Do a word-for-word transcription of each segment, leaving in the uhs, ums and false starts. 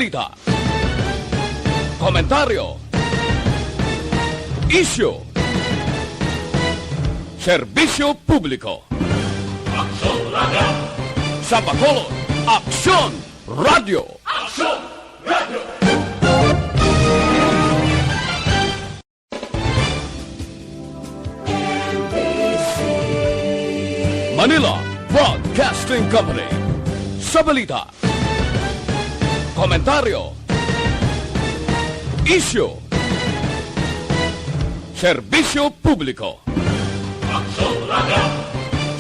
Balita. Komentaryo. Isyu. Serbisyo publiko. Aksyon Radio. Sa Bacolod, Aksyon Radio. Aksyon Radio. Manila Broadcasting Company. Sa balita, komentaryo, isyu, serbisyo publiko. Aksyon Radio.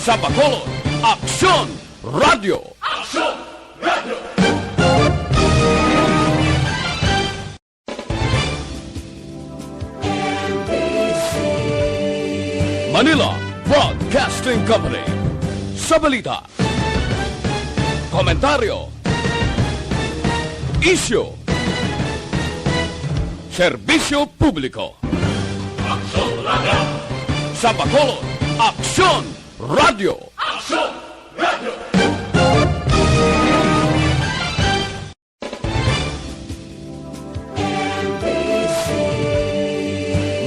Sa Bacolod, Aksyon Radio. Aksyon Radio. Manila Broadcasting Company. Sa balita, komentaryo, isyu, serbisyo publiko. Aksyon Radio. Sa Bacolod, Aksyon Radio. Aksyon Radio.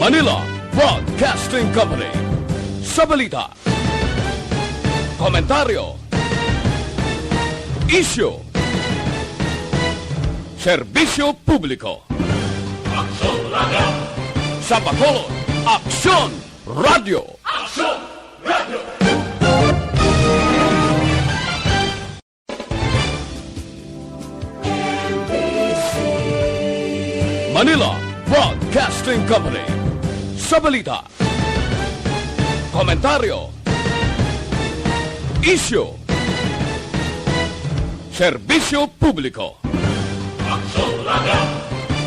Manila Broadcasting Company. Sa balita, komentaryo, isyu, serbisyo publiko. Aksyon Radio. Sa Bacolod, Aksyon Radio. Aksyon Radio. Manila Broadcasting Company. Sa balita, komentaryo, isyu, serbisyo publiko. Aksyon Radio.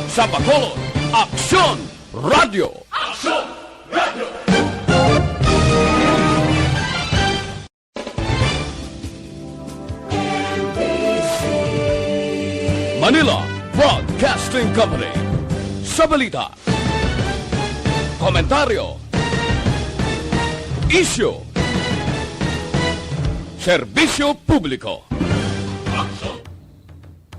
Sa Bacolod, Aksyon Radio. Aksyon Radio. Manila Broadcasting Company. Sa balita, komentaryo, isyu, serbisyo publiko.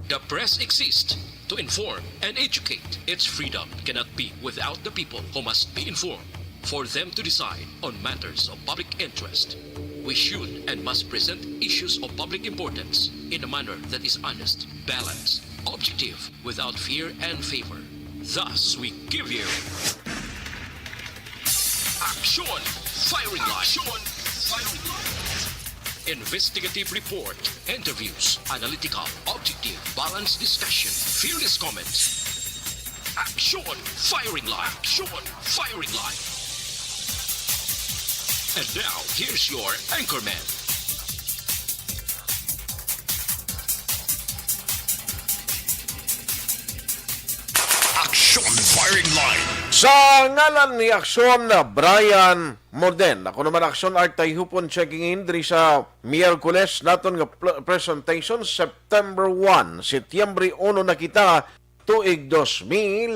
The press exists to inform and educate. Its freedom cannot be without the people who must be informed for them to decide on matters of public interest. We should and must present issues of public importance in a manner that is honest, balanced, objective, without fear and favor. Thus, we give you Action Firing Line. Action Firing Line. Investigative report, interviews, analytical, objective, balanced discussion, fearless comments. Action Firing Line. Action Firing Line. And now, here's your anchorman. Action Firing Line. Sa ngalan ni Aksyon, Brian Morden. Ako naman, Aksyon Art Tayhupon, checking in diri sa Miyerkules naton nga pl-, presentation, September one, Setyembre uno na kita, tuig dos mil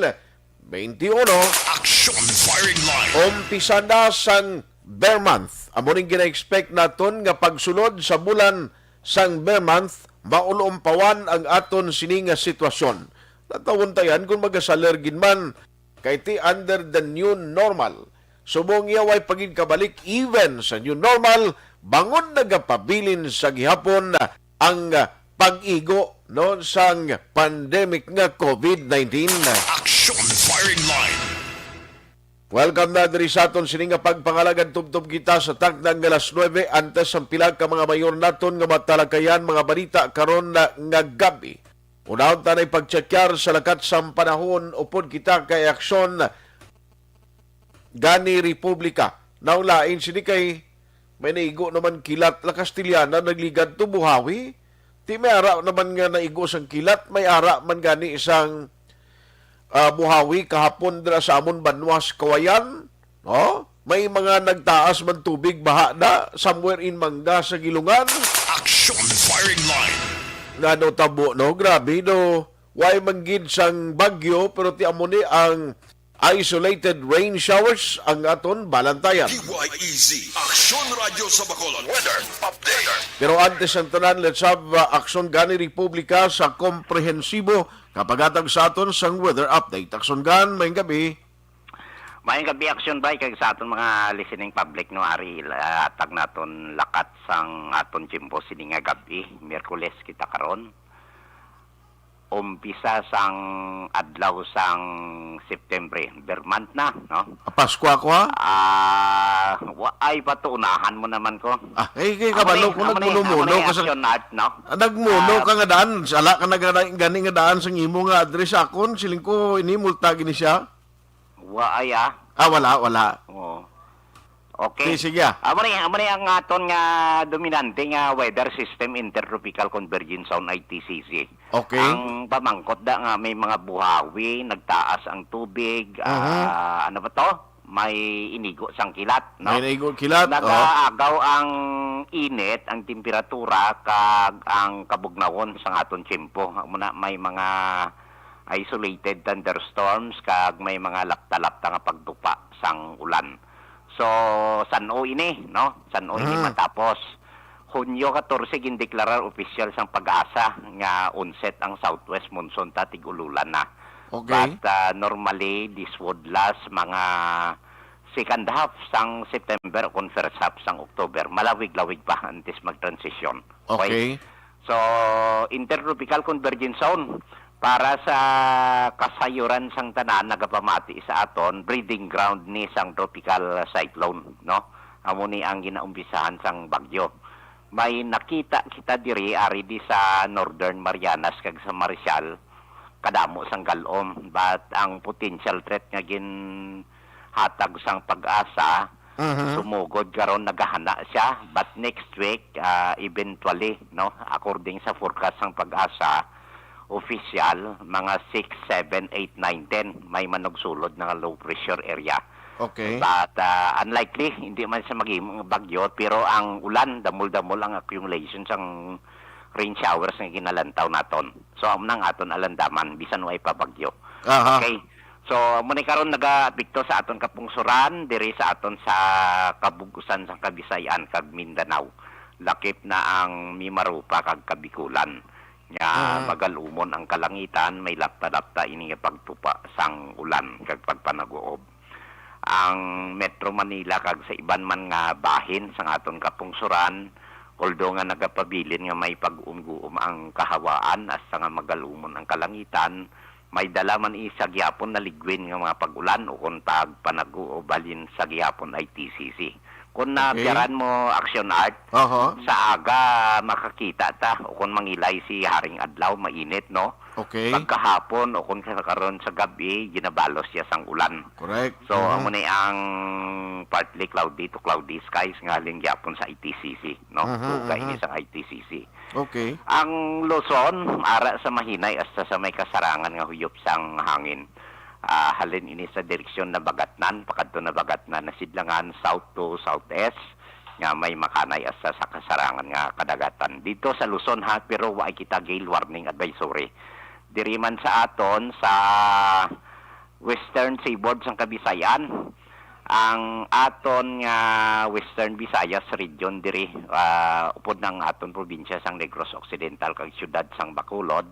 twenty-one. Action Firing Line. Umpisa na sang Bear Month. Amo ning gina-expect naton nga pagsulod sa bulan sang Bear Month, maulumpawan ang aton sini nga sitwasyon. Natawon ta yan kung magasaler gid man, kay ti under the new normal. Subong iya way pa gid kabalik even sa new normal, bangod nagapabilin sa gihapon ang pag-igo, no, sang pandemic nga covid nineteen. Action Firing Line. Welcome na diri sa aton sini nga pagpangalagad. Tubtob kita sa takna nga alas nuebe, antes ang pila ka mga mayor naton nga matalakayan mga balita karon na nga gabi. Unahon ta nay pagtsakyar sa lakat sang panahon, upod kita kay Aksyon gani Republika. Naulain sini kay may naigo naman kilat la Castellana, nagligad to Buhawi. Ti may ara naman nga naigo sang kilat, may ara man gani sang, ah, Buhawi kahapon dira sa amon banwa sa Kawayan. No? May mga nagtaas man tubig, baha na, somewhere in Manga sa Gilungan. Action Firing Line. Nga no tabo, no? Grabe, no? Way man gid sang bagyo, pero ti amo ni ang isolated rain showers ang aton balantayan. D Y E Z, Aksyon Radyo sa Bacolod. Weather update. Pero antes ang tanan, let's have, uh, aksyon gani Republika sa komprehensibo kapaghatag sa aton sang weather update. Aksyon gan, may gabi. Mayong gabi, Aksyon Bay, kag sa aton mga listening public, no, ari, ah, hatag naton lakat sang aton tiyempo sini nga gabi. Miyerkules kita karon. Umpisa sang adlaw sang September, ber month na, no? Ah, Pasko ako, ha? Ah, wa, ay, patunahan mo naman ko. Ah, eh, kay Amo kabalo ni, ko, amo ni, nagmuno-muno amo ni ka sa, Aksyon Art, no? Ah, nagmuno Ah, ka nga daan, sala ka na gani, gani nga daan sa imo nga address akon, siling ko, ini multa gini siya. Wa ay, ah. Ah, wala, wala. Oo. Okay. Sige, sige, ah. Amo ni, amo ni ang aton nga dominante nga weather system, Intertropical Convergence Zone, I T C Z. Okay. Ang pamangkot da nga may mga buhawi, nagtaas ang tubig, Mhm. ah, ano ba to? May inigo sang kilat, no? May inigo kilat, oh. Nagaagaw ang init, ang temperatura, kag ang kabugnawon sang aton tiyempo. Amo na, may mga isolated thunderstorms kag may mga lapta-lapta nga pagtupa sang ulan. So, san-o ini, no? San-o ini Mm. matapos? Hunyo katorse, gindeklarar opisyal sang PAGASA nga onset ang southwest monsoon, ta tig-ululan na. Okay. But, ah, normally, this would last mga second half sang September o kon first half sang October. Malawig-lawig pa antes mag-transition. Okay. Okay. So, Intertropical Convergence Zone, para sa kasayuran sang tanan, nagapamati sa aton, breeding ground ni sang tropical cyclone, no? Amo ni ang ginaumpisahan sang bagyo. May nakita kita diri, ari di sa Northern Marianas kag sa Marshall, kadamo sang gal-om, but ang potential threat nga ginhatag sang PAGASA, Mhm. sumugod karon, nagahana siya, but next week, ah, eventually, no, according sa forecast sang PAGASA, official, mga six, seven, eight, nine, ten, may manugsulod na nga low pressure area. Okay. But, ah, unlikely, hindi man siya maging bagyo, pero ang ulan, damol-damol ang accumulation sang rain showers nga ginalantaw naton. So, amo na ang aton alandaman, bisan way pa bagyo. Aha. Okay. So, amo ni karon nagaapekto sa aton kapungsuran, diri sa aton sa kabug-usan sang Kabisayan kag Mindanao. Lakip na ang Mimaropa kag Kabikulan nga Ah. magalumon ang kalangitan, may lapta-lapta ini nga pagtupa sang ulan kag pagpanaguob. Ang Metro Manila kag sa iban man nga bahin sang aton kapungsuran, although nga nagapabilin nga may pag-uumguom ang kahawaan hasta nga magalumon ang kalangitan, may dala man isa gihapon na ligwin nga mga pag-ulan ukon pagpanaguob halin sa gihapon I T C C. Kung Okay. naabyaran mo, Action Art, Oho. sa aga makakita ta, o kung mangilay si Haring Adlaw, mainit, no? Okay. Pagkahapon, o kung sa karon sa gabi, ginabalos siya sang ulan. Correct. So, Mhm. amo ni ang partly cloudy to cloudy skies nga halin gyapon sa I T C C, no? Mhm, Tuga mhm. ini sang I T C C. Okay. Ang Luzon, ara sa mahinay hasta sa may kasarangan nga huyop sang hangin. Ah, halin ini sa direksyon Nabagatnan, pakadto Nabagatnan, Nasidlangan, south to southeast, nga may makanay hasta sa kasarangan nga kadagatan. Dito sa Luzon, ha, pero wa kita gale warning advisory. Diri man sa aton, sa Western Seaboard sang Kabisayan, ang aton nga Western Visayas region diri, ah, upod na ang aton probinsya sang Negros Occidental kag siyudad sang Bacolod,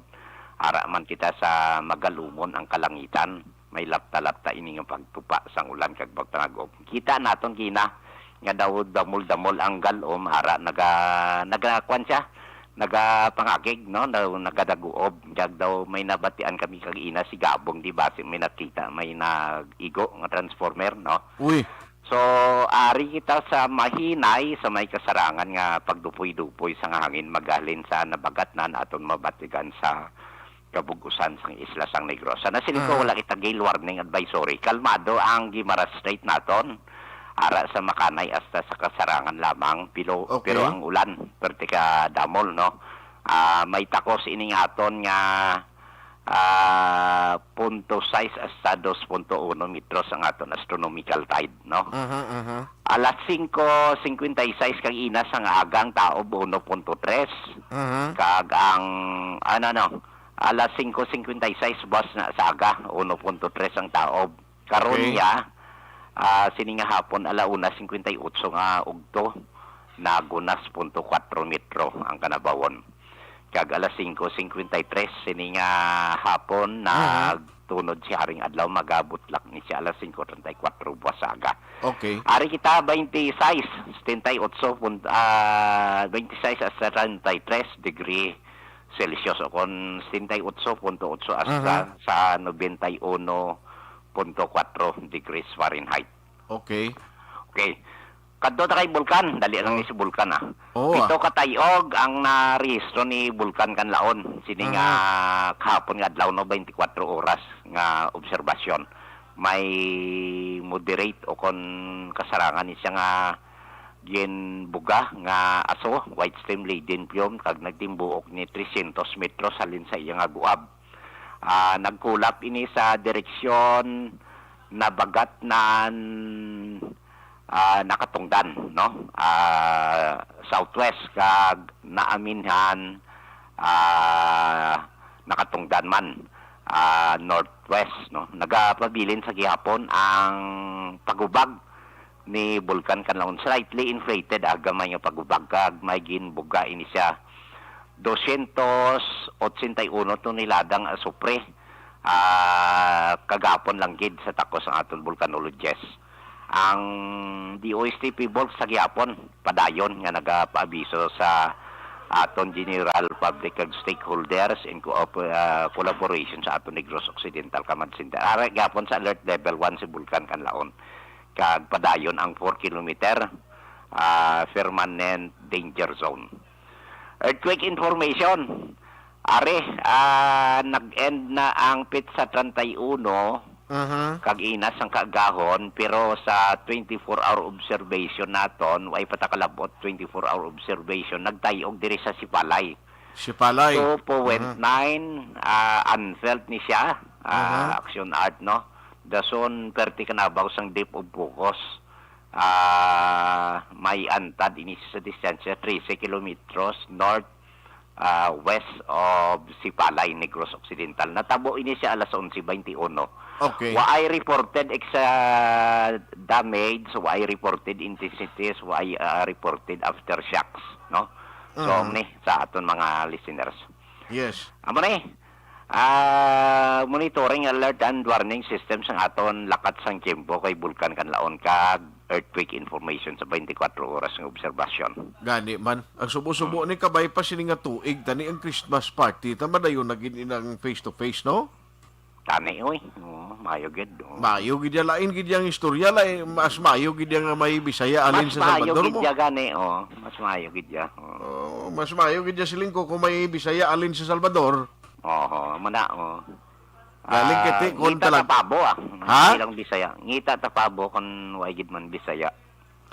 ara man kita sa magalumon ang kalangitan. May lapta-lapta ini nga pagtupa sang ulan kag pagpanag-uob. Kita naton gina nga daw damol-damol ang gal-om, ara naga-, naga-, kuwan siya, nagapangagig, no? Daw nagadaguob. Kag daw may nabatian kami kag ina si Gabong, di ba? Si may nakita, may nag-igo nga transformer, no? Uy. So, ari kita sa mahinay, sa may kasarangan nga pagdupoy-dupoy sang hangin, maghalin sa Nabagatnan, aton mabatigan sa kabug-usan sang isla sang Negros. Sa nasiling ko, Mhm. wala kita gale warning advisory. Kalmado ang Guimaras Strait naton. Ara sa makanay hasta sa kasarangan lamang. Pilo-, Okay. pero ang ulan, perti ka damol, no? Ah, may takos ini nga aton nga, ah, punto sais hasta dos punto uno metros ang aton astronomical tide, no? Mhm, mhm. Alas singko singkwenta y seis kag ina sang aga ang taob, uno punto tres. Mhm. Kag ang, ano, no, alas singko singkwenta y seis bus na sa aga, uno punto tres ang taob. Karon Okay. niya, ah, sini nga hapon, ala una singkwenta y otso nga ugto, nagunas punto kwatro metro ang kanabawon. Kag alas singko singkwenta y tres, sini nga hapon, Mhm. nagtunod si Haring Adlaw, magabutlak ni siya alas singko treinta y cuatro buwas sa aga. Okay. Ari kita, twenty-six, setenta y ocho pun-, ah, twenty-six hasta treinta y tres degree Celsius, o kon setenta y ocho punto ocho hasta Mhm. sa noventa y uno punto kwatro degrees Fahrenheit. Okay. Okay. Kadto ta kay Bulkan, dali lang Oh. ni si Bulkan, ah. Oo, Pito ah. ka tayog ang narehistro ni Bulkan Kanlaon. Sini nga Mhm. kahapon nga adlaw, no, twenty-four oras nga obserbasyon. May moderate o kon kasarangan ni siya nga ginbuga nga aso, white stream laden plume, kag nagtimbuok ni trescientos metros halin sa iya nga guab. Ah, nagkulap ini sa direksyon Nabagatnan, ah, Nakatungdan, no? Ah, southwest kag Naaminhan, ah, Nakatungdan man, ah, northwest, no? Nagapabilin sa gihapon ang pagubag ni Bulkan Kanlaon, slightly inflated, ah, gamay nga pagubag, kag may ginbuga ini siya. Dosyentos otsenta y uno tonelada nga asupre, ah, kagapon lang gid sa takos ang aton volcanologist. Ang D O S T P bulk sa gihapon, padayon nga nagapaabiso sa aton general public kag stakeholders in co-, ah, collaboration sa aton Negros Occidental Command Center. Ara gihapon sa alert level one si Bulkan Kanlaon, kag padayon ang four kilometer, ah, permanent danger zone. Earthquake information. Ari, ah, nag-end na ang petsa treinta y uno, Mhm. kag ina sang kaagahon, pero sa twenty-four hour observation naton, way pa ta kalabot, twenty-four hour observation, nagtay-og diri sa Sipalay. Sipalay. Two point nine, ah, unfelt ni siya, ah, Mhm. action art, no? Dason, perti kanabaw sang depth of focus. Ah, may antad ini sa distansya, trese kilometros north, ah, west of Sipalay, Negros Occidental. Natabo ini siya alas onse twenty-one. Okay. Waay reported exa-, damage, waay reported intensities, waay, ah, reported aftershocks, no? So, Mm. ni sa aton mga listeners. Yes. Amo ni, ah, monitoring, alert, and warning system sang aton lakat sang tiyempo kay Bulkan Kanlaon kag earthquake information sa twenty-four oras nga obserbasyon. Gani man, ang subo-subo Hmm. ni kabay pa sini nga tuig, tani ang Christmas party, ta madayon na gid inang face to face, no? Tani, oy. Oo, maayo gid, oo. Maayo gid ya, lain gid yang istorya, lain, mas maayo gid ya nga may Bisaya alin Mas sa maayo Salvador gid mo. ya gani, oh. Mas maayo gid ya, oh. Oh, mas maayo gid ya siling ko kung may Bisaya alin sa Salvador. Oho, amo na, oh. Galing Ah, kiti, kung ngita talag- ta pabo, ah. Ha? Ilang Bisaya. Ngita ta pabo kung way gid man Bisaya.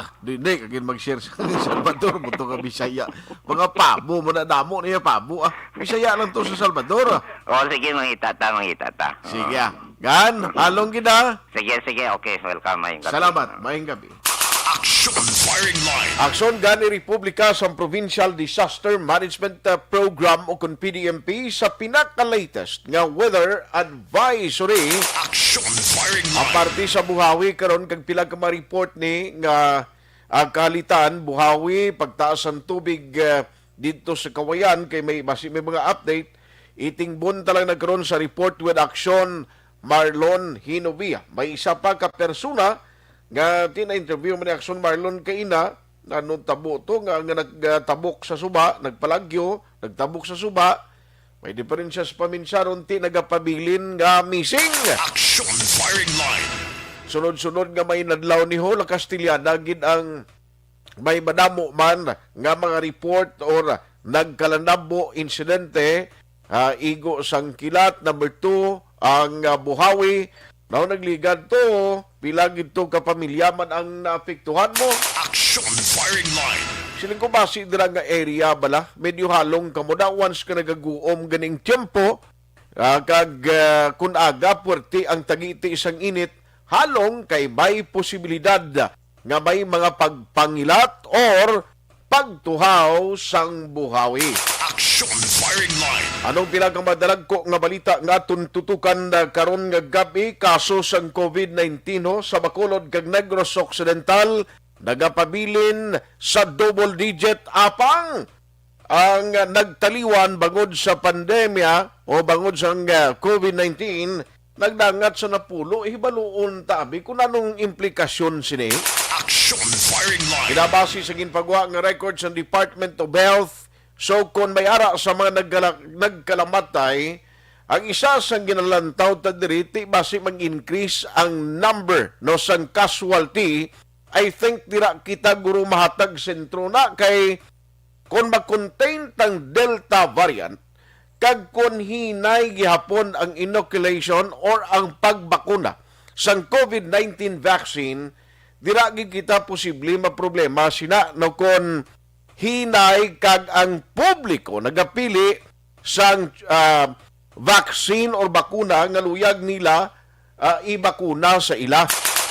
Ah, di, di, kagin mag-share sa Salvador, mo to ka Bisaya. Mga pabo, mo na damo niya pabo, ah. Bisaya lang to sa Salvador, ah. Oh, sige, mangita ta, mangita ta. Sige, Oh. ah. Gan, halong gid, ah. Sige, sige, okay. Welcome, maayong gabi. Salamat, maayong gabi. Action Firing Line. Aksyon gani Republika sa Provincial Disaster Management, uh, Program o kun P D M P sa pinaka-latest nga weather advisory. Action Firing Line. Aparte sa buhawi karon kag pila ka ma-report ni nga, ah, kalitan, buhawi, pagtaas ang tubig, ah, didto sa Kawayan kay may basi may mga update. Itingbon ta lang na karon sa report with Action Marlon Hinovia. May isa pa ka persona nga tina-interview man ni Action Marlon kaina, ano tabo to nga, nga nagtabok sa suba, nagpalagyo, nagtabok sa suba. May diferensya sa paminsaron, ti nagapabilin nga missing. Action Firing Line. Sunod-sunod nga may nadlaw ni Hola Castellana gid ang may madamo man nga mga report or nagkalanabo insidente, ah, igo sang kilat. Number two, ang, ah, buhawi. Now, nagligad to, pila gid to ka pamilya man ang naapektuhan mo? Action Firing Line. Siling ko, basi dira nga area bala, medyo halong kamo da once ka nagaguom ganing tiyempo, ah, kag, ah, kun aga puwerte ang tagiti sang init, halong kay may posibilidad nga may mga pagpangilat or pagtuhaw sang buhawi. Action Firing Line. Anong pinakamadalagko nga balita nga aton tutukan na karon nga gab-i? Kaso sang covid nineteen, ho, sa Bacolod kag Negros Occidental nagapabilin sa double digit, apang ang nagtaliwan bangod sa pandemya o bangod sang, ah, covid nineteen nagdangat sa napulo. Hibaluon ta abi kung anong implikasyon sini. Action Firing Line. Pinabase sa ginpagwa nga record sa Department of Health, so kon may ara sa mga nagkala-, nagkalamatay, ang isa sang ginalantaw ta diri, ti basi mag-increase ang number, no, sang casualty. I think dira kita guro mahatag sentro na kay kon ma-contain tang Delta variant, kag kon hinay gihapon ang inoculation or ang pagbakuna sang covid nineteen vaccine, dira gid kita posible maproblema sina, no, kon hinay kag ang publiko nagapili sang, ah, vaccine or bakuna nga luyag nila, ah, ibakuna sa ila.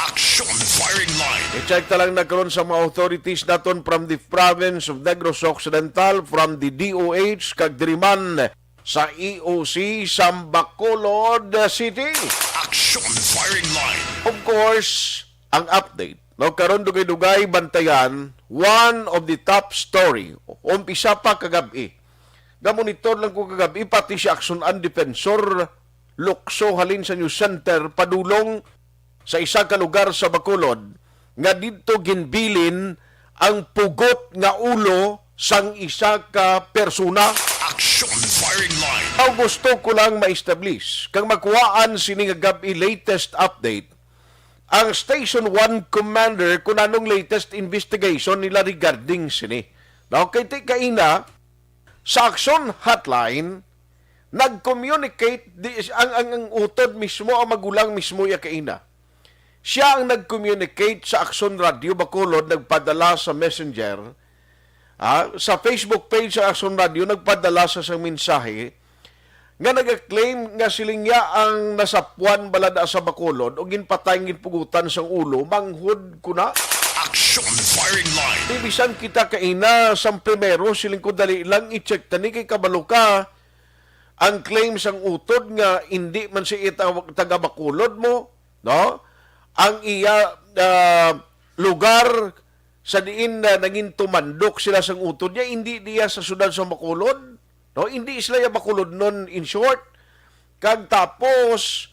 Action Firing Line. I-check ta lang na karon sa mga authorities naton from the province of Negros Occidental, from the D O H, kag diri man sa E O C sa Bacolod City. Action Firing Line. Of course, ang update, no, karon dugay-dugay bantayan, one of the top story, umpisa pa kagab-i. Gamonitor lang ko kagab-i, pati si Action ang Defensor, lukso halin sa News Center, padulong sa isa ka lugar sa Bacolod nga didto ginbilin ang pugot nga ulo sang isa ka persona. Action Firing Line. Aw, gusto ko lang ma-establish kag makuhaan sini nga gab-i latest update ang Station one Commander kung anong latest investigation nila regarding sini. Now, kay ti kaina, sa Action Hotline, nag-communicate di, ang, ang, ang utod mismo, ang magulang mismo ya kaina. Siya ang nag-communicate sa Action Radio Bacolod, nagpadala sa messenger, ah, sa Facebook page sa Action Radio, nagpadala sa sang mensahe nga nag-claim nga siling niya ang nasapuan bala da sa Bacolod o ginpatay, ginpugutan sang ulo, manghod ko na. Action Firing Line. Di bisan kita kaina sang primero, siling ko, dali lang i-check tani kay kabalo ka ang claim sang utod nga indi man siya taga Bacolod mo, no? Ang iya, ah, lugar sa diin na nangin tumandok sila sang utod niya, indi diya sa siyudad sa Bacolod, no? Indi sila ya Bacolodnon, in short. Kag tapos,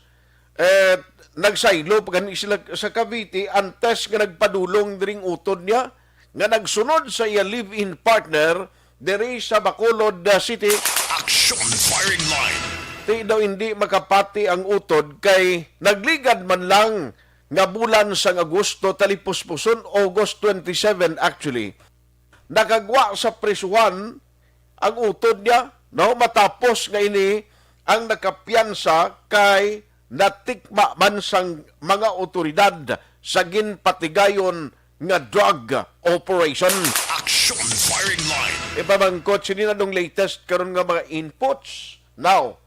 eh, nagsaylo pa gani sila sa Cavite antes nga nagpadulong diring utod niya nga nagsunod sa iya live-in partner diri sa Bacolod, uh, City. Action Firing Line. Ti daw hindi makapati ang utod kay nagligad man lang nga bulan sang Agosto, talipuspuson, August twenty-seven actually, nakagwa sa prisuhan ang utod niya, no? Matapos nga ini ang nakapiyansa kay natikma man sang mga awtoridad sa ginpatigayon nga drug operation. Action Firing Line. Ipamangkot sini na nung latest karon nga mga inputs. Now,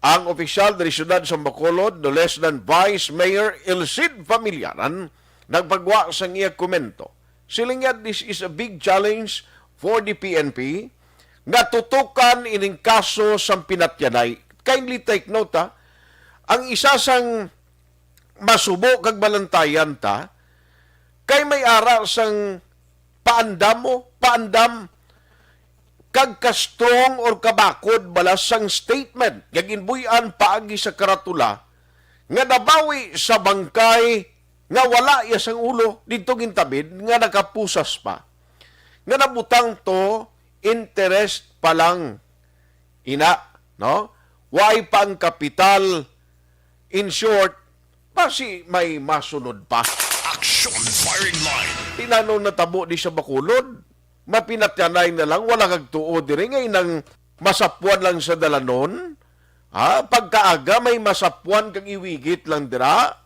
ang opisyal diri siyudad sa Bacolod, no less than Vice Mayor Elcid Familiaran, nagpagwa sang iya komento. Siling niya, "This is a big challenge for the P N P nga tutukan ining kaso sang pinatyanay." Kindly take note, ha, ang isa sang masubo kag balantayan ta kay may ara sang paandam mo, paandam kag ka-strong or kabakod bala sang statement nga ginbuy-an paagi sa karatula nga nabawi sa bangkay nga wala iya sang ulo didto gintabid nga nakapusas pa, nga nabutang to interest pa lang ina, no? Way pa ang kapital. In short, basi may masunod pa. Action Firing Line. Tinanong natabo di sa Bacolod, mapinatyanay na lang, wala kag tuo diri nga inang masapuan lang sa dalanon. Ha? Pagkaaga may masapuan kag iwigit lang dira.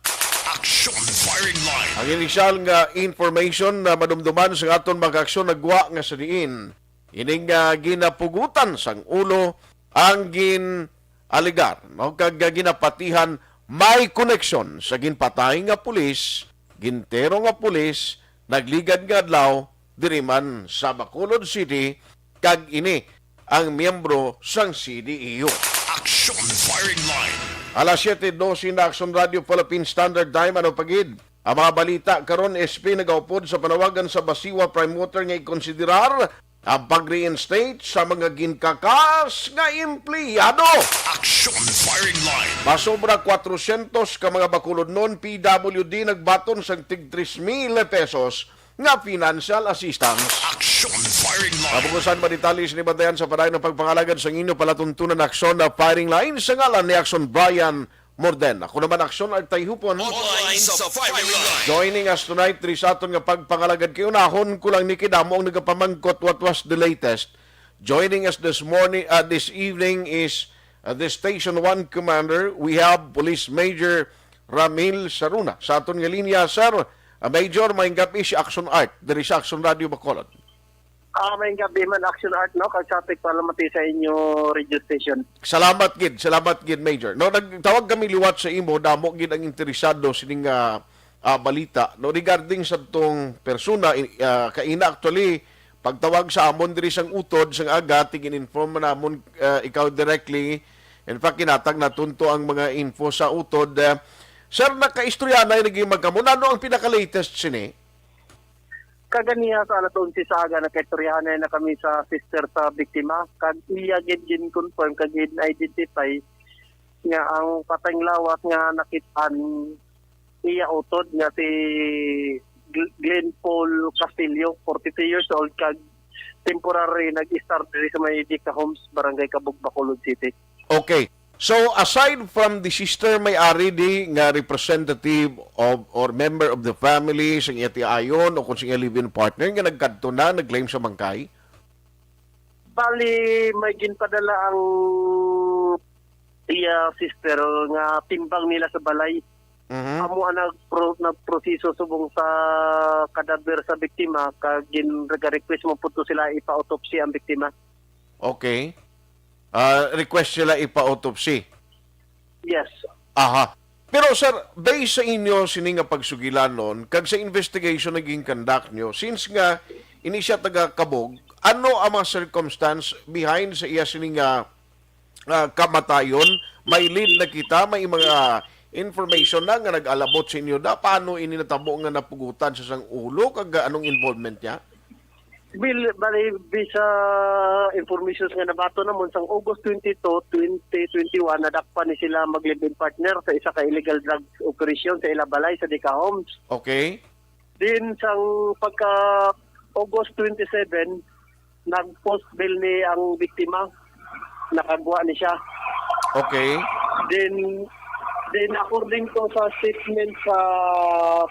Action Firing Line. Ang inisyal nga information na madumduman sa aton mga aksyon nagwa nga sa diin ining, ah, ginapugutan sang ulo ang gin-alegar, no, kag, ah, ginapatihan may koneksyon sa ginpatay nga pulis, gintero nga pulis, nagligad nga adlaw diri man sa Bacolod City, kag ini ang miyembro sang C D E U. Action Firing Line. Alas siete dose na, Action Radio Philippine Standard Time. Ano pa gid ang mga balita karon? S P nagaupod sa panawagan sa Basiwa Prime Water nga ikonsiderar ang pag-reinstate sa mga ginkakas nga empleyado. Action Firing Line. Masobra kwatrosyentos ka mga bakulodnon, P W D, nagbaton sang tig tres mil pesos nga financial assistance. Action Firing Line. Kabukusan, madetalye sini bantayan sa padayon nga pagpangalagad sang inyo palatuntunan, Action Firing Line, sa ngalan ni Action Brian Morden. Ako naman, Action Artay Hupon. Online sa Firing Line. Joining us tonight diri sa aton nga pagpangalagad, kay unahon ko lang ni, kay damo ang nagapamangkot what was the latest. Joining us this morning, uh, this evening is, uh, the Station one Commander. We have Police Major Ramil Saruna sa aton nga linya. Sir, uh, Major, maayong gab-i, si Action Art diri sa Action Radio Bacolod. Ah, maayong gab-i man, Action Art, no? Kag sa pagpalamati sa inyo radio station. Salamat gid, salamat gid, Major. No, nagtawag kami liwat sa imo, damo gid ang interesado sining, ah, ah, balita, no, regarding sa tong persona, i-, ah, kaina actually, pagtawag sa amon diri sang utod sang aga, tig-in-inform man namon, ah, ikaw directly. In fact, kinatag natunto ang mga info sa utod. Ah, sir, nakaistorya na naging magkamo. Ano ang pinaka-latest sini? Kaganiha sa alas onse sa aga, nakaistoryahanay na kami sa sister sa biktima. Kag iya gid gin-confirm kag gin-identify nga ang patayng lawas nga nakit-an iya utod nga si Gl-, Glenn Paul Castillo, forty-three years old, kag temporary nag-stay diri sa may Dika Homes, Barangay Cabug, Bacolod City. Okay. So, aside from the sister, may ari di nga representative of or member of the family sa iya tiayon o kung sa iya live-in partner nga nagkadto na, nag-claim sa bangkay? Bali, may ginpadala ang iya sister nga timbang nila sa balay. Mhm. Amo ang nagpro-, nagproseso subong sa kadaver sa biktima, kag gin-, nag-request mo po to sila ipa-autopsy ang biktima. Okay. Ah, request sila ipa-autopsy? Yes. Aha. Pero, sir, based sa inyo sini nga pagsugilanon, kag sa investigation nga gin-conduct nyo, since nga ini siya taga Cabug, ano ang mga circumstance behind sa iya sini nga, ah, kamatayon? May lead na kita, may mga information na nga nag-alabot sa inyo da, paano ini natabo nga napugutan sa sang ulo, kag anong involvement niya? Bil-, bali, bisa informations nga nabaton namon, sang August twenty-two, twenty twenty-one, nadakpan ni sila mag-live-in partner sa isa ka illegal drugs operation sa ila balay sa Dika Homes. Okay. Din sang pagka August twenty-seven, nag-post bail ni ang biktima. Nakagwa ni siya. Okay. Then, then according to sa statement sa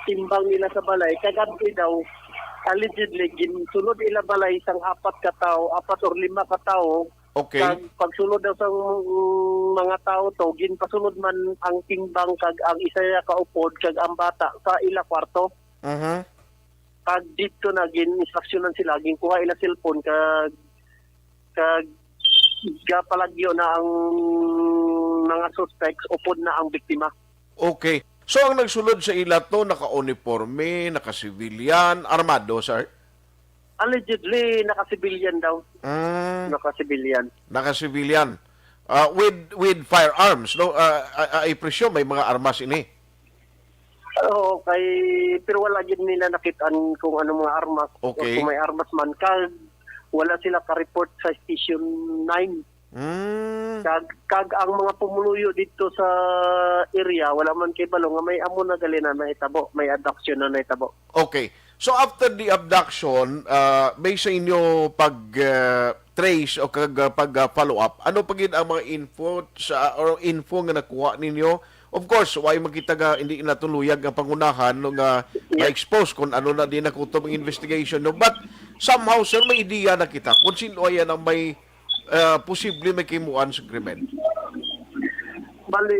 timbang nila sa balay, kagabhi daw, allegedly, ginsulod ila balay sang apat ka tawo, apat or lima ka tawo. Okay. Kag pagsulod daw sa, mm, mga tawo to, ginpasulod man ang timbang kag ang isa ka upod kag ang bata sa ila kwarto. Mhm. Kag dito na gin-instruksyonan sila, ginkuha ila cellphone kag, kag gapalagyo na ang mga suspects, upod na ang biktima. Okay. So, ang nagsulod sa ila to, naka-uniforme, naka-civilian, armado, sir? Allegedly, naka-civilian daw. Mm. Naka-civilian. Naka-civilian. Ah, with, with firearms, no? Ah, I, I presume may mga armas ini. Oo, kay, pero wala gid nila nakit-an kung ano mga armas, o Okay. kung may armas man. Kag wala sila ka-report sa Station nine. Mm. Kag, kag ang mga pumuluyo dito sa area, wala man kay balo nga may amo na gali na nahitabo, may abduction na nahitabo. Okay. So, after the abduction, ah, based sa inyo pag, ah, trace o kag, ah, pag, ah, follow up, ano pa gid ang mga info sa, or info nga nakuha ninyo? Of course, way makita nga hindi nato luyag ang pangunahan, no, nga Yes. ma-expose kung ano na din nakutob ang investigation, no? But somehow, sir, may ideya na kita kung sino ay ang may, ah, posible may kimuan sa krimen. Bali,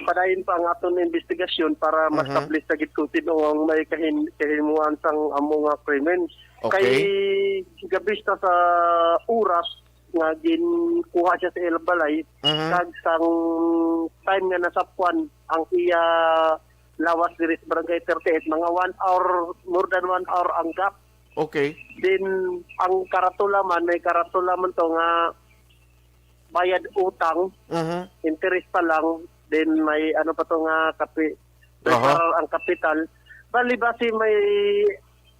padayon pa ang aton investigasyon para Mhm. ma-establish sa gid kung sino ang may kahin-, kahimuan sang amo nga krimen. Okay. Kay gabista sa oras nga ginkuha siya sa ilang balay, Mhm. kag sang time nga nasapwan ang iya lawas diri sa Barangay thirty-eight, mga one hour, more than one hour ang gap. Okay. Then, ang karatula man, may karatula man to nga bayad utang, Mhm. interes pa lang, then may ano pa to nga kapi-, may Aha. parar ang kapital. Bali, basi may,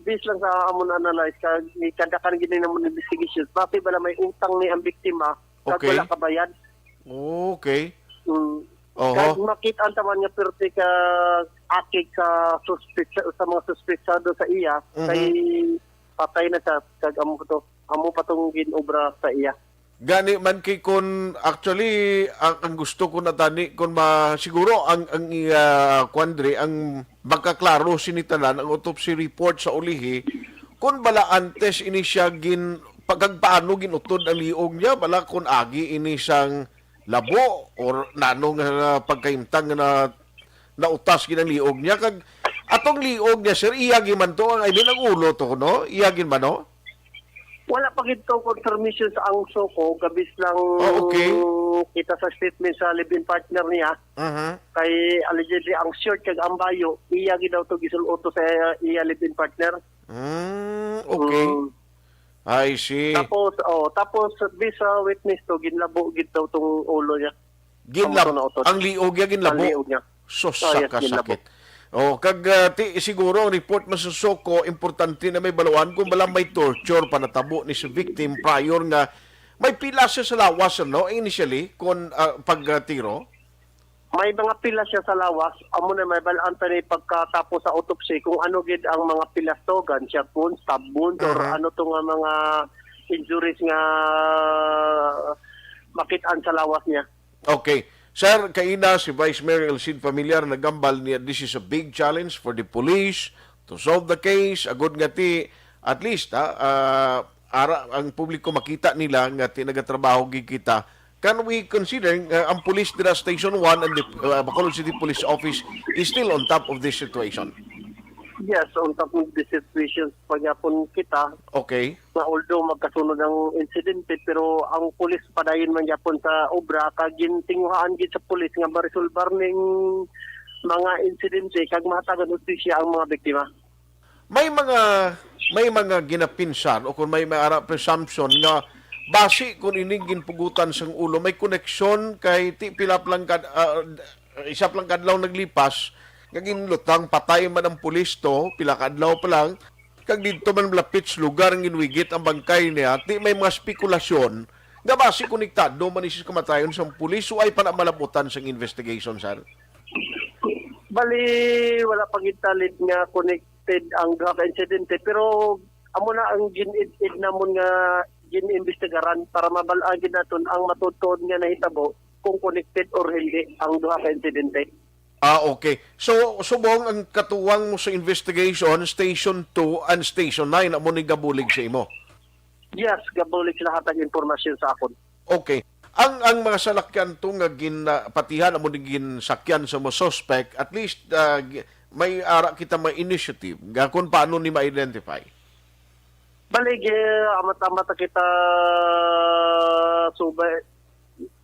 base lang sa amon analyze, kag may kadakan gini namon investigation. Basi bala may utang ni ang biktima, kag Okay. wala kabayad. Okay. Mm. Oho. Kag makit-an taman nga perti ka akig sa suspek-, sa mga suspetsado sa iya, Mhm. kay patay na siya, kag amo to, amo pa tong ginobra sa iya. Gani man kay kun actually, ang, ang gusto ko na tani, kun ma-, siguro ang, ang, ah, kuwan diri, ang magkaklaro sini tanan, ang autopsy report sa ulihi, kun bala antes ini siya gin-, pag-, kag paano ginutod ang liog niya, bala kun agi ini sang labo or nano nga pagkahimtang nga na, nautas gid ang liog niya. Kag atong liog niya, sir, iya gid man to, ang, I mean, ang ulo to, no? Iya gid man, no? Wala pa gid to confirmation sa ang SOCO, gabis lang Oh, okay. kita sa statement sa live-in partner niya. Mhm. Kay allegedly ang short kag ang bayo, iya gid daw to gisul-ot to sa iya live-in partner. Mm, okay. Mm. I see. Tapos, oh, tapos, based sa witness to, ginlabo gid daw tong ulo niya. Ginlab-, Amo to na utot. Ang liog niya, ginlabo? Ang liog niya. Sus, Oh, yes, sakasakit. Ginlabo. Oh, kag, ah, ti, siguro ang report man sa SOCO, importante na may baluan kung bala may torture pa natabo ni si victim prior nga may pila siya sa lawas, no? Initially, kon, ah, pag, ah, tiro? May mga pila siya sa lawas. Amo na may bal-an ta ni pagkatapos sa autopsy kung ano gid ang mga pilas to, gunshot wounds, stab wounds, or Aha. ano to nga mga injuries nga makit-an sa lawas niya. Okay. Sir, kaina si Vice Mayor El Cid Familiar nagambal niya, this is a big challenge for the police to solve the case. Agod nga ti, at least, ha, ah, ara, ang publiko makita nila nga ti nagatrabaho gid kita. Can we consider, uh, ang police dira Station one and the, uh, Bacolod City Police Office is still on top of this situation? Yes, on top of the situation pa gyapon kita. Okay. Nga although magkasunod ang insidente, pero ang pulis padayon man gyapon sa obra, kag gintinguhaan gid sa pulis nga maresolbar ning mga insidente kag mahatagan hustisya ang mga biktima. May mga, may mga ginapinsar o kung may, may ara presumption nga basi kung ining ginpugutan sang ulo may koneksyon kay ti pila pa lang kad-, ah, isa pa lang kadlaw naglipas nga ginlutang patay man ang pulis to, pila ka adlaw pa lang, kag didto man malapit sa lugar ang ginwigit ang bangkay niya, ti may mga spekulasyon nga basi konektado man ni sa kamatayon sang pulis, o ay pa na malabutan sang investigation, sir? Bali, wala pa gid talid nga connected ang duha ka insidente, pero amo na ang gin-id-id namon nga gin-imbestigaran para mabal-an gid naton ang matuod-tuod nga nahitabo kung connected or hindi ang duha ka insidente. Ah, okay. So, subong ang katuwang mo sa investigation, Station two and Station nine, amo ni gabulig sa imo? Yes, gabulig sila hatag impormasyon sa akon. Okay. Ang, ang mga salakyan to nga ginapatihan amo ni ginsakyan sa mga suspect, at least, ah, gi-, may ara kita may initiative nga kung paano ni ma-identify. Bali, gi-, amat-amat na kita subay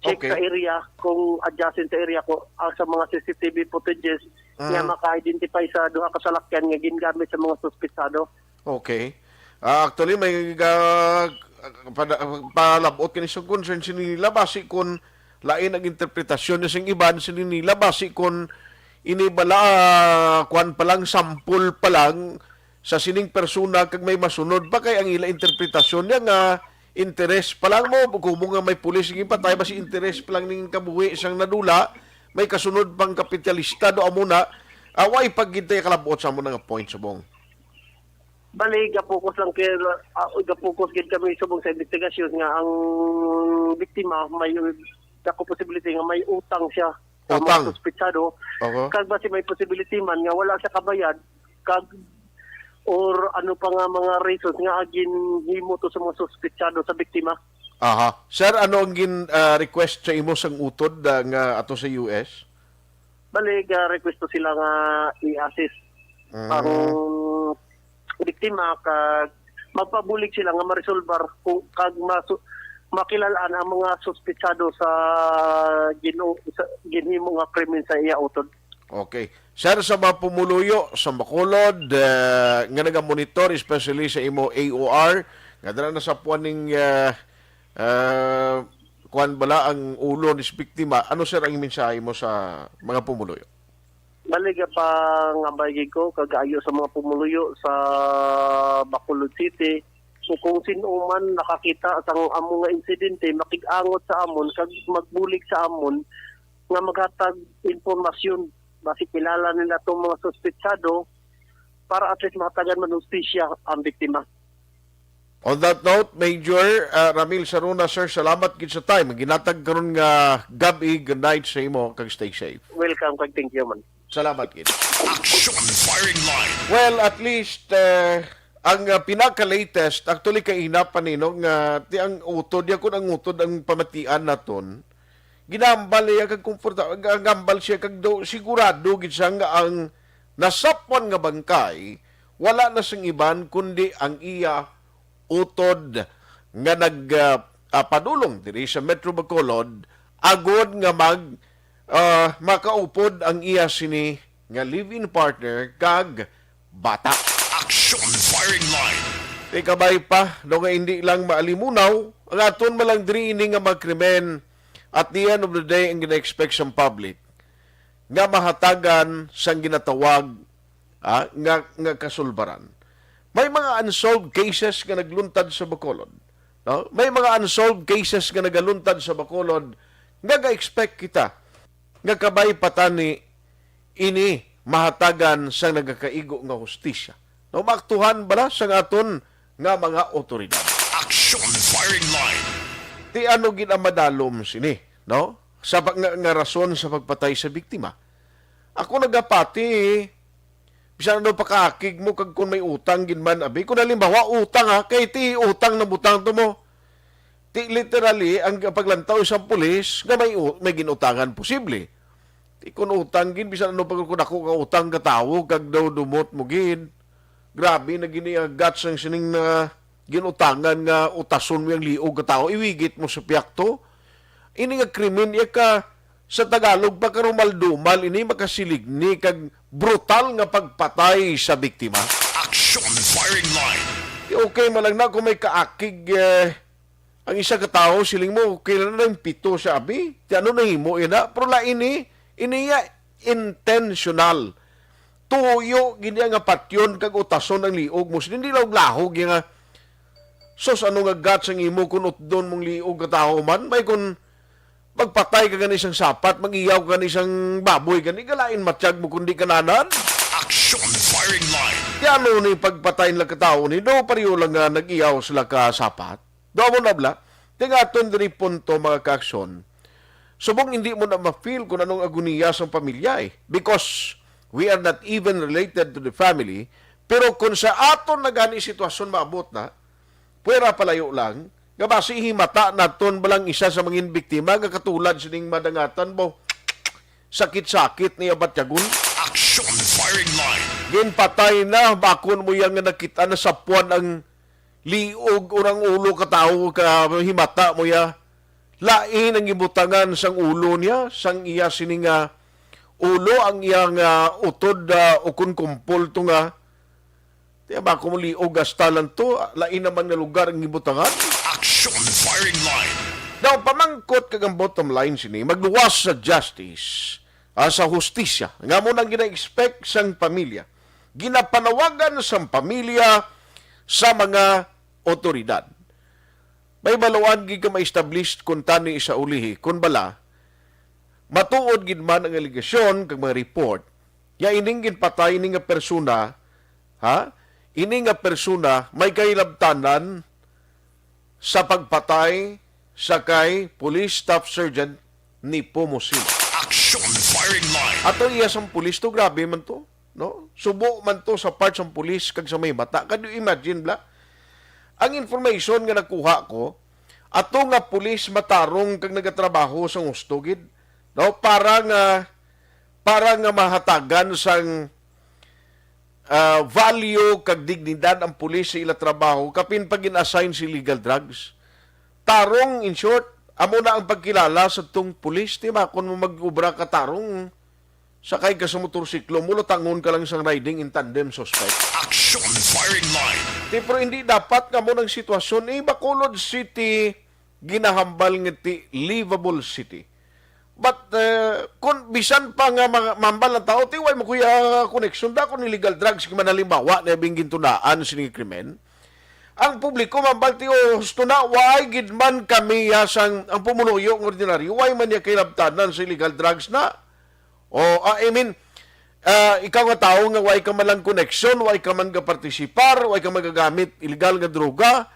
check Okay. sa area, kung adjacent sa area ko, ah, sa mga C C T V footages Mm. nga maka-identify sa duha ka salakyan nga gingamit sa mga suspetsado. Okay. Ah, actually, may ga-, pada-, palabot kini sa concern sini nila, basi kun lain ang interpretasyon niya sing iban sini nila, basi kun ini bala, ah, kwan pa lang, sample pa lang sa sining persona kag may masunod pa kay ang ila interpretasyon niya nga interes pa lang mo, kumo nga may pulis nga patay, basi interes pa lang ning kabuhi sang nadula, may kasunod pang kapitalista do amo na, ah, way pa gid tayo kalabot sa amo na nga point subong. Bali, gapokus lang kay, ah, gapokus gid kami subong sa investigasyon nga ang biktima may dako possibility nga may utang siya sa Utang. mga suspetsado. Oho. Kag basi may possibility man nga wala siya kabayad, kag or ano pa nga mga reasons nga ginhimo to sa mga suspetsado sa biktima. Aha. Sir, ano ang gin, ah, request sa imo sang utod, ah, nga ato sa U S? Bali, ga-request to sila nga i-assist Mm. ang biktima kag magpabulig sila nga maresolbar ku-, kag masu-, makilalaan ang mga suspetsado sa ginu-, sa ginhimo nga krimen sa iya utod. Okay. Sir, sa mga pumuluyo sa Bacolod, eh, nga nagamonitor, especially sa imo A O R, nga dala na sa puwan ning, eh, eh, kuwan bala ang ulo ni biktima, ano, sir, ang mensahe mo sa mga pumuluyo? Bali, gapangabay gid ko kag ayo sa mga pumuluyo sa Bacolod City, so kung sino man nakakita sang amo nga insidente, makig-angot sa amon kag magbulig sa amon nga maghatag impormasyon. Basi kilala nila tong mga suspetsado para at least mahatagan man hustisya ang biktima. On that note, Major, uh, Ramil Saruna, sir, salamat gid sa time. Ang ginatag karon nga gab-i, good night sa imo, kag stay safe. Welcome, kag thank you, man. Salamat gid. Action Firing Line. Well, at least, uh, ang uh, pinaka-latest, actually, kaina pa ni, no, nga ti ang utod, ya kun ang utod ang pamatian naton, ginambal niya kag komporta-, gambal siya kag daw sigurado gid siya nga ang nasapwan nga bangkay wala na sing iban kundi ang iya utod nga nag, ah, ah, padulong diri sa Metro Bacolod, agod nga mag, ah, makaupod ang iya sini nga live-in partner kag bata. Action Firing Line. Ikabay pa, no, nga hindi lang maalimunaw ang aton malang diri ini nga mga krimen. At the end of the day, ang gina-expect sang public nga mahatagan sang ginatawag, ah, nga, nga kasulbaran. May mga unsolved cases nga nagluntad sa Bacolod, no? May mga unsolved cases nga nagaluntad sa Bacolod nga ga-expect kita nga kabay pa tani ini mahatagan sang nagakaigo nga hustisya. No, maaktuhan bala sang aton nga mga otoridad. Action Firing Line. Ti ano gid ang madalom sini, no? Sa pag-, nga, nga rason sa pagpatay sa biktima. Ako nagapati, bisan ano pakaakig mo kag kung may utang gid man, abi, kung halimbawa utang ha, kay ti utang na butang to mo. Ti literally ang paglantaw sa pulis nga may u-, may ginutangan posible. Ti kun utang gid, bisan ano pa kun ako ka utang ka tawo kag daw dumot mo gid. Grabe na gini ang guts ang sining na ginutangan nga utason mo ang liog ka tawo, iwigit mo sa piyakto. Ini nga krimen iya ka sa Tagalog pa karumal-dumal ini makasiligni kag brutal nga pagpatay sa biktima. Action Firing Line. Di okay man lang na kung may kaakig, eh, ang isa ka tawo, siling mo, okay lang na yung pito siya, abi. Ti ano nahimo ina? Pero lain ni, ini iya intentional. Tuyo gid iya nga patyon kag utason ang liog mo. Hindi lahog-lahog iya nga, sus, ano nga guts ang imo kun utdon mong liog ka tawo man? May kun magpatay ka gani sang sapat, mag-iyaw ka gani sang baboy gani, galain matyag mo kundi kananan. Action Firing Line. Ti ano ni pagpatay nila ka tawo ni? Do pareho lang nga nag-iyaw sila ka sapat. Do mo na bla? Ti nga aton diri punto, mga kaaksyon. Subong hindi mo na ma-feel kung anong agoniya sang pamilya eh. Because we are not even related to the family. Pero kung sa aton na gani sitwasyon maabot na, pwera palayo lang, nga basi himata naton balang isa sa mga biktima nga katulad sining madangatan bo. Sakit-sakit niya batyagon. Action Firing Line. Ginpatay na, bakon mo yang nga nakita na sa puwan ang liog o ang ulo ka tawo ka himata mo ya. Lain ang gibutangan sang ulo niya, sang iya sini nga ulo, ang iya nga utod, ah, o kun kumpol to nga. Tiya ba, kung liog hasta lang to, lain naman nga lugar ang gibutangan. Action Firing Line. Daw pamangkot kag ang bottom line sini, magluwas sa justice, ah, sa hustisya. Nga mo nang gina-expect sang pamilya. Ginapanawagan sang pamilya sa mga otoridad. May baluan gid ka ma-establish kung tani sa ulihi, kung bala, matuod gid man ang alegasyon kag mga report, nga ining ginpatay ini nga persona, ha? Ini nga persona may kahilabtanan sa pagpatay sa kay Police Staff Sergeant Nepo Mosilo. Action Firing Line. Ato iya sang pulis to, grabe man to, no? Subo man to sa part sang pulis kag sa may mata. Can you imagine, bla? Ang information nga nakuha ko, ato nga pulis matarong kag nagatrabaho sa husto gid, no? Para nga, para nga mahatagan sang, ah, value kag dignidad ang pulis sa ila trabaho, kapin pag gin-assign sa illegal drugs. Tarong, in short, amo na ang pagkilala sa tong pulis, di ba? Kung mo mag-obra ka tarong, Sakay ka sa motorsiklo, mulutangon ka lang sang riding in tandem suspect. Action firing line. Ti, pero hindi dapat nga mo ng sitwasyon. Eh, Bacolod City, ginahambal nga ti livable city. But, eh, kung bisan pa nga ma-, mambal ang tao, ti way mo kuya connection da kung illegal drugs, kung manalimbawa na bing gintunaan sining krimen. Ang publiko mambal ti, "Oh, husto na, way gid man kami ya sang ang pumunuyo ng ordinaryo, way man niya kilabtanan sa illegal drugs na." O, ah, I mean, ah, ikaw nga tawo nga way ka man lang koneksyon, way ka man gapartisipar, way ka magagamit illegal nga droga,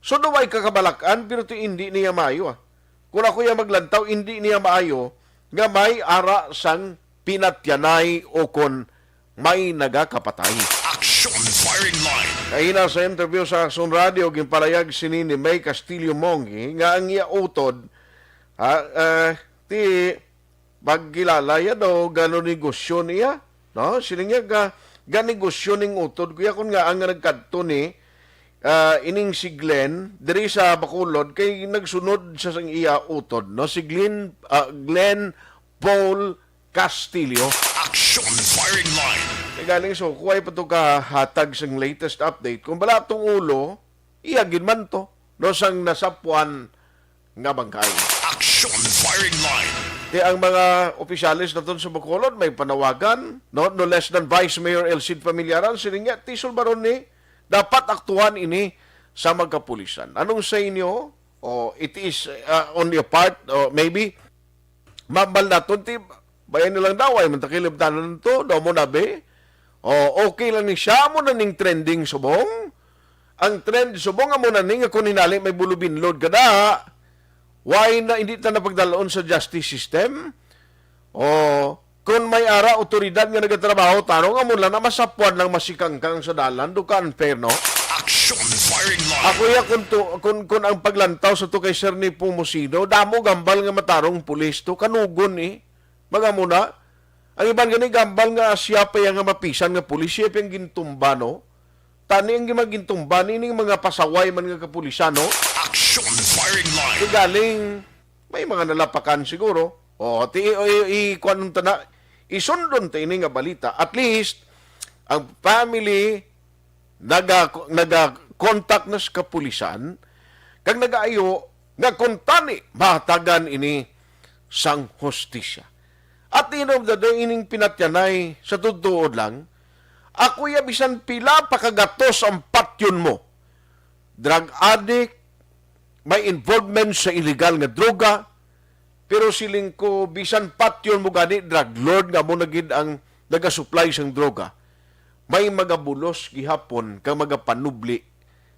so do way ka kabalakan, pero ti hindi niya maayo, ah. Kung ako ya maglantaw, hindi niya maayo nga may ara sang pinatyanay o kon may nagakapatay. Action firing line. Kahina sa interview sa Action Radio, ginpalayag sini ni May Castillo Mongi nga ang iya utod, ha, eh, ti pagkilala ya daw gano negosyo niya, no? Siling niya ga, ga negosyo ning utod, kuya, kun nga ang nagkadto ni, ah, ining si Glenn diri sa Bacolod kay nagsunod sa sang iya utod, no? Si Glenn, ah, Glenn Paul Castillo. Action firing line. Kay galing so, kuway pa to kahatag sang latest update. Kung bala tong ulo, iya gid man to, no, sang nasapuan nga bangkay. Action firing line. Ti ang mga opisyales naton sa Bacolod may panawagan, no, no less than Vice Mayor El Cid Familiaran, siling niya, ti sulbaron ni, dapat aktuhan ini sa magkapulisan. Anong sa inyo? O it is, uh, only a part, o maybe, mambal naton ti, bayan nilang daw, ay man takilib tanan to, daw mo na be? O, okay lang ni siya, mo na ning trending subong. Ang trend subong amo na ni nga kung hinali may bulubinlod ka da, why na hindi ta napagdalon sa justice system? O, kung may ara otoridad nga nagatrabaho, tarong amo lang na masapuan lang masikangkang sa dalan, do ka unfair, no? Action firing line. Ako ya kung, to, kung, kung ang paglantaw sa to kay Sir ni Pumosino, damo gambal nga matarong pulis to, kanugon eh. Mga muna, ang iban gani gambal nga siya pa yang mapisan nga pulis, siya pa yang gintumba, no? Tani ang mga gintumba, nining mga pasaway man nga kapulisan, no? Action firing line. Kay galing, may mga nalapakan siguro. O, ti, i, i, i, kuwan ta na, isundon ta ini nga balita. At least, ang family naga, naga-contact na sa kapulisan, kag nagaayo nga kung tani mahatagan ini sang hustisya. At the end of the day, ining pinatyanay, sa tutuod lang, ako ya bisan pila pa kagatos ang patyon mo. Drug addict, may involvement sa illegal nga droga, pero siling ko, bisan patyon mo gani, drug lord nga mo na gid ang nagasupply sang droga, may magabulos gihapon kag magapanubli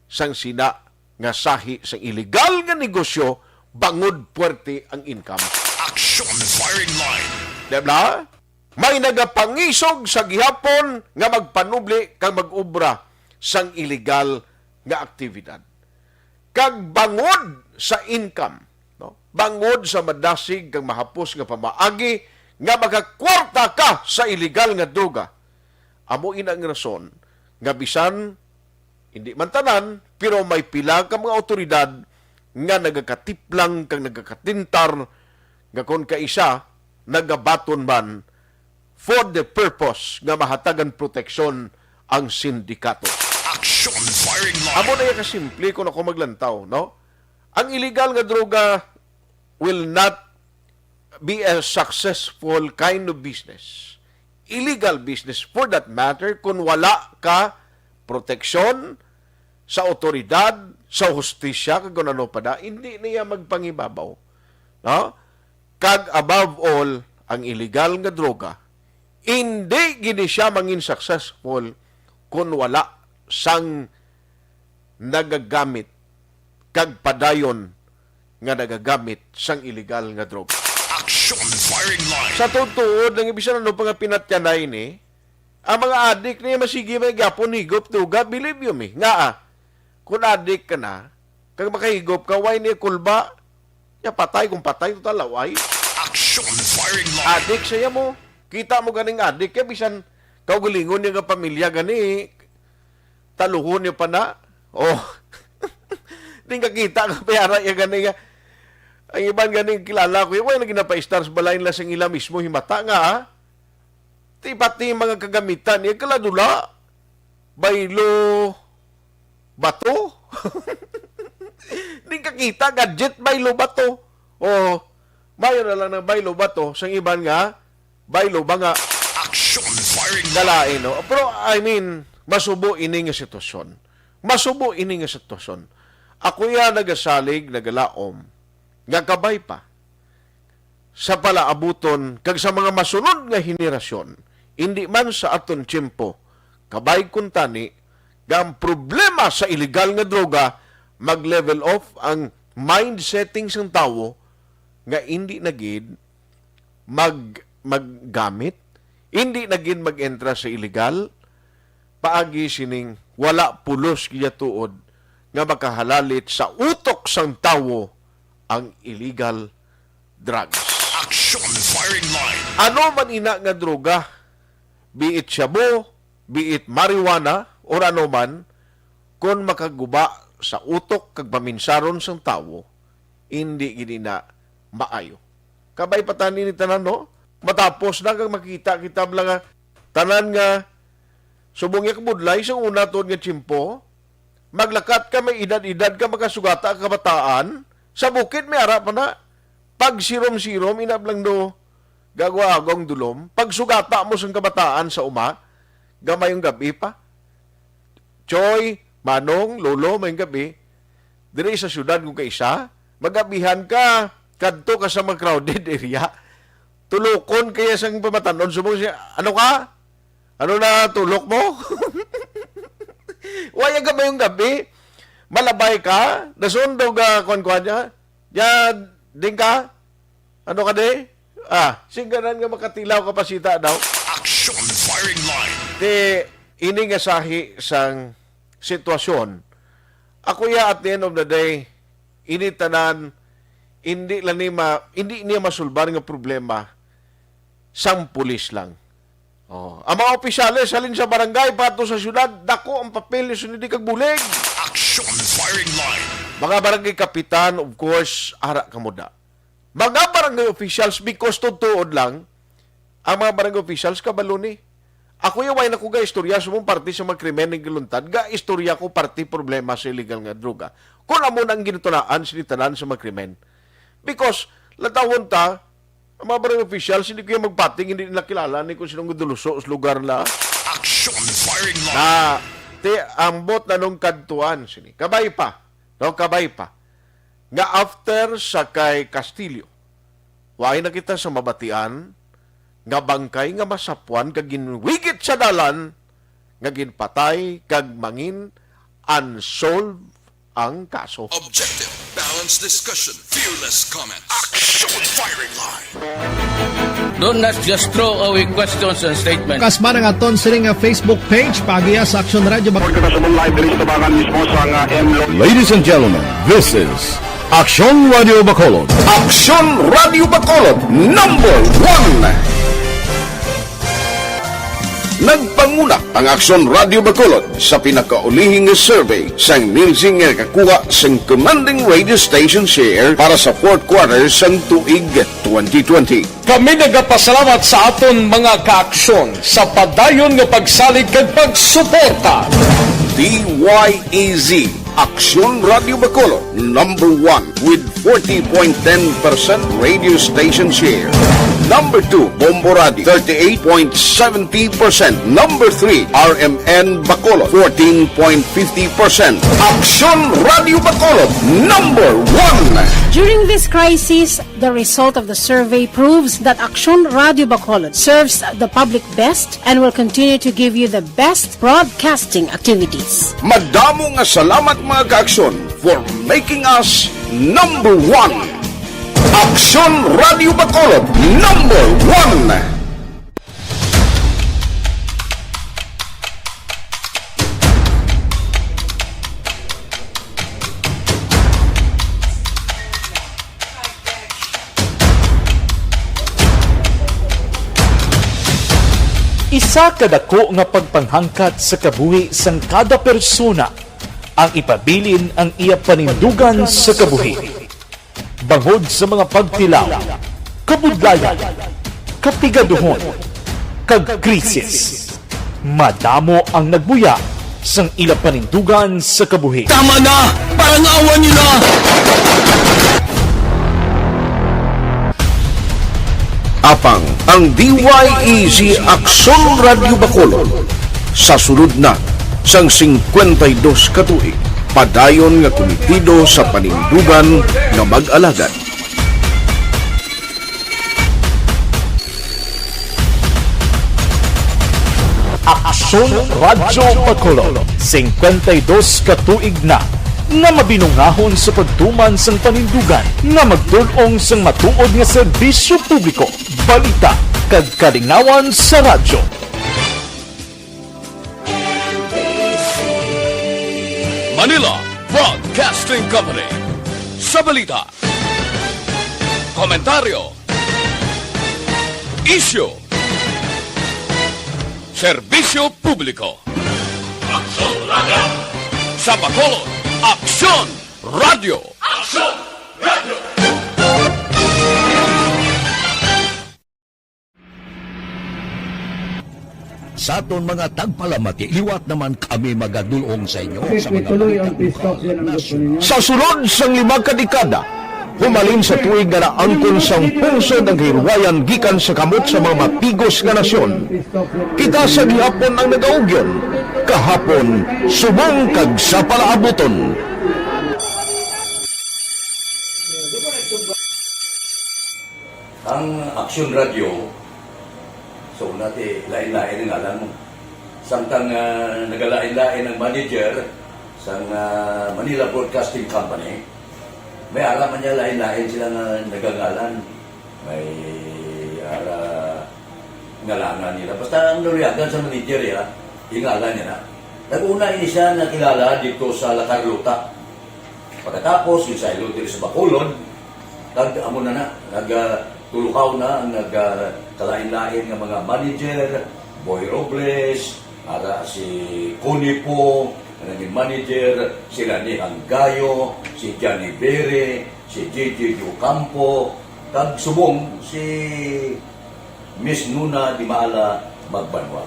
sang sina nga sahi sang illegal nga negosyo bangod puwerte ang income. Action firing line. Di ba? May nagapangisog sa gihapon nga magpanubli kag mag-obra sang illegal nga aktibidad. Kag bangod sa income, no? Bangod sa madasig kag mahapos nga pamaagi nga makakwarta ka sa illegal nga droga. Amo ina ang rason nga bisan hindi man tanan, pero may pila ka mga awtoridad nga nagakatiplang kag nagakatintar nga kon kaisa nagabaton man for the purpose nga mahatagan proteksyon ang sindikato. Action firing line. Amo na iya kasimple kung ako maglantaw, no? Ang illegal nga droga will not be a successful kind of business. Illegal business, for that matter, kung wala ka proteksyon sa awtoridad, sa hustisya, kag kung ano pa da, hindi niya magpangibabaw. No? Kag above all, ang illegal nga droga, hindi gini siya mangin successful kung wala sang nagagamit kag padayon nga nagagamit sang illegal nga droga. Action firing line. Sa tuod-tuod, ang bisan ano pa nga pinatyanay ni, ang mga adik ni masigi may gyapon higop duga, believe you me. Nga ah, kung adik ka na, kag makahigop ka, why niya kulba? Ya patay, kung patay, total laway. Action firing line. Adik siya mo. Kita mo ganing adik, kaya bisan kaugalingon niya nga pamilya gani, taluhon niya pa na. Oh. Di nga kita nga payara iya gani nga. Ang iban gani kilala ko, yung naging napaistar sa balay nila sa ila mismo, himata nga, ah. Ti pati mga kagamitan niya, kaladula, baylo, bato. Di ka kita, gadget, baylo, bato. O, mayo na lang ng baylo, bato. Sang iban nga, baylo, ba nga, Action firing line. Galain, no? Pero, I mean, masubo ini nga sitwasyon. Masubo ini nga sitwasyon. Ako ya nagasalig, nagalaom, nga kabay pa sa palaabuton kag sa mga masunod nga henerasyon, indi man sa aton tiyempo, kabay kuntani nga ang problema sa iligal nga droga mag-level off ang mind setting sang tawo nga indi na gid mag-, maggamit, indi na gid mag-entra sa iligal, paagi sining wala pulos giyatuod nga makahalalit sa utok sang tawo ang illegal drugs. Action firing line. Ano man ina nga droga, be it shabu, be it marijuana, or ano man, kon makaguba sa utok kag paminsaron sang tawo, indi gid ina maayo. Kabay pa tani ni tanan, no? Matapos na kag makita kita bala nga tanan nga subong ya kabudlay sa una tuod nga tiyempo, maglakat ka, may edad-edad ka, makasugata ka kabataan, sa bukid may ara pa na. Pag sirom-sirom, ina bala do, gagwa-agong dulom. Pag sugata mo sang kabataan sa uma, gamayong gab-i pa. Choy, Manong, Lolo, mayong gab-i. Diri sa syudad kung kaisa, magabihan ka, kadto ka sa mga crowded area. Tulokon kaya sang pamatanon, subong siya, "Ano ka? Ano na tulok mo?" Waya ka mayong gab-i. Malabay ka, nasundo ka, kuan-kuan niya. Ya, ding ka? Ano ka di? Ah, singganan nga makatilaw ka pa sita daw. Action firing line. Ti, ini nga sahi sang sitwasyon. Ako ya, at the end of the day, ini tanan, hindi lang ni ma-, hindi niya masulbar nga problema sang pulis lang. Oh, ang mga opisyales halin sa barangay pa ato sa syudad, dako ang papel ni sunidi kag bulig. Action firing line. Mga barangay kapitan, of course, ara ka mo da. Mga barangay officials, because tuod lang, ang mga barangay officials, kabalo ni. Ako yung way na ko ga-istorya sa mong parte sa mga krimen ng giluntad, ga-istorya ko parte problema sa illegal nga droga. Kung amo na ang ginutunaan sa tanan sa mga krimen. Because, latawon ta, ang mga barangay officials, hindi ko yung magpating, hindi nila kilala ni kung sinong guduluso sa lugar na. Action firing line. Na, ti, ambot na nung kadtuan, sini. Kabay pa. No, kabay pa. Nga after sa kay Castillo, waay na kita sa mabatian nga bangkay nga masapwan kag ginwigit sa dalan nga ginpatay kag mangin unsolved ang kaso. Objective, balanced discussion, fearless comment. Action firing line. Don't not just throw away questions and statements. Kasma ang aton sini nga Facebook page, pagiya sa Action Radio Bac- Report kita sa live diri sa tabangan mismo sa nga M Lo- Ladies and gentlemen, this is Action Radio Bacolod. Action Radio Bacolod, number one. Nagpanguna ang Aksyon Radio Bacolod sa pinakaulihing survey sang Nielsen nga nakakuha sang commanding radio station share para sa fourth quarter sang tuig twenty twenty. Kami nagapasalamat sa aton mga kaaksyon sa padayon nga pagsalig kag pagsuporta. D Y E Z, Aksyon Radio Bacolod, number one with forty point ten percent radio station share. Number two, Bombo Radio, thirty-eight point seventy percent. Number three, R M N Bacolod, fourteen point fifty percent. Aksyon Radio Bacolod, number one. During this crisis, the result of the survey proves that Aksyon Radio Bacolod serves the public best and will continue to give you the best broadcasting activities. Madamo nga salamat, mga kaaksyon, for making us number one. Aksyon Radio Bacolod, number one. Isa ka dako nga pagpanghangkat sa kabuhi sang kada persona ang ipabilin ang iya panindugan sa kabuhi. Bangod sa mga pagtilaw, kabudlayan, kapigaduhon, kag krisis. Madamo ang nagbuya sang ila panindugan sa kabuhi. Tama na! Parang awa nila! Apang ang D Y E Z Aksyon Radyo Bacolod sa sulod na sang singkwenta y dos ka tuig, padayon nga kumitido sa panindugan nga mag-alagad. Aksyon Radyo Bacolod, singkwenta y dos ka tuig na nga mabinungahon sa pagtuman sang panindugan nga magdul-ong sang matuod nga serbisyo publiko, balita, kag kalingawan sa radyo. Manila Broadcasting Company. Sa balita, komentaryo, isyu, serbisyo publiko. Aksyon Radyo! Sa Bacolod, Aksyon Radyo! Aksyon Radyo! Sa aton mga tagpalamati, liwat naman kami magadulong sa inyo sa mga balita lokal, nasyonal. Sa sulod sang lima ka dekada, humalin sa tuig nga naangkon sang pungsod ang kahilwayan gikan sa kamot sa mga mapigos nga nasyon, kita sa gihapon ang nagaugyon, kahapon, subong kag sa palaabuton. Ang Aksyon Radyo, so, una ti, lain-lain ang ngalan mo. Samtang, ah, nagalain-lain ang manager sang, ah, Manila Broadcasting Company, may ara man niya lain-lain sila nga nagangalan. May ara ngalanan nila. Basta ang naluyagan sa manager, ya, ingalan niya na. Nag-una ini siya nakilala dito sa La Carlota. Pagkatapos, yung saylo diri sa Bacolod, nag-, amo na na, nag, ah, tulukaw na ang nag, ah, kalain-lain nga mga manager, Boy Robles, ara si Connie Po, nga naging manager, si Rani Anggayo, si Johnny Bere, si J J Ocampo, kag subong si Miss Nuna Dimala Magbanwa.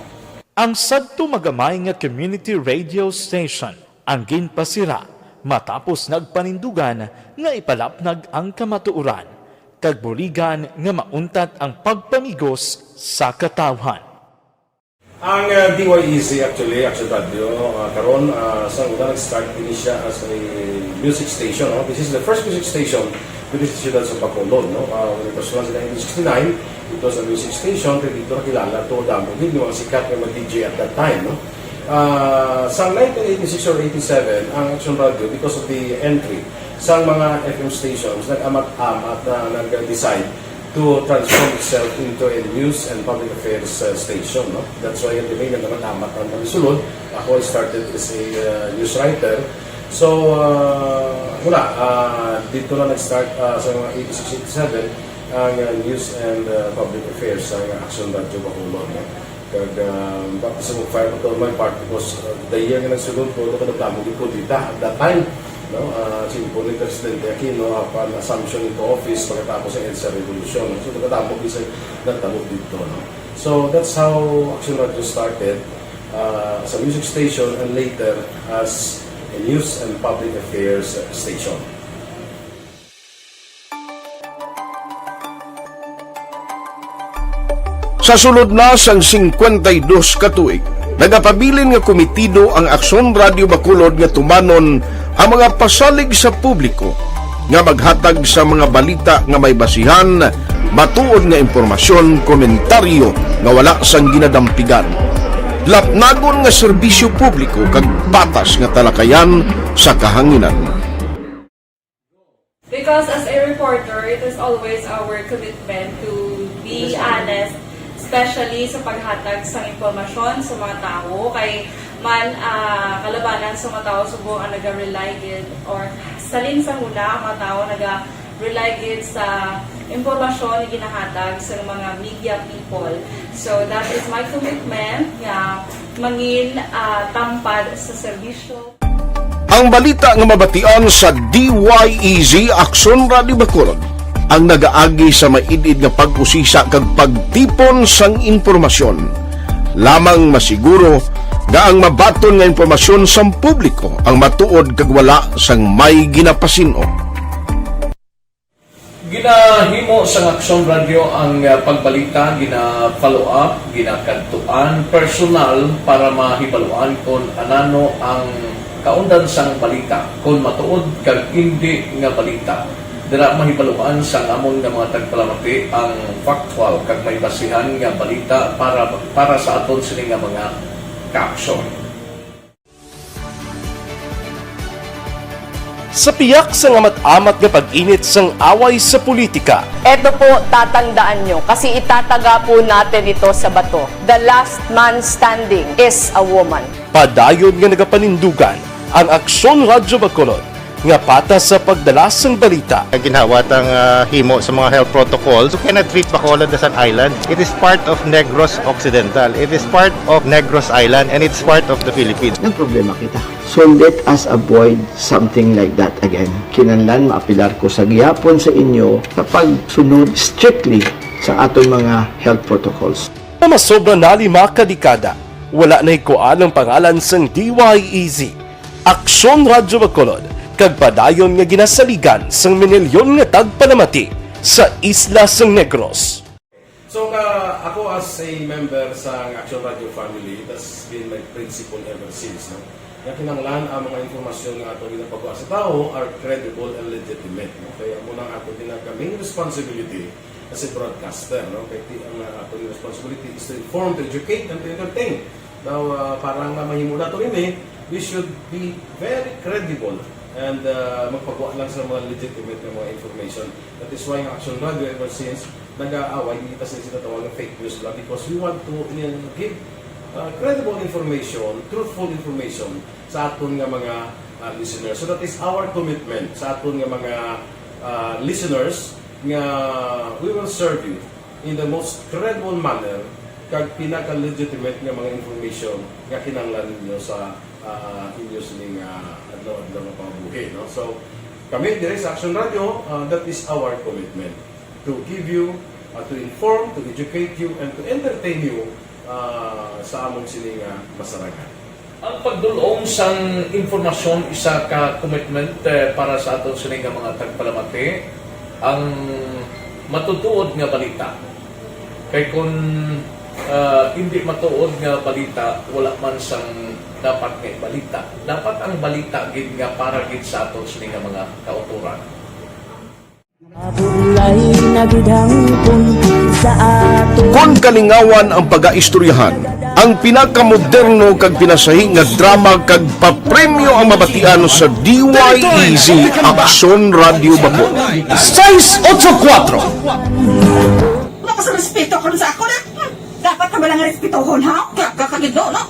Ang sadto magamay nga community radio station ang ginpasira matapos nagpanindugan nga ipalapnag ang kamatuoran kag buligan nga mauntat ang pagpamigos sa katawhan. Ang, uh, D Y E Z actually, Action Radio, uh, karon, uh, sa una nag-start ini siya as a music station, no? This is the first music station diri sa siyudad sa Bacolod, no? Uh, when it was launched in nineteen sixty-nine, it was a music station, kay dito nakilala to damo gid nga mga sikat nga mga D J at that time, no? Ah, sa nineteen eighty-six or eighty-seven, ang Action Radio, because of the entry sa mga F M stations, nag-amat-amat, ah, nag-decide to transform itself into a news and public affairs, uh, station, no? That's why, at the main, nag-amat-amat ang mga sulod. Ako, I started as a, uh, news writer. So, uh, wala, uh, dito na nag-start, uh, sa mga eighty-six, eighty-seven, ang, uh, news and, uh, public affairs sa Action Radio Bacolod, no? Kag, ah, baptism of fire pa to my part because, ah, the year nga nagsulod ko, ito kadamo gid ko dita at that time, no? Ah, si Impo ni Presidente Aquino, apan assumption into office pagkatapos sa EDSA Revolution. So, kadamo gid sa nagtabo dito, no? So, that's how Action Radio started, ah, as a music station and later as a news and public affairs station. Sa sulod na sang singkwenta y dos ka tuig, nagapabilin nga kumitido ang Aksyon Radio Bacolod nga tumanon ang mga pasalig sa publiko nga maghatag sa mga balita nga may basihan, matuod nga impormasyon, komentaryo nga wala sang ginadampigan, lapnagon nga serbisyo publiko kag patas nga talakayan sa kahanginan. Because as a reporter, it is always our commitment to be honest, especially sa paghatag sa impormasyon sa mga tawo. Kay man, ah, kalabanan sa mga tawo subong ang naga-rely gid, or salin sa huna ang mga tawo naga-rely gid sa impormasyon nga ginahatag sa mga media people. So that is my commitment nga mangin, ah, tampad sa serbisyo. Ang balita nga mabatian sa D Y E Z Aksyon Radio Bacolod, ang nagaagi sa maid-id nga pag-usisa kag pagtipon sang impormasyon. Lamang masiguro nga ang mabaton nga impormasyon sang publiko ang matuod kag wala sang may ginapasin-o. Ginahimo sang Aksyon Radyo ang, ah, pagbalita, gina-follow up, ginakadtuan personal para mahibaluan kon anano ang kaundan sang balita, kon matuod kag indi nga balita. Dira mahibaluan sang amon nga mga tagpalamati ang factual kag may basihan nga balita para, para sa aton sini nga mga kaaksyon. Sa piyak sang amat-amat nga pag-init sang away sa politika, Eto po, tatandaan nyo, kasi itataga po natin ito sa bato. The last man standing is a woman. Padayon nga nagapanindugan ang Aksyon Radyo Bacolod nga patas sa pagdala sang balita. Ginhawat ang, ah, himo sa mga health protocols. You cannot treat Bacolod as an island. It is part of Negros Occidental. It is part of Negros Island, and it's part of the Philippines. Nagproblema kita. So let us avoid something like that again. Kinahanglan maapilar ko sa gihapon sa inyo sa pagsunod strictly sa aton mga health protocols. Nga masobra na lima ka dekada, wala nahikuan ang pangalan sang D Y E Z, Aksyon Radyo Bacolod, kag padayon nga ginasaligan sang minilyon nga tagpalamati sa isla sang Negros. So, ka, ako as a member sa Action Radio family, that's been my principle ever since, no? Nga kinahanglan ang mga impormasyon nga ato ginapagwa sa tawo are credible and legitimate, no? Kaya amo nang ato ginag-, main responsibility as a broadcaster, no? Kay ti-, ang, uh, ato responsibility is to inform, to educate, and to entertain. Now, uh, para nga mahimo nato ini, we should be very credible and, uh, magpagwa lang sa mga legitimate nga mga information. That is why ang Action Radio ever since nag-aaway, hindi ta sila sinatawag ng fake news lang because we want to, uh, give, uh, credible information, truthful information sa aton nga mga, uh, listeners. So that is our commitment sa aton nga mga, uh, listeners nga we will serve you in the most credible manner kag pinaka-legitimate nga mga information nga kinahanglan ninyo sa, ah, inyo sining, ah, adlaw-adlaw nga pangabuhi, no? So, kami diri sa Action Radio, ah, that is our commitment, to give you, ah, to inform, to educate you, and to entertain you, ah, sa among sining, ah, masarangan. Ang pagdul-ong sang impormasyon isa ka commitment, eh, para sa aton sini nga mga tagpalamati, ang matutuod nga balita. Kay kun, ah, indi matuod nga balita, wala man sang dapat nga ibalita. Dapat ang balita gid nga para gid sa aton sini nga mga kautoran. Mabulay na gid hangpon sa ato. Kon kalingawan ang pagaistoryahan, ang pinakamoderno kag pinasahi nga drama kag papremyo ang mabatian sa D Y E Z Aksyon Radio Bacol. Sais otso kuwatro. Wala ka sa respeto karon sa ako na. Hmm. Dapat ka ba lang respetohon, ha? Grabe ka gid, no? Ah!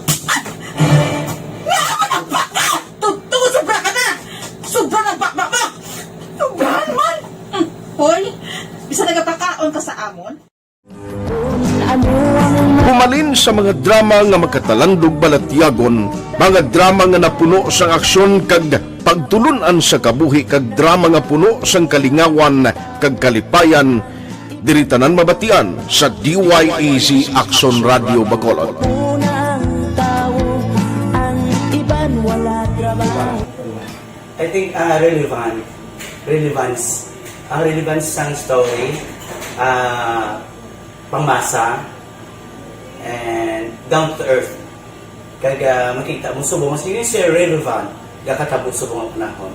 Nga naman ang baka! Totoo, sobra ka na! Sobra na ang baka mo! Sobrahan man! Hmm. Hoy, bisa nagapakaon ka sa amon? Humalin sa mga drama nga makatalandog balatyagon, mga drama nga napuno sang aksyon kag pagtulun-an sa kabuhi, kag drama nga puno sang kalingawan kag kalipayan, diri tanan mabatian sa D Y E Z Action Radio Bacolod. Unang tawo, ang iban wala trabaho. I think, ah, relevant, relevance, ang relevance sang story, ah, pangmasa, and down to earth. Kag, ah, makita mo subong mas yun siya relevant, gakatabo subong ang panahon.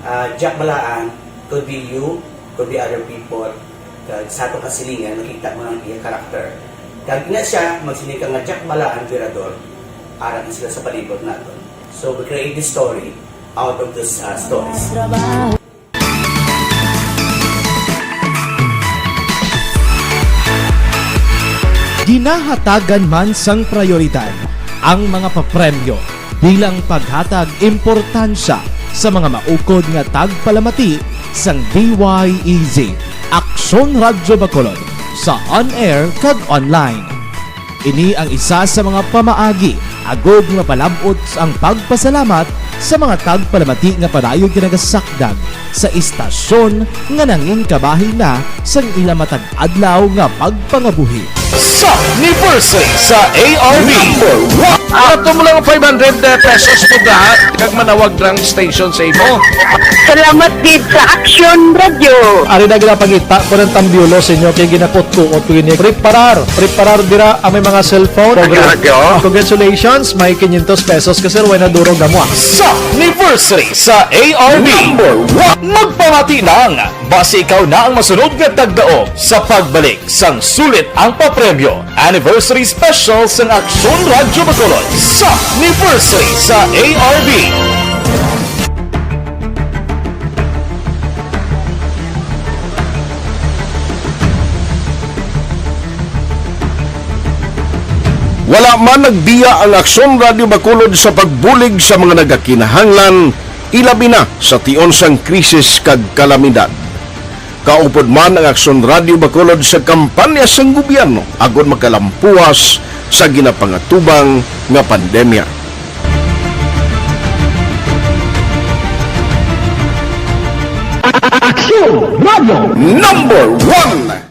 Ah, Jack Balaan could be you, could be other people. Kag sa ato kasilingan, makita mo ang iya character. Kag ina siya, magsiling ka nga Jack Balaan, Virador, ara na sila sa palibot naton. So, we create this story out of those, ah, stories. Ginahatagan man sang prayoridad ang mga papremyo bilang paghatag importansya sa mga maukod nga tagpalamati sang D Y E Z, Aksyon Radyo Bacolod, sa on-air kag online. Ini ang isa sa mga pamaagi agud nga palab-ot ang pagpasalamat sa mga tagpalamati nga padayon ginagasakdag sa istasyon nga nangin kabahin na sang ila matag adlaw nga pagpangabuhi. Sa anniversary sa A R B. Number one. Ato mo lang five hundred pesos po da, kag manawag lang station sa imo. Salamat gid sa Action Radio. Ari na ginapangita ko ng tambiolo sa inyo kay ginakot-kuot ko ini. Preparar, preparar dira ang may mga cellphone. Action Radio. Congratulations, may quinientos pesos ka, sir, way na durog amo, ah. Sa anniversary sa A R B. Number one. Magpamati lang, basi ikaw na ang masunod nga tagdaog sa pagbalik sang sulit ang papremyo. Anniversary Special sang Aksyon Radyo Bacolod sa anniversary sa A R B. Wala man nagbiya ang Aksyon Radyo Bacolod sa pagbulig sa mga nagakinahanglan, ilabi na sa tion sang krisis kag kalamidad. Kaupod man ang Aksyon Radyo Bacolod sa kampanya sang gobyerno agod makalampuas sa ginapangatubang nga pandemya. Aksyon Radio. Number one.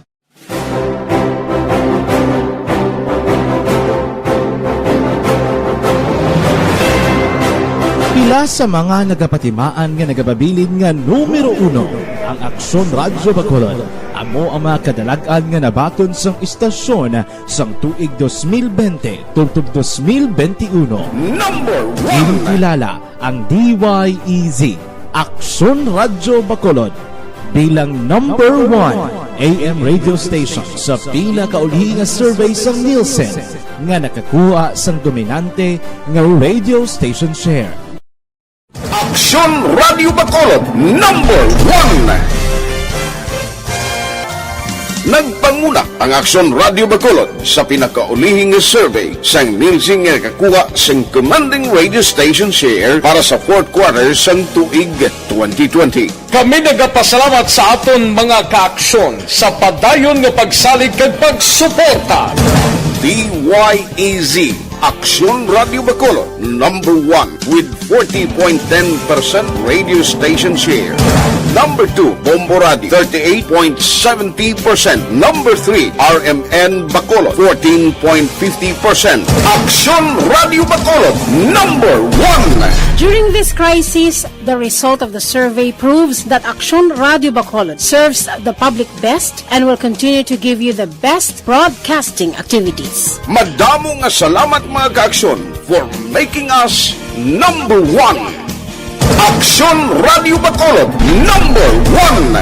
Pila sa mga nagapatimaan nga nagapabilin nga numero uno ang Aksyon Radyo Bacolod. Amo ang mga kadalag-an nga nabaton sang istasyon sang tuig dos mil bente tubtob dos mil bente uno. Number one. Ginkilala ang D Y E Z, Aksyon Radyo Bacolod, bilang number one A M radio station sa pinakauli nga survey sang Nielsen nga nakakuha sang dominante nga radio station share. Aksyon Radio Bacolod, number one. Nagpanguna ang Aksyon Radio Bacolod sa pinakaulihi nga survey sang Nielsen nga nakakuha sang commanding radio station share para sa fourth quarter sang tuig twenty twenty. Kami nagapasalamat sa aton mga kaaksyon sa padayon nga pagsalig kag pagsuporta. D Y E Z, Aksyon Radio Bacolod, number one with forty point ten percent radio station share. Number two, Bombo Radio, thirty-eight point seventy percent. Number three, R M N Bacolod, fourteen point fifty percent. Aksyon Radio Bacolod, number one. During this crisis, the result of the survey proves that Aksyon Radio Bacolod serves the public best and will continue to give you the best broadcasting activities. Madamo nga salamat, mga kaaksyon, for making us number one. Aksyon Radio Bacolod, number one.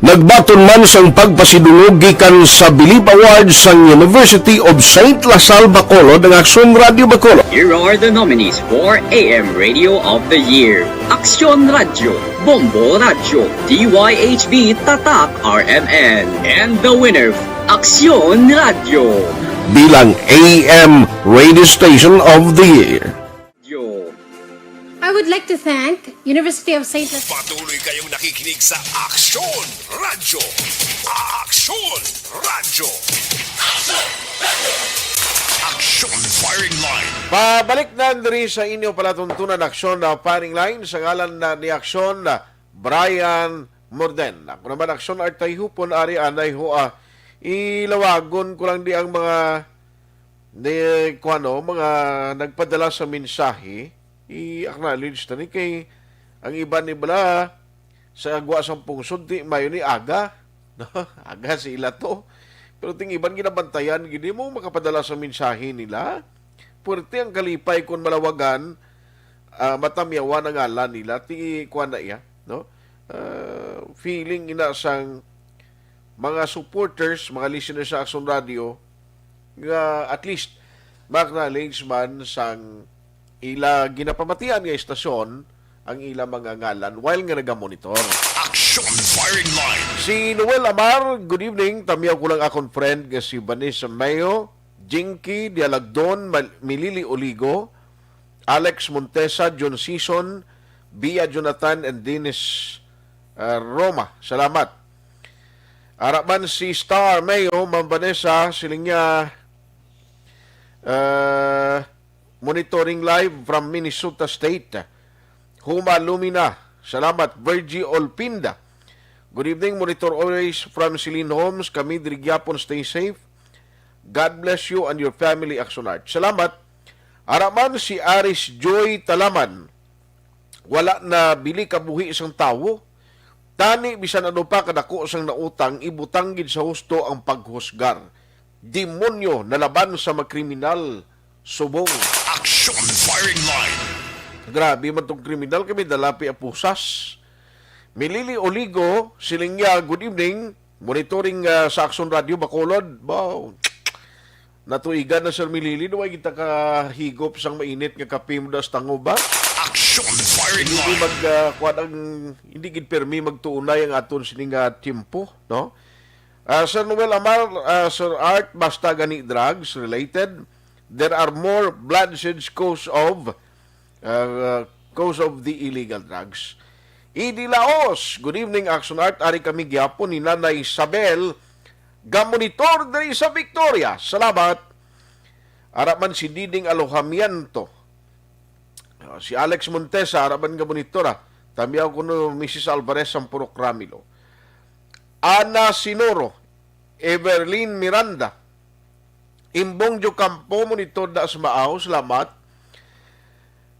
Nagbaton man sang pagpasidungog gikan sa Bilib Award sang University of Saint La Salle Bacolod ang Aksyon Radio Bacolod. Here are the nominees for A M Radio of the Year: Aksyon Radio, Bombo Radio, D Y H B Tatak R M N, and the winner, Aksyon Radio. Bilang A M Radio Station of the Year. Yo. I would like to thank University of Saint Las- Patuloy kayong nakikinig sa Aksyon Radyo. Aksyon Radyo. Aksyon Firing Line. Pabalik na diri sa inyo palatuntunan, Aksyon na Firing Line, sa ngalan na ni Aksyon na Brian Morden. Ako naman, Aksyon Artay Hupon, ari anay ho, ah, ilawagon ko lang di ang mga, di, kuwano, mga nagpadala sa mensahe, i-acknowledge ta ni kay ang iban ni bala sa agwa sang pungsod, di mayo ni aga, no? Aga sa ila to. Pero ting iban ginabantayan gid mo makapadala sa mensahe nila. Puwerte ang kalipay kon malawagan, ah, matamyawan ang ngalan nila. Ti kuan na iya, no? Ah, feeling ina sang mga supporters, mga listeners sa Aksyon Radio, nga at least ma-acknowledge man sang ila ginapamatian nga istasyon ang ila mga ngalan while nga nagamonitor. Action Firing Line. Si Noel Amar, good evening. Tamyaw ko lang akon friend nga si Vanessa Mayo, Jinky Dialagdon, Mal-, Milili Oligo, Alex Montesa, John Sison, Bia Jonathan, and Dennis, uh, Roma. Salamat. Ara man si Star Mayo, Ma'am Vanessa, siling niya, uh, monitoring live from Minnesota State. Huma Lumina. Salamat, Virgie Olpinda. Good evening, Monitor always from Celine Homes. Kami diri gyapon, stay safe. God bless you and your family, Action Art. Salamat. Ara man si Aris Joy Talaman. Wala na bili kabuhi sang tawo. Tani bisan ano pa kadako sang nautang, ibutang gid sa husto ang paghusgar. Demonyo na laban sa mga kriminal, subong. Action Firing Line. Grabe man tong kriminal, kami dalapi apusas. Milili Oligo, siling niya, "Good evening. Monitoring, ah, sa Action Radio Bacolod." Wow. Natuigan na, Sir Milili, no? Ay kita kahigop sang mainit nga kape mo das tango ba? Action Firing Hindi Line. Mag, ah, kuwan ang, hindi gid permi magtuunay ang aton sini nga tiyempo, no? Ah, Sir Noel Amar, ah, Sir Art, basta gani drugs related, there are more bloodshed cause of, ah, cause of the illegal drugs. Idi Laos, good evening, Action Art. Ari kami gyapon ni Nanay Isabel, gamonitor diri sa Victoria. Salamat. Ara man si Diding Alojamiento. Ah, si Alex Montesa, ara man gamonitor, ah. Tamyaw kuno Missus Alvarez sang Purok Ramilo. Ana Sinoro, Everlyn Miranda, Imbong Diocampo, monitor da sa Maaw, salamat.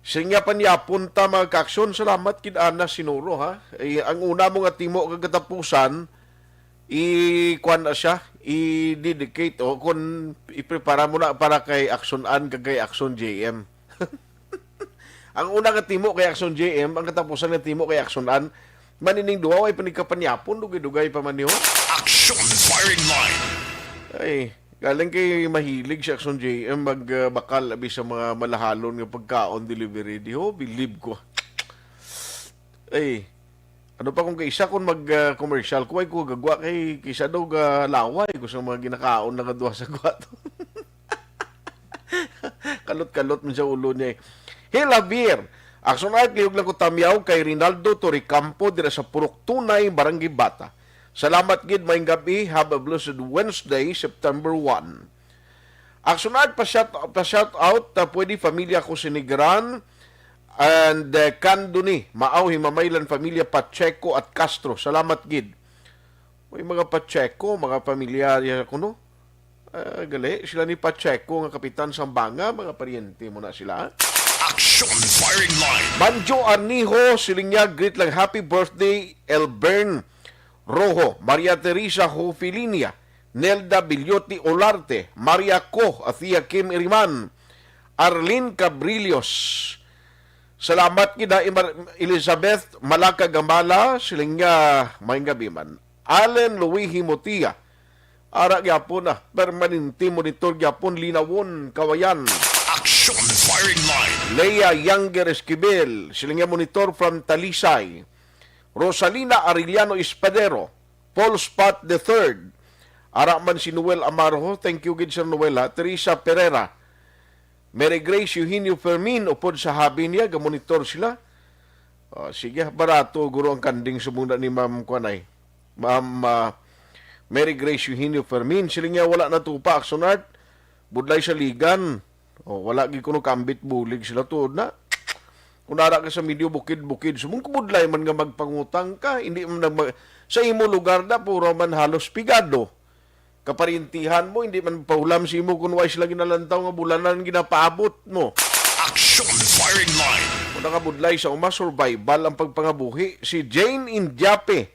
Sinya panyapon ta, mga kaaksyon, salamat kid Ana Sinoro, ha. Eh, ang una mo nga timo kag katapusan, i-kuan na siya, i-dedicate, o kung iprepara mo na para kay Action An kag kay Action J M. Ang una nga timo kay Action J M, ang katapusan nga timo kay Action An. Manining duha, ay panigkapanyapon, dugay-dugay pa man niyo. Action Firing Line. Ay, galing kay mahilig si Action J M mag, ah, bakal abi sa mga malahalon nga pagkaon delivery. Di ho, believe ko. Ay, ano pa kung kaisa kung mag, ah, commercial ko, ay ko gagwa kay kisa daw ga laway ko sa mga ginakaon na nga duha sa gwato. Kalot-kalot man sa ulo niya eh. Hey, Javier, Action Art, lihog lang ko tamyaw kay Rinaldo Torrecampo dira sa Purok Tunay, Barangay Bata. Salamat gid, maayong gabi. Have a blessed Wednesday, September one. Action Art, pa-shout, pa-shout out, ah, pwede pamilya ko si Negran and, eh, Candoni, Maaw, Himamaylan, pamilya Pacheco at Castro. Salamat gid. May mga Pacheco, mga pamilyarya ko, no? Ah, gali, sila ni Pacheco nga kapitan sang banga, mga paryente mo na sila. Action Firing Line. Manjo Arnijo, siling niya, greet lang, "Happy birthday, Elbern Rojo, Maria Teresa Jofilinia, Nelda Bilyote Olarte, Maria Co, Athea Kim Iriman, Arlene Cabrillos." Salamat gid ha, Imar-, Elizabeth Malaka Gamala, siling niya, "Maayong gabi man." Allen Louis Himotia, ara gyapon na, permanente monitor gyapon, Linawon, Kawayan. Action Firing Line. Lea Younger Esquivel, siling niya, monitor from Talisay. Rosalina Arellano Espadero, Paul Spot the third. Ara man si Noel Amarho, thank you gid, Sir Noel, ha. Teresa Pereira, Mary Grace Eugenio Fermin, upod sa habi niya, gamonitor sila. Oh, sige, barato guro ang kanding subong na ni Ma'am Kuanay. Ma'am, ah, Mary Grace Eugenio Fermin, siling niya, "Wala na tupa, Action Art. Budlay sa ligan." Oh, wala gid kuno kambit bulig sila tuod na. Kung ara ka sa medyo bukid-bukid, subong ko budlay man nga magpangutang ka, hindi man nag-, sa imo lugar na, puro man halos pigado. Kaparintihan mo, hindi man pahulam sa imo kung wala sila ginalantaw nga bulanan ginapaabot mo. Action Firing Line. Kung nakabudlay sa uma, survival ang pagpangabuhi. Si Jane Indiape,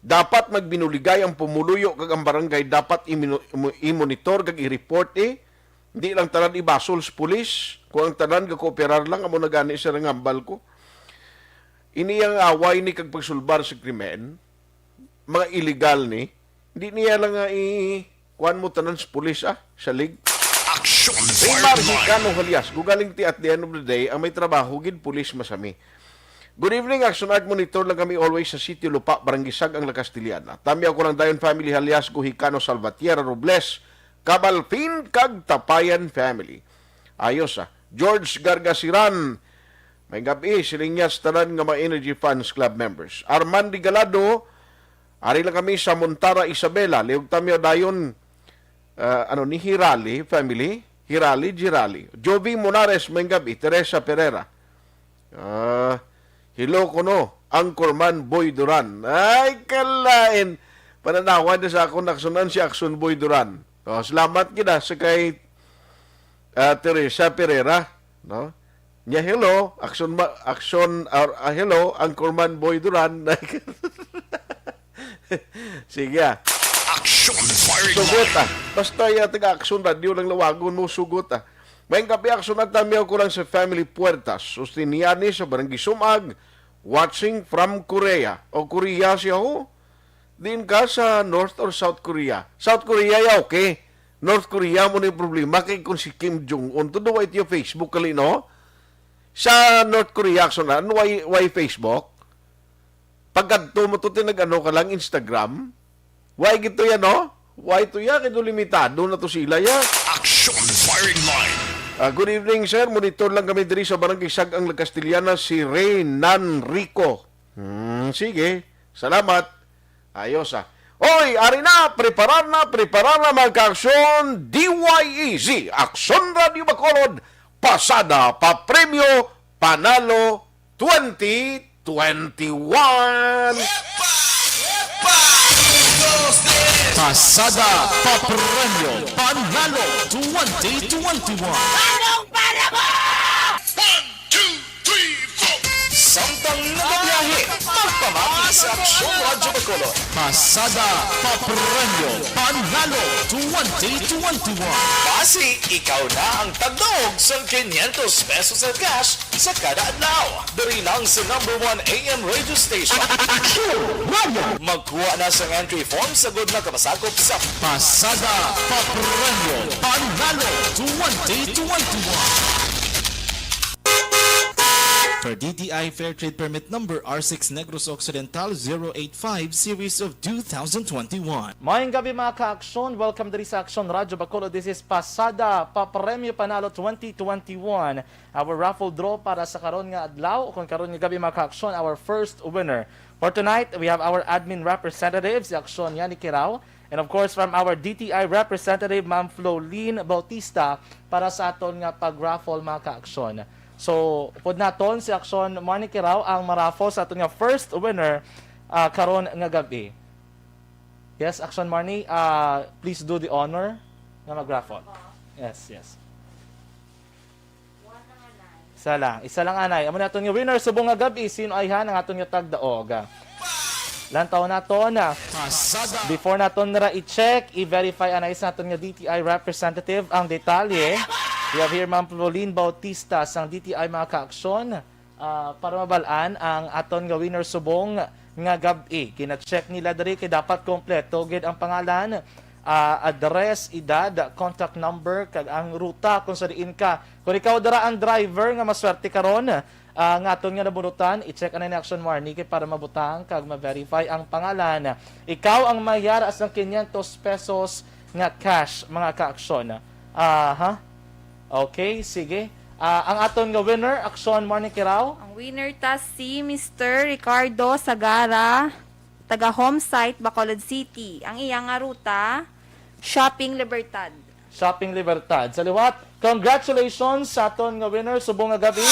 dapat magbinuligay ang pumuluyo kag ang barangay dapat imino-, imo-, i-monitor kag i-report eh. Hindi lang tanan ibasol sa pulis. Kung ang tanan gakooperar lang, amo na gani, sir, ang hambal ko. Ini ang away ni kag pagsulbar sa krimen. Mga illegal ni. Di niya lang nga i-, kuwan mo tanan sa pulis, ah, sa lig. Action Raymar Fireline. Hicano Halias, gugaling ti at the end of the day, ang may trabaho gid pulis masami. Good evening, Action Art Monitor lang kami always sa Sitio Lupa, Barangay Sag-ang, La Castellana. Tami ako lang dayon family Halias, Guhicano, Salvatierra, Robles, Cabalfin, kag Tapayan family. Ayos, ah. George Gargasiran, may gabi, siling niya sa tanan nga mga Energy Fans Club members. Arman Regalado, ari lang kami sa Montara, Isabela. Liog tamyo dayon, ah, ano ni Hirali family? Hirali, Girali. Jovi Monares, may gabi. Teresa Pereira. Ah, Hello kuno, Anchorman Boy Duran. Ay, kalain. Pananawan na sa akon aksunan si Action Boy Duran. Oh, salamat gid, ah, sa kay, ah, Teresa Pereira, no? Nya, hello, Action Ma-, Action, ah, ah, hello, Anchorman Boy Duran. Sige, ah. Action firing Sugot, line. Ah. Basta ya taga Action Radio lang lawagon mo, sugot, ah. Maayong gab-i, Action, at tamiyaw ko lang sa Family Puertas, Justiniani sa Barangay Sumag, watching from Korea. O Korea siya, ho? Diin ka sa North or South Korea? South Korea, ya, okay. North Korea mo na yung problema kay kung si Kim Jong-un, todo wa ito yung Facebook kali, no? Sa North Korea, Action, ah, why, why Facebook? Pagkadto mo to, tinag-ano ka lang, Instagram? Why gito yan, no? Why to ya? Kay do limitado na to sila, ya. Action firing line. Ah, good evening, sir. Monitor lang kami diri sa Barangay Sag-ang La Castellana, si Reynan Rico. Hmm, sige. Salamat. Ayos, ah. Oy, ari na, preparar na, preparar na, mga ka-aksyon. D Y E Z, Aksyon Radio Bacolod, pasada pa premyo, panalo twenty twenty-one. Pasada pa premyo, panalo twenty twenty-one. Anong para mo? One, two, three, four. Samtang nagabiyahe, magpamati sa Aksyon Radyo Bacolod. Pasada pa premyo, panalo twenty twenty-one. Basi, ikaw na ang tagdaog sa quinientos pesos na cash sa kada adlaw. Diri lang sa number one A M radio station. Aksyon Radyo. Magkuha na sang entry form sa gud na kapasakop sa Pasada pa premyo, panalo twenty twenty-one. For D T I Fair Trade Permit Number R six Negros Occidental zero eight five Series of two thousand twenty-one. Maayong gabi, mga ka-aksyon. Welcome diri sa Aksyon Radyo Bacolod. This is Pasada pa Premyo Panalo twenty twenty-one. Our raffle draw para sa karon nga adlaw, o kung karon nga gabi, mga ka-aksyon, our first winner. For tonight, we have our admin representative, si Aksyon Yani Kirao. And of course, from our D T I representative, Ma'am Flolene Bautista, para sa aton nga pag-raffle, mga ka-aksyon. So, upod naton si Aksyon Marnie Kirao ang maraffle sa aton nga first winner, ah, karon nga gabi. Yes, Aksyon Marnie, ah, please do the honor nga mag-raffle. Yes, yes. Isa lang, isa lang, anay. Amo na aton nga winner subong nga gabi. Sino ay han ang aton nga tagdaog? Lantaw naton. Pasada. Before naton nira i-check, i-verify anay sa aton nga D T I representative ang detalye. We have here Ma'am Pauline Bautista sang D T I, mga ka-aksyon, ah, para mabalaan ang aton nga winner subong nga gab-i. Gina-check nila diri kay dapat kompleto gid ang pangalan, ah, address, edad, contact number, kag ang ruta kung sa diin ka. Kung ikaw dira ang driver nga maswerte karon, ah, nga aton nga nabunutan, i-check anay ni Action Marnie kay para mabutang kag ma-verify ang pangalan. Ikaw ang mahiyara sang quinientos pesos nga cash, mga ka-aksyon. Aha. Okay, sige. Ah, ang aton nga winner, Action Marnie Kirao. Ang winner ta si Mister Ricardo Sagara, taga Homesite, Bacolod City. Ang iya nga ruta, Shopping Libertad. Shopping Libertad. Sa liwat, congratulations sa aton nga winner subong nga gabi.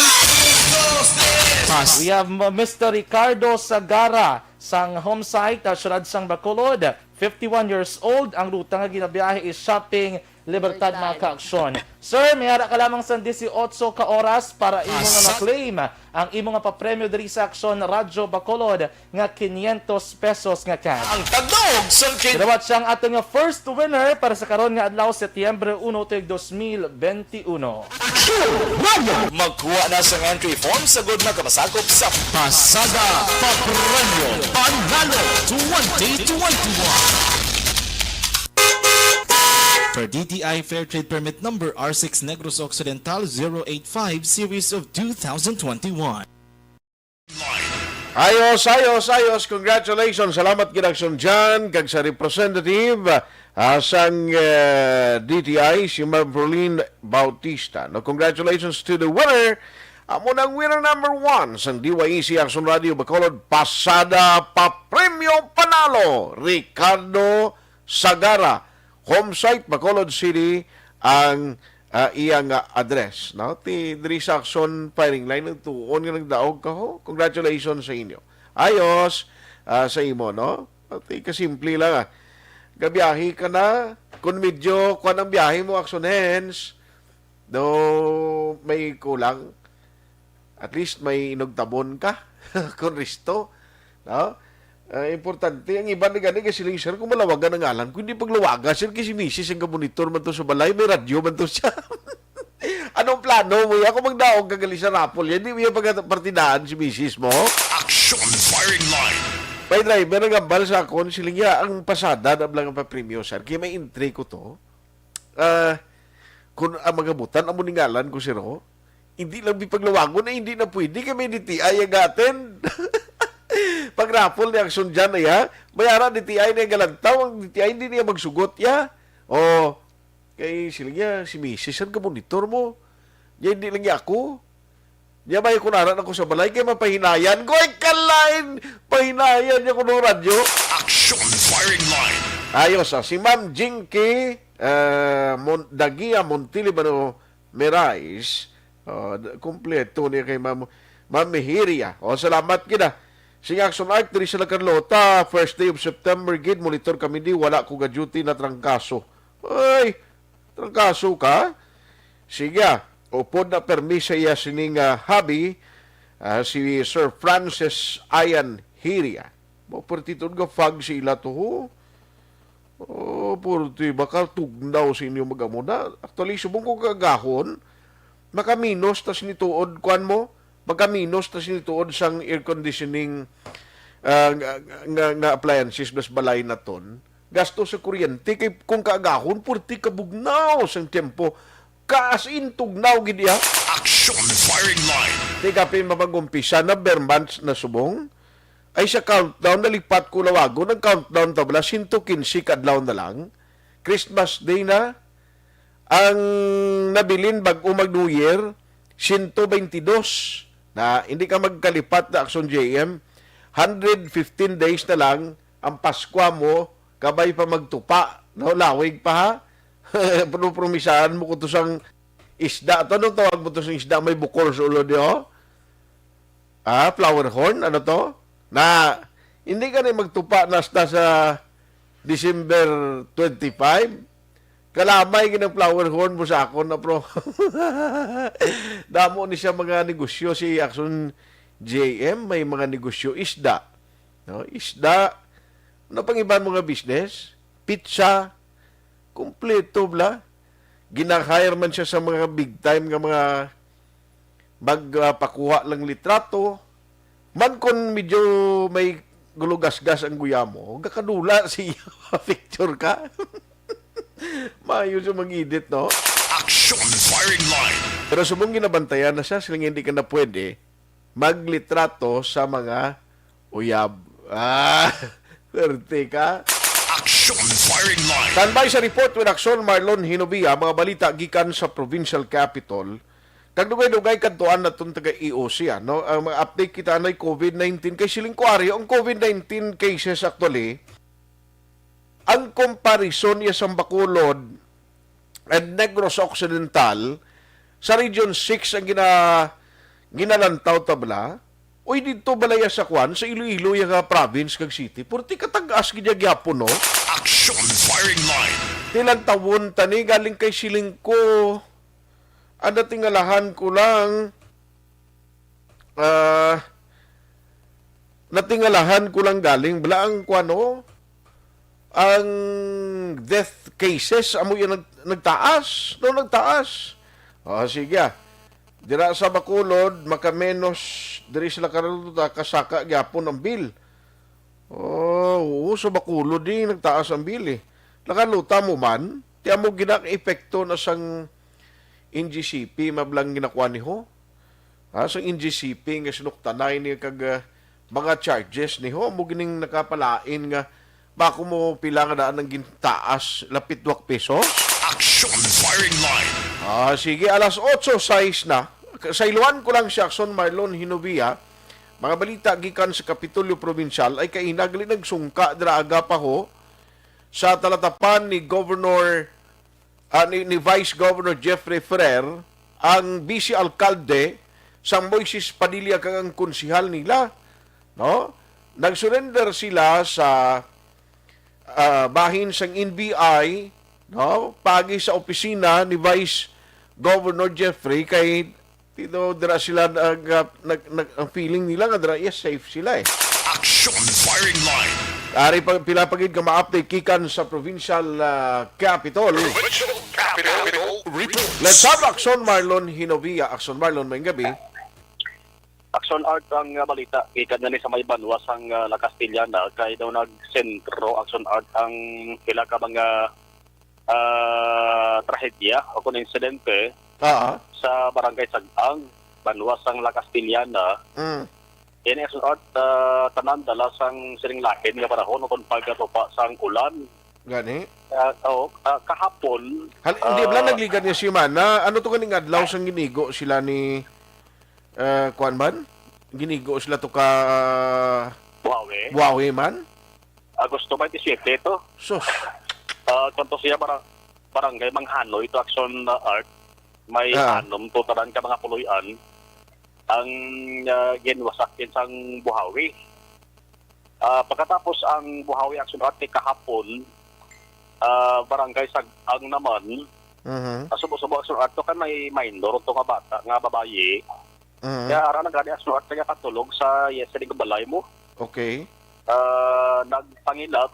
Pas- We have M-, Mister Ricardo Sagara sang Homesite, ah, siyudad sang Bacolod, fifty-one years old. Ang ruta nga ginabiyahe is Shopping Libertad, mga ka-aksyon. Sir, may ara ka lamang sang dieciocho ka oras para imo nga Asa- ma-claim ang imo nga papremyo diri sa Aksyon Radyo Bacolod nga quinientos pesos nga cash. Ang tagdaog sang kin- Dawat siya ang aton nga first winner para sa karon nga adlaw, Setyembre uno, tuig dos mil benti uno. Aksyon Radyo! Magkuha na sang entry form sa gud na kapasakop sa Pasada pa Premyo Panalo twenty twenty-one. For D T I Fair Trade Permit Number R six Negros Occidental zero eight five Series of two thousand twenty-one. Ayos, ayos, ayos. Congratulations. Salamat gid, Action John, kag sa representative, ah, sang, eh, D T I, si Ma'am Perlene Bautista. No, congratulations to the winner. Amo nang winner number one sang D Y E C Action Radio Bacolod, Pasada pa Premyo Panalo, Ricardo Sagara, Homesite, Bacolod City, ang ah, iya nga address, no? Ti diri sa Aksyon firing line, nagtuon nga nagdaog ka, ho. Congratulations sa inyo. Ayos, ah, sa imo, no? Ti kasimple lang, ah. Gabiyahe ka na, kung medyo kuwan ang biyahe mo, Aksyon Hens, do may kulang, at least may inugtabon ka, kung resto, no? Ah, importante. Ang iban na gani kay siling, "Sir, kung malawagan ang ngalan ko, hindi paglawagan, sir, kay si misis ang gamonitor man to sa balay, may radyo man to siya." Anong plano mo? Ako magdaog ka gali sa raffle yan, di mo yan pagpartidaan si misis mo? Action firing line. May driver nagambal sa akon, siling niya, "Ang pasada na lang ang papremyo, sir, kay may entry ko to." Ah, kung ang mga butan, amo ni ngalan ko, sir, ho, hindi lang bipaglawagon, ay hindi na pwede kay may D T I ang attend. Pag raffle ni Action dyan, ay, ha? May ara D T I na galantaw, ang D T I hindi niya magsugot, ya. O, kay sila niya, si misis, saan ka monitor mo? Niya, hindi lang niya ako. Niya, may kunara na ko sa balay, kay mapahinayan ko, ay kalain! Pahinayan niya ko ng radyo. Action firing line. Ayos, ah. Si Ma'am Jinky, ah, Mon-, Dagia Montilibano Merais, ah, d-, kompleto niya kay Ma'am, Ma'am Mihiria. O, salamat gid, ah. Sing Action Art, diri sa La Carlota, first day of September gid, monitor kami di, wala ko ga-duty na trangkaso. Ay, trangkaso ka? Sige, ah. Upod na permi sa iya sining, ah, hobby, ah, si Sir Francis Ian Hiria. Mapertiton nga fog sa ila to, ho. Oh, purti, baka tugnaw sa inyo mag-amo na. Actually, subong ko kagahon, makaminos tas nituod, kuan mo, makaminos tas nituod sang air conditioning, ah, nga, nga, nga appliances, mas balay naton. Gasto sa kuryente, kay kung kaagahon, purti kabugnaw sang tiyempo. Ka as in tugnaw gid iya. Action firing line. Di kapin mapag-umpisa na, ber months na subong. Ay, sa countdown, nalipat ko lawagon. Ang countdown ta bala, sento kinse ka adlaw na lang. Christmas Day na. Ang nabilin bag-o mag New Year, sento beintidos. Na, hindi ka magkalipat na Action J M. Hundred fifteen days na lang ang Paskwa mo, kabay pa magtupa, no? Lawig pa, ha? Pero promisahan mo ko to sang isda to, no? Tawag mo to sang isda, may bukol sa ulo niyo. Ah, flower horn, ano to? Na, hindi ka na magtupa na hasta sa December twenty-five. Kalamay gid ang flower horn mo sa akon na, pro. Damo ni siya mga negosyo si Action J M, may mga negosyo isda. No, isda. Ano pang iban mga business? Pizza. Kompleto bala. Gina-hire man siya sa mga big time nga mga magpakuha lang litrato. Man kon medyo may gulugasgas ang guyamo, gakadula siya. Picture ka. Maayo siya mag-edit, no? Action firing line. Pero subong ginabantayan na siya, sila nga hindi ka na pwede maglitrato sa mga uyab. Ah, perte ka. Action firing line. Standby sa report with Action Marlon Hinobia, mga balita gikan sa provincial capital. Kag dugay-dugay kadtuan naton taga E O C, ano? Ang mga update kita anay COVID nineteen kay siling ko ari, ang COVID nineteen cases actually, ang comparison iya sa Bacolod and Negros Occidental, sa Region six ang gina-, ginalantaw ta bala. Uy, didto bala iya sa kwan, sa Iloilo iya nga province kag city. Purti katag-as gid iya gyapon, no? Action firing line. Tilantawon tani galing kay siling ko. Ang natingalahan ko lang, ah, natingalahan ko lang galing bala ang kuwan, no? Ang death cases amo yan nag-, nagtaas, no, nagtaas. Ah, sige, ah. Dira sa Bacolod, makamenos diri sila karon ta kasaka gyapon ang bill. Oh, oo, sa Bacolod di nagtaas ang bill, eh. Nakaluta mo man, ti amo gina epekto na sang N G C P, mablang ginakuha ni ho. Ha, sang N G C P nga sinuktanay ni kag, ah, mga charges ni ho, amo gining nakapalain nga bako mo pila nga daan ang gintaas, lapit duwak pesos. Action firing line. Ah, sige, alas otso sais na. Sayloan ko lang si Action Marlon Hinovia, mga balita gikan sa Kapitolyo Probinsyal ay kainagli nagsungka dira aga pa ho sa talatapan ni Governor ah, ni, ni Vice Governor Jeffrey Ferrer ang vice alkalde sang Moises Padilla kag ang konsehal nila, no? Nag-surrender sila sa, ah, bahin sang N B I, no? Pagi sa opisina ni Vice Governor Jeffrey kay tino dira sila nag, ah, nag, nag, ang feeling nila nga dira, yes, safe sila eh. Action Firing Line. Ari pa, pila pa gid ka ma-update gikan sa provincial, ah, capitol. Provincial Capitol Report. Let's have Action Marlon Hinovia. Action Marlon, may gabi. Action Art ang, ah, balita. Gikan na ni sa may banwa sang, ah, La Castellana, kay daw nagsentro Action Art ang pila ka mga, ah, trahedya o kung insidente Ah, sa Barangay Sag-ang, banwa sang La Castellana. Mm. Ini Action Art, ah, tanan dala sang sining lain nga panahon o kung pagkatupa sang ulan. Gani? Ah, oh, ah, kahapon, Hal-, hindi, bala ah, nagligad nga semana. Ano to ganing adlaw sang ginigo sila ni, ah, kuan man? Ginigo sila to ka, ah, Buhawi. Buhawi man? Agosto twenty-seven to. Sus. Ah, kanto siya, bara-, barangay Manghanoy to Action, ah, Art. May Ah. anom to tanan ka mga puloy-an ang, ah, ginwasak din sang Buhawi. Ah, pagkatapos ang Buhawi Action Art ni kahapon, ah, Barangay Sag-ang naman, Mhm. ah, subo-subo Action Art to kay may minor to nga bata, nga babayi. Mhm. Kaya ara na gani Action Art nga katulog sa yes, sa balay mo. Okay. Ah, nagpangilap,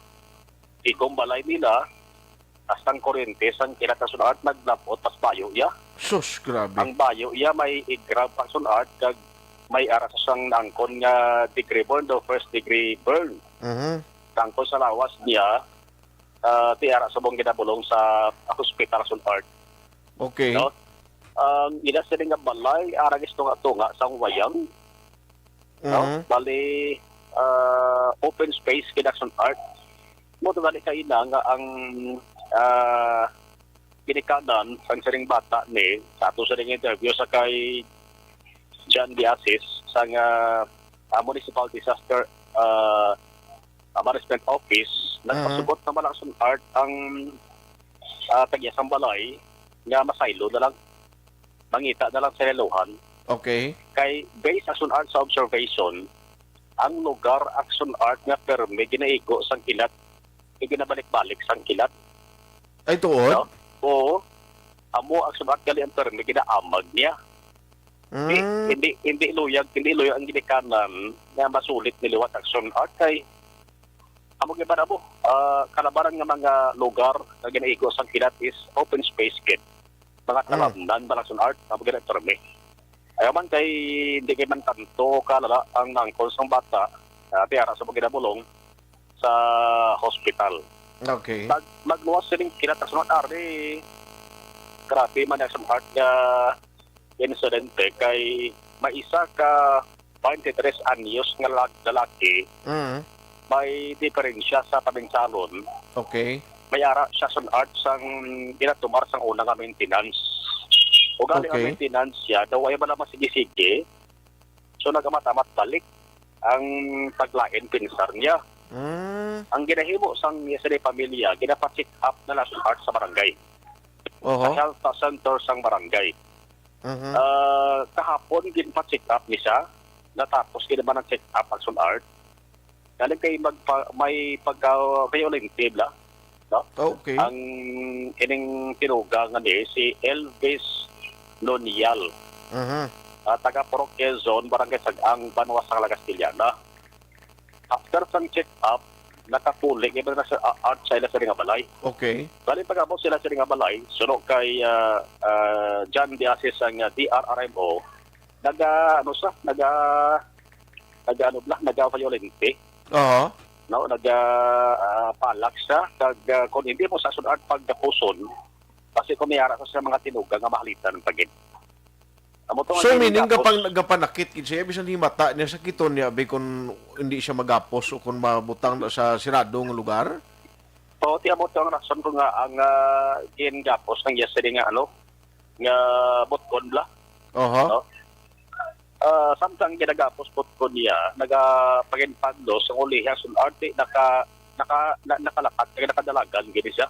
igong balay nila, tas ang kuryente sang kilat Action Art naglabot, tas bayo iya. Sus, grabe. Ang bayo iya may igrab Action Art, kag may ara sa sang naangkon nga degree burn, daw first degree burn. Mhm. Naangkon sa lawas niya, ah, ti ara subong ginabulong sa hospital Action Art. Okay. No? Ang ila sila nga balay, arang istunga-tunga sang wayang. No? Mhm. Bali, ah, open space kay Action Art. Mo to gali kaina nga ang, ah, ginikanan sang sining bata ni sa ato sining interview sa kay John Diasis sang, ah, ah, Municipal Disaster, ah, ah, Management Office, Mhm. nagpasugot naman ang Action Art ang, ah, tagya sang balay nga masaylo na lang, mangita na lang sa yellohan. Okay. Kay based Action Art sa observation, ang lugar Action Art nga permi ginaigo sang kilat, iginabalik-balik sang kilat. Ay, tuod? No? Oo. Amo Action Art gali ang permi ginaamag niya. Di, Mm. hindi, hindi luyag, hindi luyag ang ginikanan nga masulit ni liwat Action Art kay amo gyud ba na mo, ah, kalabaran nga mga lugar nga ginaigo sang kilat is open space gid. Mga Mm. talamnan ba Action Art, amo gyud ang terme. Ayaw man kay hindi kay man tanto kalala ang nangkol sang bata, ah, ti ara sa mga ginabulong sa hospital. Okay. Mag-, magluwas sining kilat Action Art ari. Grabe man ang Action Art nga insidente kay may isa ka twenty-three anyos nga lag-, lalaki, Mm. may diferensya sa paminsalon. Okay. May ara siya Action Art sang ginatumar sang una nga maintenance. Ugali ang Okay. maintenance siya, daw ay bala masigi-sigi. So, nagamat-amat balik ang paglain pinsar niya. Mm. Ang ginahimo sang iya sa pamilya, ginapa-check up na lang Action Art sa barangay. Oho. Sa health center sang barangay. Mhm. Ah, kahapon, ginpa-check up ni siya. Natapos gid naman ang check up, Action Art. Galing kay magpa-, may pagka-violente bala, no? Okay. Ang ining tinuga nga ni si Elvis Nonial. Mhm. Ah, taga Purok Quezon, Barangay Sag-ang, Banwa sa La Castellana. After sang check-up, nakapuli kay na sa, ah, outside na sa nga balay. Okay. Bali, pag-abot sila sa nga balay, suno kay, ah, ah, John Diasis ang, ah, D R R M O, naga, ano sa, naga, naga, ano bala, naga-violente. Oo. No, naga, ah, palak siya, kag, ah, kung hindi mo sa Action Art pagdapuson, kasi kung may ara sa siya mga tinuga nga mahalitan ang pagid. Amo to nga So, meaning, gapos. Gapang-, gapanakit gid siya, bisan himata niya, sakiton niya, abi, kung hindi siya magapos o kung mabutang na sa sirado nga lugar? Oo, ti amo to ang rason ko nga ang, ah, gingapos ng yesterday nga, ano, nga butkon bala. Oho. No? Ah, samtang ginagapos butkon niya, nagapaginpagdos ang ulihi Action Art, naka-, naka-, na-, nakalakat, nakadalagan gid siya.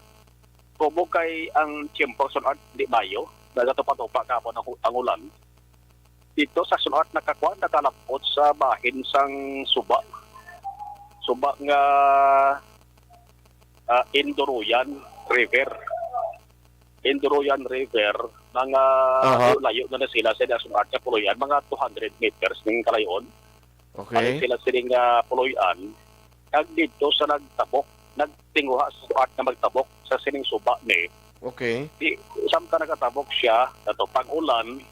Kumo kay ang tiyempo sa Action Art di maayo, nagatupa-tupa gihapon ang, ang ulan. Dito sa Action Art nakakuan, nakalapot sa bahin sang suba. Suba nga, ah, Induruyan River. Induruyan River, mga Aha. layo-layo na na sila sa Action Art sa Puloy-an, mga two hundred meters ning kalayon. Okay. Palit sila sining, ah, puloy-an, kag didto sa nagtabok, nagtinguha sa suat nga magtabok sa sining suba ni. Okay. Di, samtang nagatabok siya, nato pag ulan,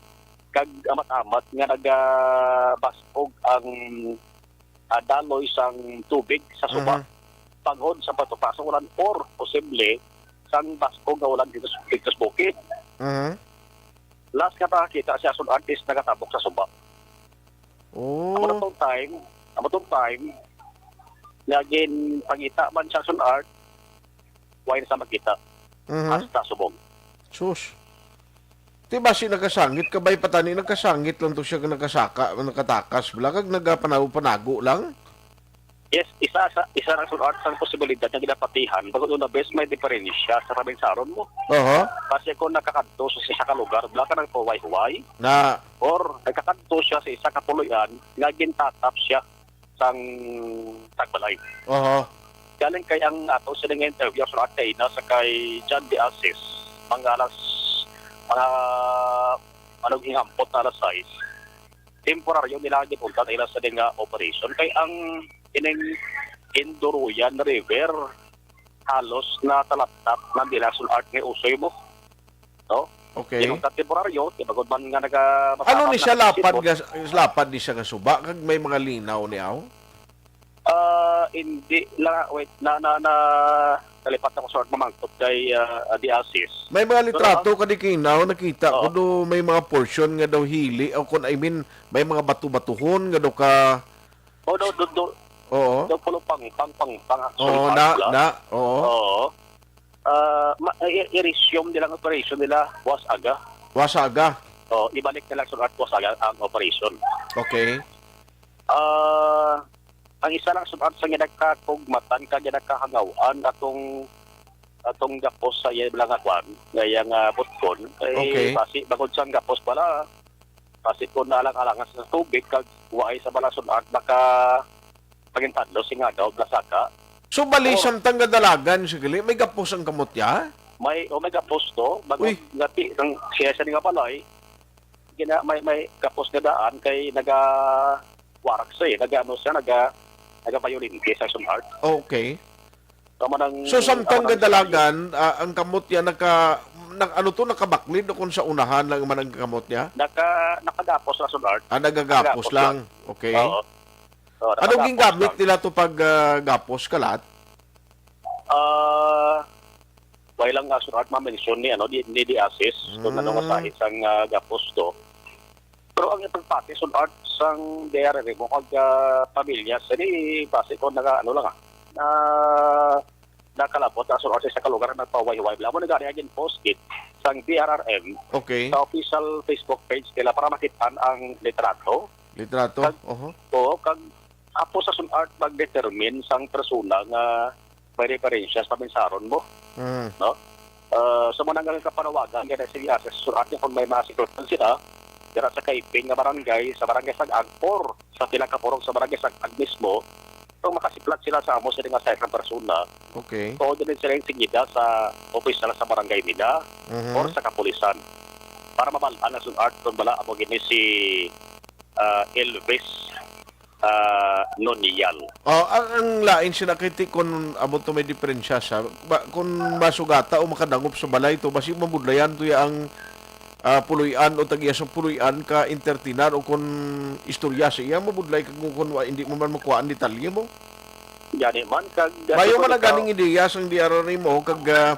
kag amat-amat nga nagabas-og ang, ah, daloy sang tubig sa suba. Mhm. Panghod sa pagtupa sa ulan or posible sang bas-og nga ulan dito, dito sa bukid. Mhm. Last nga nakakita siya sun artist nagatabok sa suba. Oh. Amo na tong time, amo tong time nga ginpangita man siya sun art, wala na sa makita. Mhm. Hasta subong. Sus. Ti basi nakasangit, kabay pa tani nakasangit lang to siya, nakasaka, nakatakas bala, kag nagapanago-panago lang. Yes, isa sa, isa ra sun art sang posibilidad nga ginapatihan, bangod una bes may diferensya sa pabinsaron mo. Aha. Basi kung nakakadto sa isa ka lugar, bala ka nagpahuway-huway, Na. or nagkakadto siya sa isa ka puloy-an nga gintatap siya sang tagbalay. Aha. Galing kay ang ato sila nga interview, ang sulat kay na sa kay John De Asis, mga alas, mga, ano, hingampot na alas sais. Temporaryo nila ang gipunta nila sa nga operation. Kay ang ining Induruyan River, halos natalaptap na nila sun art nga usoy mo. No? Okay. Inunta temporaryo, di ba, gud man nga naga-, Ano ni siya, lapad nga, lapad ni siya nga suba, kag may mga linaw ni aw? Ah, hindi la, wait, na, na, na, nalipat ako sa mamangkot kay, ah, Adi Asis. May mga Pero litrato ang ka di kinaw, nakita ko Oo. do may mga portion nga daw hili, o kung, I mean, may mga bato-batuhon nga daw ka Oh, do, do, do, Oo. do, pulo pang, pang, pang, pang, Oo, actually, na, pang, na, oo. Oo. Ah, ma-, i-, i-resume nila ang operation nila, was aga. Was aga. Oh, ibalik nila sa was aga ang operation. Okay. Ah, ang isa lang sa sa ginakakugmatan ka, ginakahangawan atong, atong gapos sa iya lang nga kwan, nga iya nga butkon. Eh, Okay. basi, bangod sa gapos pala, basi kung naalang-alangan sa tubig, kag waay sa balason at baka pagintadlo sing agaw, blasaka. So, bali, Oh. samtang nga dalagan, sige, may gapos ang kamot niya? May, oh, may gapos to. Bangod Uy. nga ti-, ang siya sa nga balay, gina-, may, may gapos nga daan kay naga-, warak siya eh. Naga-, ano siya, naga-, naga-violente sa sun art. Okay. Tama nang, So, samtang tama nang gadalagan, ah, ang kamot niya naka, na, ano to, nakabaklid o kung sa unahan lang man ang kamot niya? Naka-, nakagapos na sun art. Ah, nagagapos Nagagapos lang. lang. Okay. Oo. Oo, Anong nakagapos gingamit lang. nila to pag, ah, gapos, kalat? Ah, wala lang nga sun art ma-mention ni, ano, di, ni Diasis, kung ano nga Mm. sa isang, ah, gapos to. Pero ang ipagpati sun art sang D R R M o kag, ah, pamilya, sini base ko naga, ano lang, ah, na, nakalabot na sun art sa isa ka lugar na nagpahuway-huway. Bala mo na gani ang post it sang D R R M Okay. sa official Facebook page nila para makit-an ang litrato. Litrato? Kag, Oho. oo, kag apo sa sun art mag-determine sang persona nga may referensya sa mensaron mo. Mm. No? Ah, sa mga nanggaling kapanawagan, kaya sige, ah, sa surat niya kung may mga sitwasyon sila, dira sa Kaiping nga barangay, sa barangay Sag-ag, or sa pila ka purok sa barangay Sag-ag mismo, kung makasiplat sila sa amo sila nga sa isang persona, Okay. coordinate sila yung sigida sa opisyal sa barangay nila Mhm. or sa kapulisan para mabal-an ang sun art kung bala amo gini si, ah, Elvis ah, Nonial. Oh, ang, ang lain sila kay ti kun amo to may diferensya sa ba, kun masugata o makadangop sa balay to, basi mabudlayan to ya ang, ah, puloy-an o tag-iya sa puloy-an ka entertainan o kun istorya sa iya, mabudlay ka kung, kun wa, hindi mo man makuha ang detalye mo. Gani man, kag, Mayo man ang delikado. Ganing ideya sang D R R M o kag, ah,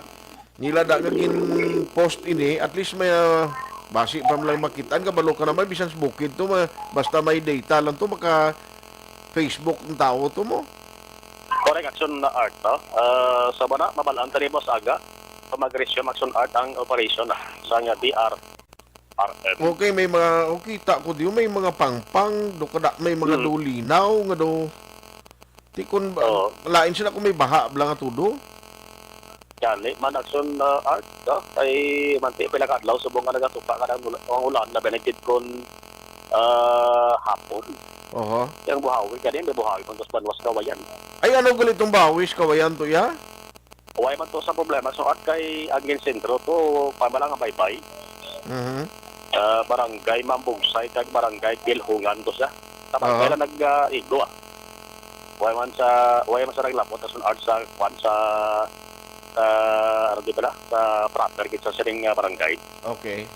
Nila da nga gin-post ini, at least may, ah, basi pa man lang makit-an, kabalo ka naman, bisan sa bukid to, ma-, basta may data lang to, maka-Facebook ang tao to mo. Correct, Action Art, no? Ah, sa bana, mabal-an tani, boss, aga, kung mag-resume Action Art ang operation, ah, sa nga D R R M. Okay, may mga, oh, kita ko diyo, may mga pangpang, do kada, may mga Mm. dulinaw, nga do, Ti kun ba, Oo. lain sila kung may baha bala nga tudo? Gani man, Action, ah, Art, no? Kay manti pila ka adlaw subong nga nagatupa ka ng ula-, ang ulan, labi na gid kon, ah, hapon. Oho. Ang buhawi gani, may buhawi man sa banwas Kawayan. Ay, ano gali tong buhawi sa Kawayan to, ya? Way man to sa problema, so, Art, kay ang ginsentro to, pamala nga baybay. Mhm. Ah, Barangay Mambugsay kag Barangay Bilhongan to siya. Sa barangay Aha. lang nag, ah, igo, ah. Way man sa, way man sa naglabot, Action Art, sa, kwan, sa, sa, ano di pala, sa proper gid sa sining, ah, barangay. Okay.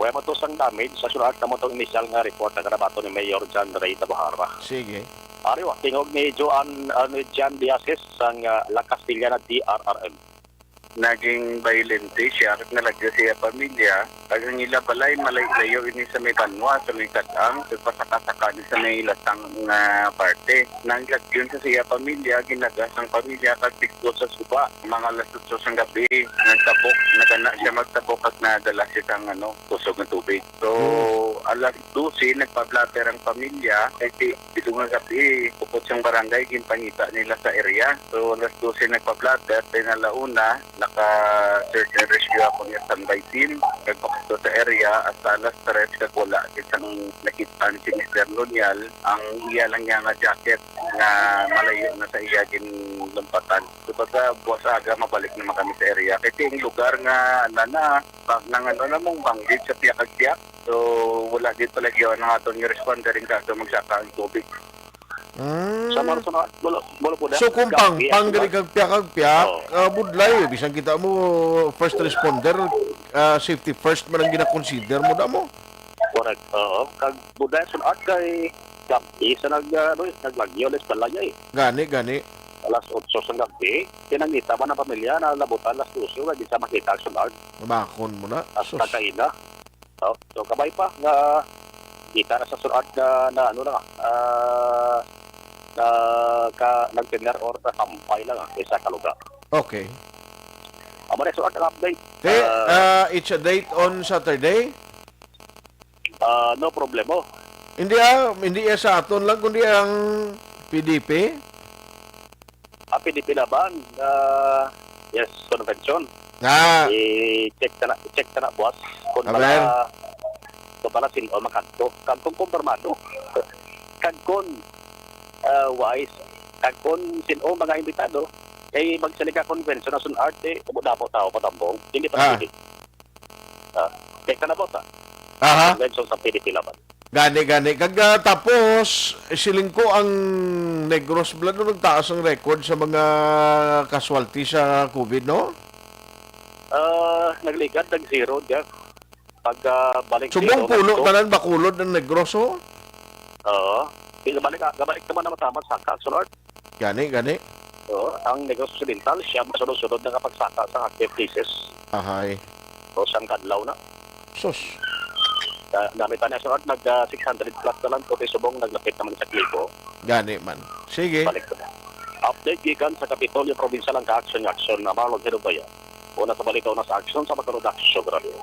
Way man to sang damage, Action Art, na mo tong initial nga report nga nabaton ni Mayor John Ray Tabuhara. Sige. Ari wa, tingog ni Joan, ah, ni Jan Diasis sang, ah, La Castellana D R R M. Naging bayolente siya kag nalagyo sa iya pamilya, kag ang ila balay malayo-layo ini sa may banwa, sa may Kad-ang, kag pasaka-saka ni sa may latang nga parte. Nang lagyon sa iya pamilya, ginagas ang pamilya kag tikto sa suba. Mga alas otso sang gabi, nagtabok, nagana siya magtabok kag nadala siya sang, ano, kusog nga tubig. So, Hmm. alas dose, nagpa-blotter ang pamilya, kay ti-, pito nga gabi, bukod sang barangay, ginpangita nila sa area. So, alas dose nagpa-blotter, then alauna, naka-search and rescue ako nga standby team. Nagpakadto sa area, hasta alas tres, kag wala gid sang nakit-an si Mister Lunial, ang iya lang niya nga jacket nga malayo na sa iya ginlumpatan. So, pagka buwas aga, mabalik naman kami sa area. Kay ang lugar nga, na, na, ba-, nang ano na mong banggit sa piyak kag piyak. So, wala gid pala gyud ang aton nga responder in kaso magsaka ang tubig. Mm. Sa Marso na, wala, wala po na. So, kung Kag pang, piyak pang na. gali kag piyak kag piyak, Oo. ah, budlay, bisan kita mo first responder, ah, safety first man ang ginakonsider mo, damo? Correct. Oo. Kag budlay, Action Art, kay gabi sa nag, ah, ano, eh, naglagyo, alas balay, eh. Gani, gani. Alas otso sa gabi, kinangita man ang pamilya na labutan alas dose, wala gid sa makita, Action Art. Mabakon mo na. Hasta Sus. kaina. Oh, so, kabay pa nga kita na sa Action Art na, na ano na nga, ah, na ka, nagtener or nakampay lang, ah, isa ka lugar. Okay. Amo na, Action Art, ang update. Okay, Ah, ah, it's a date on Saturday? Ah, no problemo. Hindi, ah, hindi, ah, sa aton lang, kundi ang P D P. Ah, P D P Laban, ah, yes, convention. Ah. I-check ta na, i-check ta na, boss. Kung Amen. pala, kung pala sin-o makadto. Kag kung kumpirmado. Kag kung, ah, wise. Kag kung sin-o mga imbitado, kay magsali ka convention, Action Art, eh, damo tao patambong. Hindi pa Ah. pwede. Ah, check ta na, boss, ah. Aha. Convention sa P D P Laban. Gani, gani. Kag, ah, tapos, siling ko ang Negros, Blan, no, nagtaas ang record sa mga casualty sa COVID, no? Ah, nagligad, nag-zero diya. Pag, ah, balik Subong zero, pulo, nagto- tanan Bacolod ang Negros, oh. Oo. Di, gabalik, ah, gabalik naman ang matama sa Action Art. Gani, gani. Oo, ang Negros Occidental, siya masunod-sunod nga nakapagsaka sa active cases. Ahay. O, siyang kadlaw na. Sus. Sa dami pa niya, Action Art, nag, ah, six hundred plus na lang, pati subong, naglapit naman sa libo. Gani man. Sige. Balik ko na. Update gikan sa Kapitolyo Provincial ang ka-action nga aksyon na Marlon Hinubaya. Una sa balita, una sa aksyon sa Magarod Action Radio.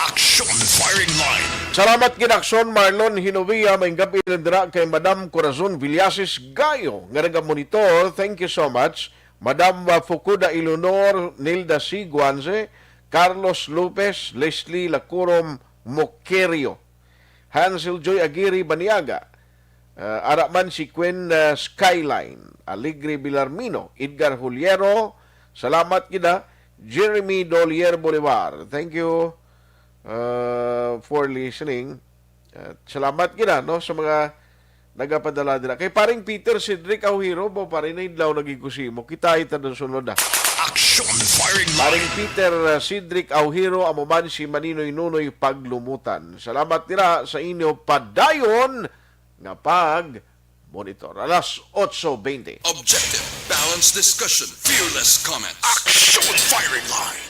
Action Firing Line. Salamat gid, Action Marlon Hinubia, maayong gab-i lang dira kay Madam Corazon Villasis Gayo nga nagamonitor. Thank you so much. Madam, uh, Fukuda Eleanor, Nilda C. Guanze, Carlos Lopez, Leslie Lacurom Moquerio, Hansel Joy Aguirre Baniaga, uh, ara man si Queen, uh, Skyline, Alegre Bilarmino, Edgar Juliero, salamat gid, ah, Jeremy Dolier Bolivar. Thank you, uh, for listening. Uh, salamat gid, ah, no, sa mga nagapadala dira. Kay Paring Peter Cedric Aujiro, bo, pare, na idlaw nagigusimo. Kita ita na sunod, ah. Action Firing Line. Paring Peter, uh, Cedric Aujiro, amo man si Maninoy Nunoy Paglumutan. Salamat dira sa inyo padayon nga pag-monitor. Alas otso bente. Objective, balanced discussion, fearless comment. Action Firing Line.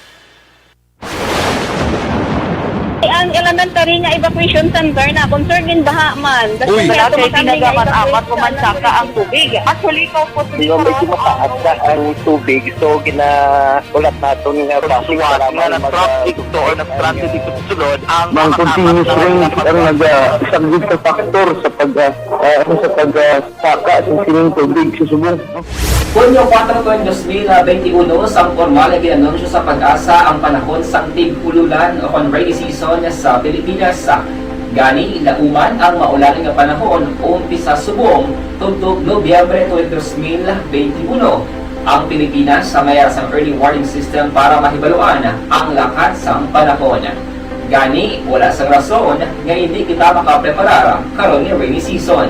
Ang elementary nga evacuation center na concern in baha man. Uy. Wala kay ginagamat-amat kung mansaka ang tubig. Actually, ikaw po, Hindi, medyo mataas na ang tubig. So, gina-, ulat naton nga traffic para nga mag-, nag-traffic to or nag-transit dito sa sulod ang Ang continuous rain ang naga-, isang big factor sa pag, ah, ah, ano, sa pag, ah, saka sa sining tubig sa Subo. Hunyo kuwatro tuig dos mil benti uno, sang pormal nga gin-anunsyo sa PAGASA ang panahon sang tig-ululan o kon rainy season sa Pilipinas. Gani, lauman ang maulan nga panahon umpisa subong tubtob Nobyembre tuig dos mil benti uno. Ang Pilipinas may ara sang early warning system para mahibaluan ang lakat sang panahon. Gani, wala sang rason nga hindi kita makapreparar karon nga rainy season.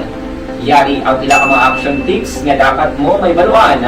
Yari ang pila ka mga action tips nga dapat mo mahibaluan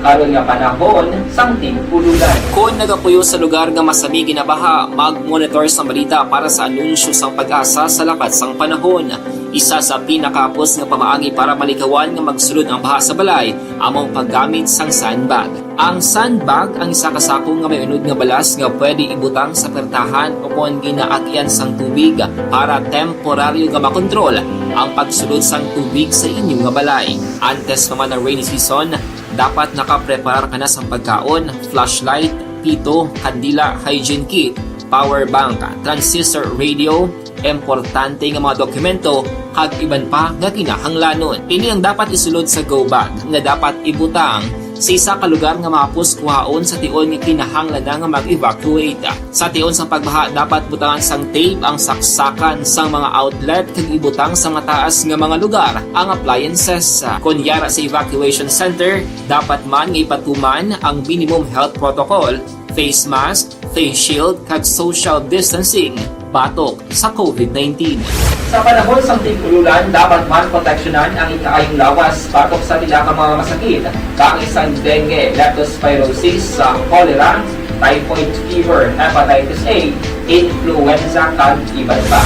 karon nga panahon sang tig-ululan. Kon nagapuyo sa lugar nga masami ginabaha, mag-monitor sang balita para sa anunsyo sang PAGASA sa lakat sang panahon. Isa sa pinakahapos nga pamaagi para malikawan nga magsulod ang baha sa balay amo ang paggamit sang sandbag. Ang sandbag ang isa ka sako nga may unod nga balas nga pwede ibutang sa pertahan o kon ginaagyan sang tubig para temporaryo nga makontrol ang pagsulod sang tubig sa inyo nga balay. Antes pa man ang rainy season, dapat nakapreparar ka na sang pagkaon, flashlight, pito, kandila, hygiene kit, power bank, transistor radio, importante nga mga dokumento, kag iban pa nga kinahanglanon. Ini ang dapat isulod sa go bag nga dapat ibutang sa isa ka lugar nga mahapos kuhaon sa tion nga kinahanglan na nga mag-evacuate. Sa tion sang pagbaha, dapat butangan sang tape ang saksakan sang mga outlet kag ibutang sa mataas nga mga lugar ang appliances. Kon yara sa evacuation center, dapat man nga ipatuman ang minimum health protocol, face mask, face shield, kag social distancing batok sa covid nineteen. Sa panahon sang tig-ululan, dapat man proteksyonan ang ikaayong lawas batok sa pila ka mga masakit, kaangay sang dengue, leptospirosis, sa cholera, typhoid fever, hepatitis A, influenza, kag iban pa.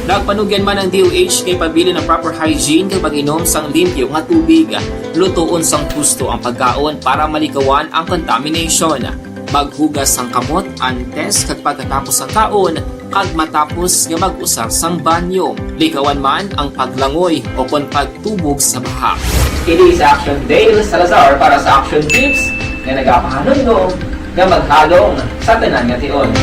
Nagpanugyan man ang D O H nga ipabilin ang proper hygiene kag pag-inom sang limpyo nga tubig. Lutoon sang husto ang pagkaon para malikawan ang contamination. Maghugas sang kamot antes kag pagkatapos sang kaon, kag matapos nga mag-usar sang banyo. Likawan man ang paglangoy o kon pagtubog sa baha. Ini si Action Dale Salazar para sa Action Tips nga nagapahanumdom nga maghalong sa tanan nga tion.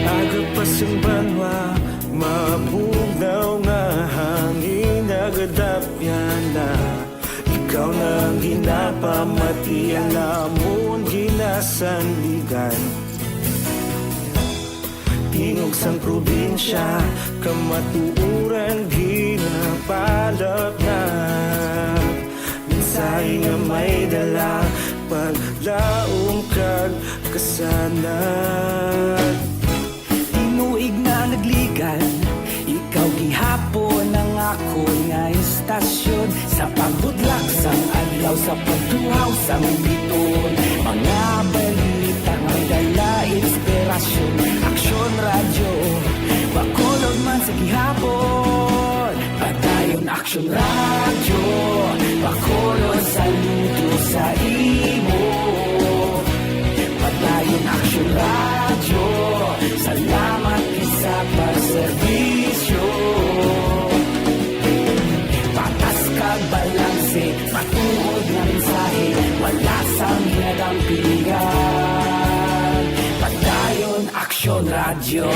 Aga pa sing banwa, mabugnaw nga hangin nagadapyan na. Ikaw na ang ginapamati, ang amon ginasandigan. Tingog sang probinsya, kamatuoran ginapalapnap. Mensahe nga may dala, paglaom kag kasanag. Tinuig na nagligan, ikaw gihapon ang akon nga istasyon. Sa pagbudlak sang adlaw, sa pagtuhaw sang biton, mga balita nga may dala inspirasyon. Aksyon Radyo, Bacolod man sa gihapon. Padayon Aksyon Radyo, Bacolod, saludo sa imo. Padayon Aksyon Radyo, salamat gid sa pagserbisyo. Patas kag balanse, matuod nga mensahe, wala sang ginadampingan. Padayon Aksyon Radyo.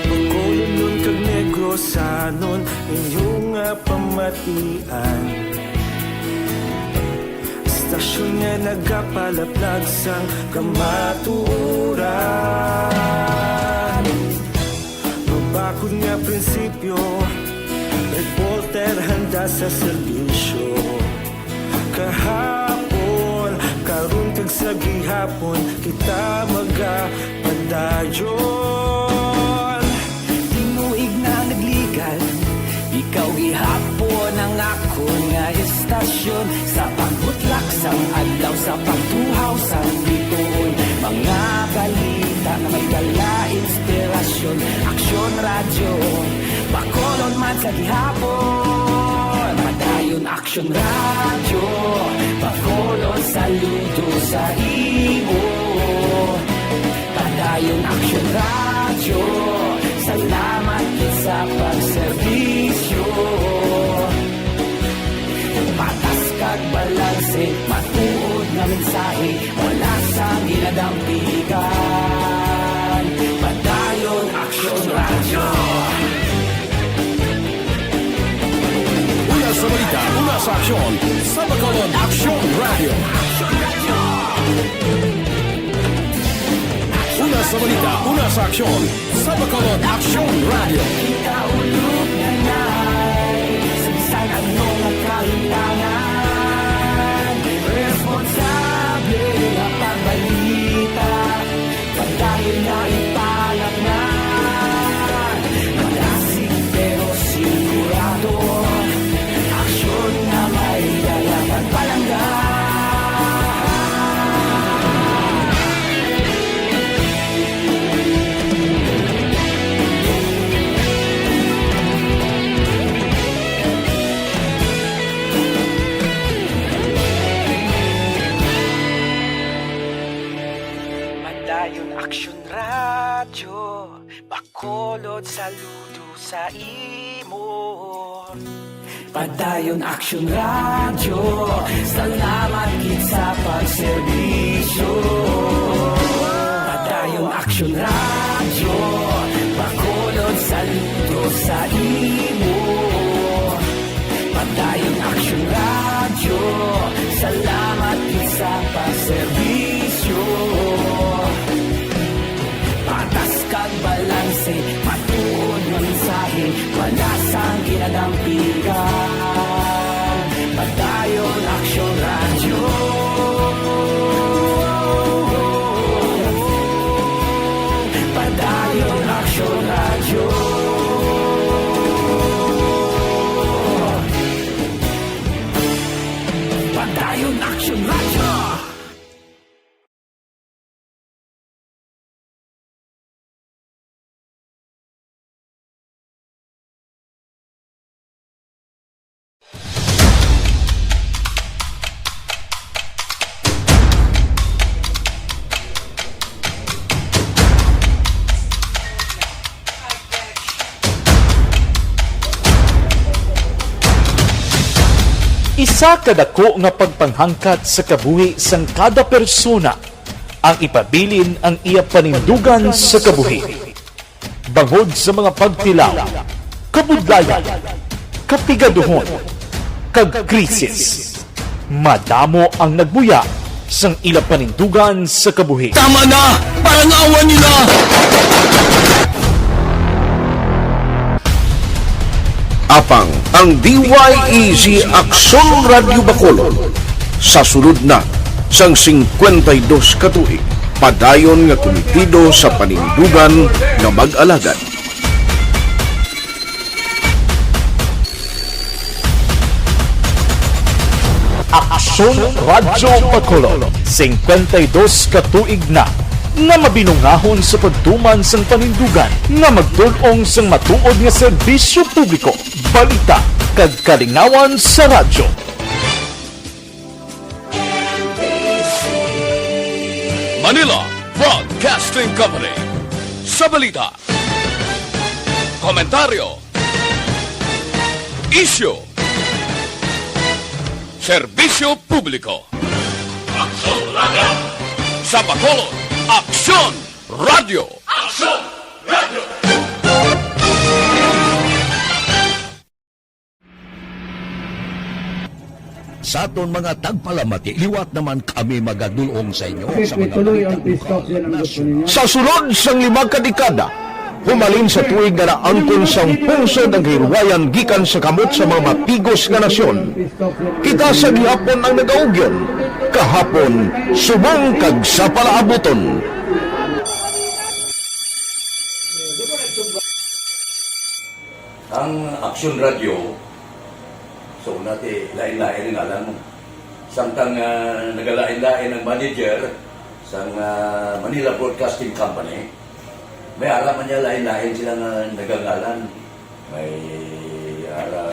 Bacolodnon kag Negrosanon, inyo nga pamatian. Istasyon nga nagapalaplag sang kamatuoran. Mabakod nga prinsipyo, reporter handa sa serbisyo. Kahapon, karon kag sa gihapon, kita magapadayon. Tinuig na nagligan, ikaw gihapon ang akon nga istasyon. Sa pagbutlak sang adlaw, sa pagtuhaw sang bituon, mga balita nga may dala inspirasyon. Aksyon Radyo, Bacolod man sa gihapon. Padayon Aksyon Radyo, Bacolod, Saludo sa imo, Padayon Aksyon Radyo. Salamat gid sa pagserbisyo. Patas kag balanse, matuod nga mensahe, wala sang ginadampigan. Padayon Aksyon Radyo. Una sa balita, una sa aksyon, sa Bacolod Aksyon Radyo. Una sa balita, una sa aksyon, sa Bacolod Aksyon Radyo. Kita ulog na nai, sa bisan ano nga kalimtangan, responsable nga pagbalita. Padayon na ipangatnan, malasig pero sigurado, aksyon nga may dala kag palangga. Padayon Aksyon Radyo, Bacolod, saludo sa imo. Padayon Aksyon Radyo, salamat gid sa pagserbisyo. Padayon Aksyon Radyo, Bacolod, saludo sa imo. Padayon Aksyon Radyo, salamat gid sa pagserbisyo. Patas kag balanse, matuod nga mensahe, wala sang ginadampigan. Padayon Aksyon Radyo. Padayon Aksyon Radyo. Padayon Aksyon Radyo. Isa ka dako nga pagpanghangkat sa kabuhi sang kada persona ang ipabilin ang iya panindugan sa kabuhi. Bangod sa mga pagtilaw, kabudlayan, kapigaduhon, kag krisis, madamo ang nagbuya sang ila panindugan sa kabuhi. Tama na! Parangawan nila! Apang ang D Y E G Aksyon Radyo Bacolod sa sulod na sang singkwenta y dos ka tuig, padayon nga kumitido sa panindugan nga mag-alagad. Aksyon Radyo Bacolod, singkwenta y dos ka tuig na nga mabinungahon sa pagtuman sang panindugan nga magtul-ong sang matuod nga serbisyo publiko, balita, kag kalingawan sa radyo. Manila Broadcasting Company. Sa balita, komentaryo, isyu, serbisyo publiko. Aksyon Radyo. Sa Bacolod, Aksyon Radyo. Aksyon Radyo. Sa aton mga tagpalamati, liwat naman kami magadul-ong sa inyo sa mga balita lokal, nasyonal. Sa sulod sang lima ka dekada, humalin sa tuig nga naangkon sang pungsod ang kahilwayan gikan sa kamot sa mga matigos nga nasyon. Kita sa gihapon ang nagaugyon, kahapon, subong kag sa palaabuton. Ang Aksyon Radyo, so, nati, lain-lain ang ngalan mo. Samtang, ah, nagalain-lain ang manager sang, ah, Manila Broadcasting Company, may ara man niya lain-lain sila nga nagangalan. May ara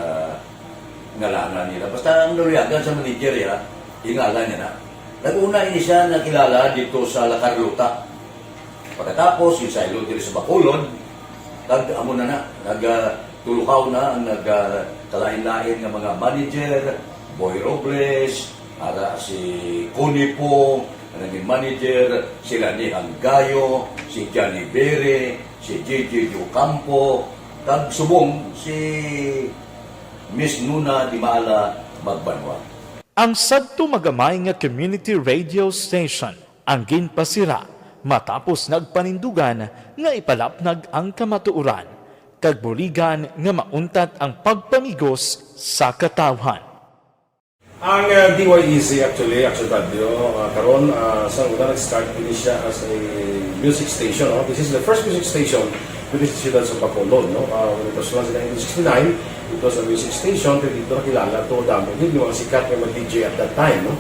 ngalanan nila. Basta ang naluyagan sa manager, ya, ingalan niya na. Nag-una ini siya nakilala dito sa La Carlota. Pagkatapos, yung sa Ilog diri sa Bacolod, kag amo na na, nag, ah, tulukaw na ang nag, ah, kalain-lain nga mga manager, Boy Robles, ara si Connie Pong, ang naging manager, sila ni Hanggayo, si Johnny Bere, si J J Ocampo, kag subong si Miss Nuna Dimala Magbanwa. Ang sadto magamay nga community radio station ang ginpasira matapos nagpanindugan nga ipalapnag ang kamatuoran, kag buligan nga mauntat ang pagpamigos sa katawhan. Ang, uh, D Y E C, actually, Action Radio, uh, karon, uh, sa una nag-start ini siya as a music station, no? This is the first music station within the siyudad sa Bacolod, no? Uh, when it was launched in nineteen sixty-nine, it was a music station, pero dito nakilala to, damo gid yung mga sikat nga mga D J at that time, no?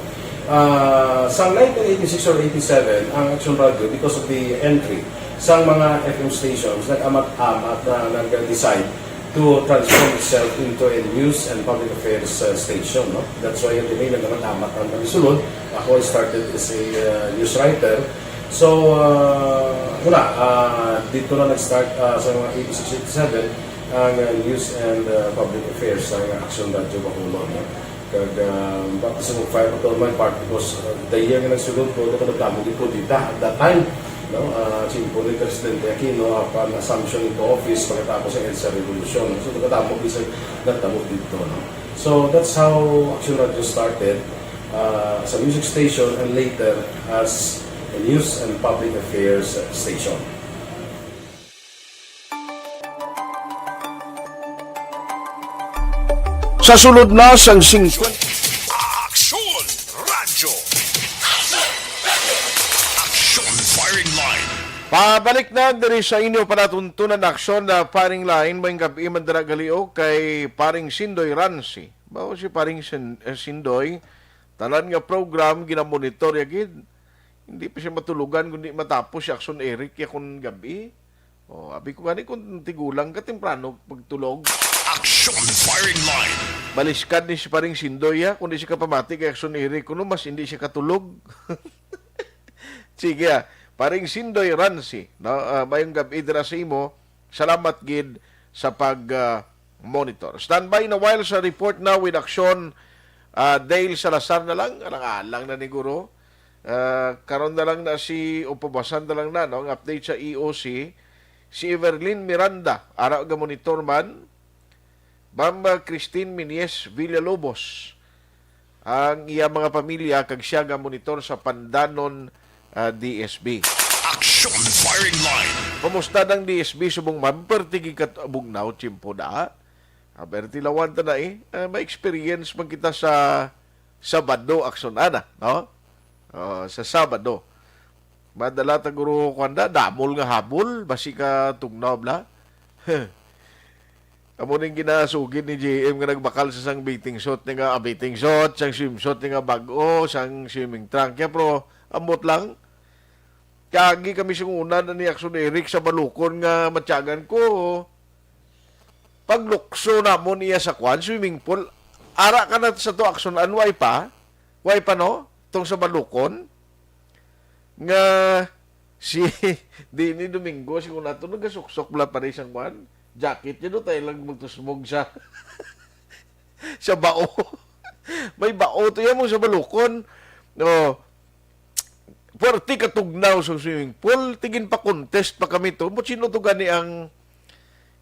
Uh, sa nineteen eighty-six or eighty-seven, ang Action Radio, because of the entry sa mga F M stations, nag-amat-amat na nag-decide to transform itself into a news and public affairs, uh, station, no? That's why yung dinay nagdamat-damat ang pagsulod. Ako, I started as a, uh, news writer. So, uh, wala, uh, dito na nag-start, uh, sa mga eighty-six, eighty-seven, ang, uh, news and, uh, public affairs sa Action Radio Bacolod, no? Kag, ah, baptism of fire pa to my part because, ah, the year nga nagsulod ko, nagkadamo gid ko dita at that time, no? Ah, simple ni Presidente Aquino, upon assumption into office pagkatapos sa EDSA Revolution. So, nagkadamo gid sa nagtabo dito, no? So, that's how Action Radio started, ah, as a music station and later as a news and public affairs station. Sa sulod na sang singkwenta. Aksyon Radyo. Aksyon Firing Line. Pabalik na diri sa inyo palatuntunan, Aksyon na Firing Line. Maayong gab-i man dira gali, o, kay Paring Sindoy Ransi. Mao si Paring Sin-, eh, Sindoy, tanan nga program ginamonitor ya gid. Hindi pa siya matulogan kundi matapos si Aksyon Eric ya kon gab-i. Oh, abi ko gani, kung tigulang ka, temprano pagtulog. Aksyon Firing Line. Maliskad ni si Paring Sindoy, ha? Kung di siya kapamati kay Aksyon Eric, kuno mas hindi siya katulog. Sige, ha? Paring Sindoy Ransi, no? Ah, maayong gab-i dira sa imo. Salamat gid sa pag, ah, monitor. Standby na while sa report na with Aksyon, ah, Dale Salazar na lang. Alang-alang na ni Guro. Ah, karon na lang na si, o pabasan na lang na, no, ang update sa E O C. Si Everlyn Miranda, ara ga monitor man. Ma'am, ah, Christine Minies Villalobos, ang iya mga pamilya, kag siya ga monitor sa Pandanon, ah, D S B. Action Firing Line. Kumusta ang D S B subong, ma'am? Perti gid ka bugnaw, tiyempo da. Ah, perti lawan ta na, eh. Ah, may experience man kita sa Sabado, Aksyon, ana, no? Oh, sa Sabado. Madala ta guro, kuwan da, damol nga habol, basi ka tugnaw, bla. Amo ning ginasugid ni J M nga nagbakal sa sang bathing suit niya nga, ah, bathing suit, sang swimsuit niya nga bag-o, sang swimming trunk. Kaya, pero, ambot lang. Kagi kami sing una na ni Aksyon Eric sa Balukon nga matyagan ko. Paglukso namon iya sa kwan, swimming pool. Ara ka na sa to, Aksyon, an way pa? Way pa, no? Tong sa Balukon? Nga si Dini Domingo, si una to, nagasuksok bala pa rin siyang kwan. Jacket niya, no? Tayo lang magtusmog sa, sa bao. May bao to yan mo sa Balukon. No. Puwerte ka tugnaw sa swimming pool, tigin pa contest pa kami to. But sino to gani ang,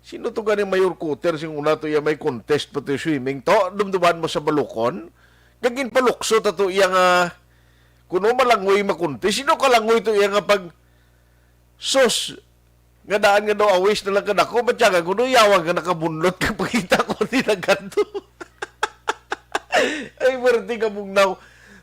sino to gani Mayor Cutter sing una to iya may contest pa to swimming to? Dumduman mo sa Balukon? Kag ginpalukso ta to iya nga, kuno malangoy makunti. Sino ka langoy to iya nga pag, sus, nga daan nga daw awis na lang kadako, matyaga ko, no, yawa nga nakabunlot ka, pakita ko, di na ganto. Ay, puwerte ka bugnaw.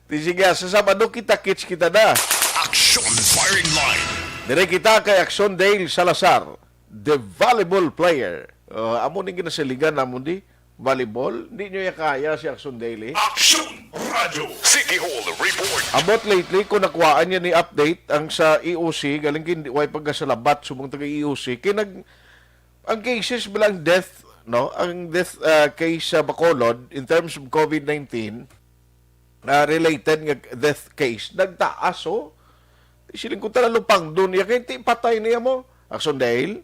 Di sige, sa Sabado kita, kits kita na. Action Firing Line. Dire kita kay Action Dale Salazar, the volleyball player. Uh, amo ning ginasaligan namon di, volleyball. Di nyo ya kaya si Action Dale, eh. Action Radyo City Hall Report. Abot lately, kung nakuhaan niya ni update, ang sa E O C, galing kin, way pagkasalabat, subong taga E O C, kay nag, ang cases bilang death, no? Ang death, ah, case sa Bacolod, in terms of COVID nineteen, ah, related nga death case nagtaas, oh. Siling ko, tara, lupangdon niya kay ti patay niya mo. Action Dale?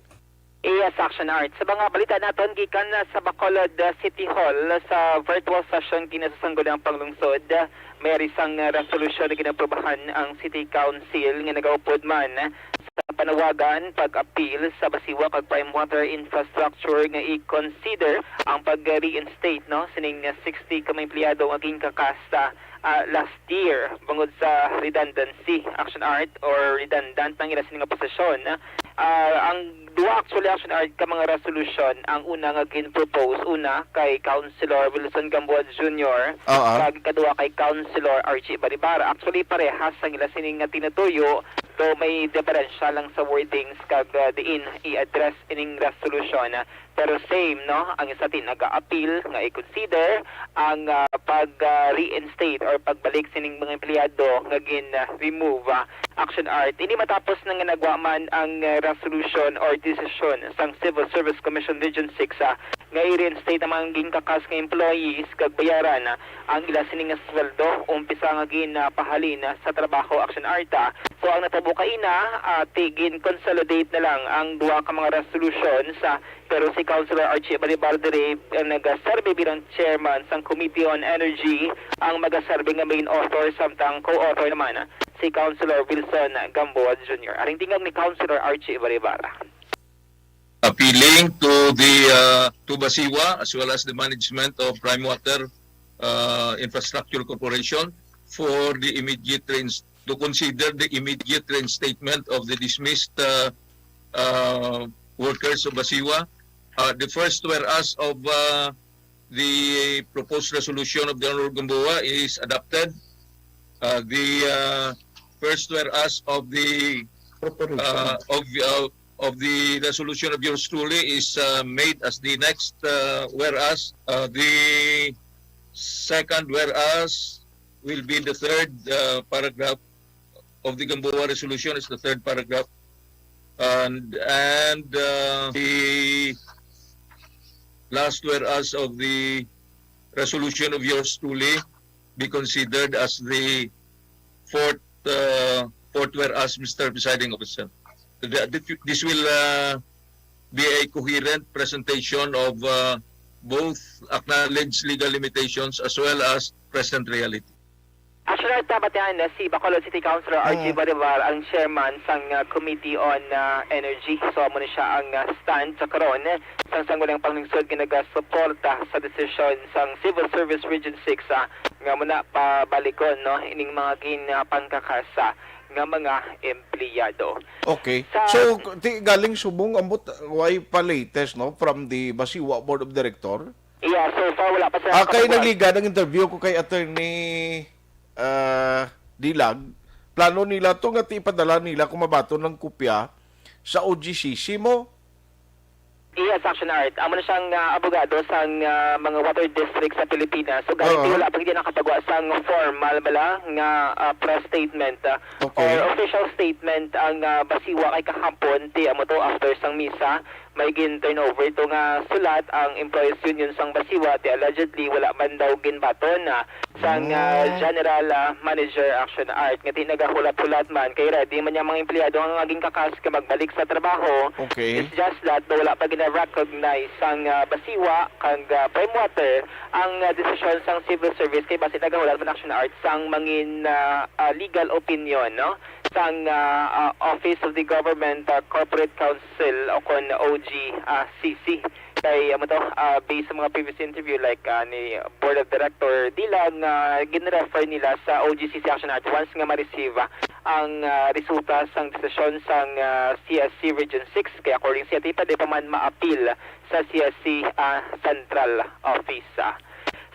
Yes, Action Art. Sa mga balita naton gikan na sa Bacolod, uh, City Hall, sa virtual session kinasasanggulang panglungsod, uh, may ari sang, uh, resolusyon na ginaprubahan ang City Council nga nagaupod man sa panawagan pag-apil sa Basiwa kag Prime Water Infrastructure nga i-consider ang pag-reinstate, no, sining, uh, sixty ka mga empleyado nga ginkakasta, uh, last year bangod sa redundancy, Action Art, or redundant ang ila sini nga posisyon. Ah, ang duha actually, Action Art, ka mga resolusyon, ang una nga gin-propose, una kay Councilor Wilson Gamboa Junior, Oo. Kag ikaduha kay Councilor Archie Baribar. Actually, parehas ang ila sini nga tinutuyo, though may diferensya lang sa wordings kag, ah, diin i-address ining resolusyon. Pero same, no? Ang isa ti nag-aapil nga i-consider ang, ah, pag, ah, reinstate or pagbalik sining mga empleyado nga gin, ah, remove, ah, Action Art. Ini matapos na nga nagwa man ang, ah, resolution or desisyon sang Civil Service Commission Region six, ah, nga i-reinstate ang mga ginkakas nga employees kag bayaran, ah, ang ila sini nga sweldo umpisa nga gin, ah, pahalin, ah, sa trabaho, Action Art, ah. So ang natabo kaina, ah, ti gin-consolidate na lang ang duha ka mga resolution sa Pero si Councilor Archie Balibar diri ang nagaserbi bilang chairman sang Committee on Energy, ang magaserbi nga main author, samtang co-author naman si Councilor Wilson Gamboa Junior. Aring tingog ni Councilor Archie Balibar. Appealing to the, uh, to Basiwa as well as the management of Prime Water, uh, Infrastructure Corporation for the immediate reins-, to consider the immediate reinstatement of the dismissed, uh, uh, workers of Basiwa. Uh, the first whereas of, uh, the proposed resolution of the Honorable Gamboa is adopted. Uh, the, uh, first whereas of the, uh, of, uh, of the resolution of yours truly is, uh, made as the next, uh, whereas. Uh, the second whereas will be the third, uh, paragraph of the Gamboa resolution, is the third paragraph. And, and, uh, the last whereas of the resolution of yours truly be considered as the fourth, uh, fourth whereas, Mister Presiding Officer. The, the, this will, uh, be a coherent presentation of, uh, both acknowledged legal limitations as well as present reality. Actually, tabatian na si Bacolod City Councilor Archie Mm. Bolivar, ang chairman sang, ah, Committee on, ah, Energy. So, amo ni siya ang, ah, stand sa karon sang Sangguniang Panglungsod nga nagasuporta sa desisyon sang Civil Service Region six, ah, nga muna pabalikon, no, ining mga ginapangkakasa nga mga empleyado. Okay. Sa So, ti, galing subong ambot, way pa latest, no, from the Basiwa Board of Director? Yeah, so far wala pa sila Ah, kay nakapagwa- nagligad ang interview ko kay Attorney, ah, Dilag. Plano nila to nga ti ipadala nila kung mabaton ng kopya sa O G C C mo. Yes, Action Art. Amo na siyang, ah, abogado sang, ah, mga water district sa Pilipinas. So, gani Oo. wala pa gid nakapagwa sang formal bala nga, ah, press statement, ah, Okay. or official statement ang, ah, Basiwa kay kahapon, ti amo to after sang misa, may gin-turnover to nga sulat ang Employees Union sang Basiwa, ti allegedly wala man daw ginbaton, ah, sang, ah, Oh. General, ah, Manager, Action Art, nga ti nagahulat-hulat man kay ready man yang mga empleyado nga ginkakas ka magbalik sa trabaho. Okay. It's just that daw wala pa gina-recognize sang, ah, Basiwa kag, ah, Prime Water ang, ah, desisyon sang Civil Service kay basi nagahulat man, Action Art, sang mangin, ah, ah, legal opinion, no, sang, ah, ah, Office of the Government, ah, Corporate Counsel o kon O G C C. Kay, amo to, ah, based sa mga previous interview, like, ah, ni Board of Director Dilag, nga gin-refer nila sa O G C C Action Art once nga ma-receive, ah, ang, ah, resulta sang desisyon sang, ah, C S C Region six. Kay according siya, ti pwede pa man maapil sa C S C, ah, Central Office, ah.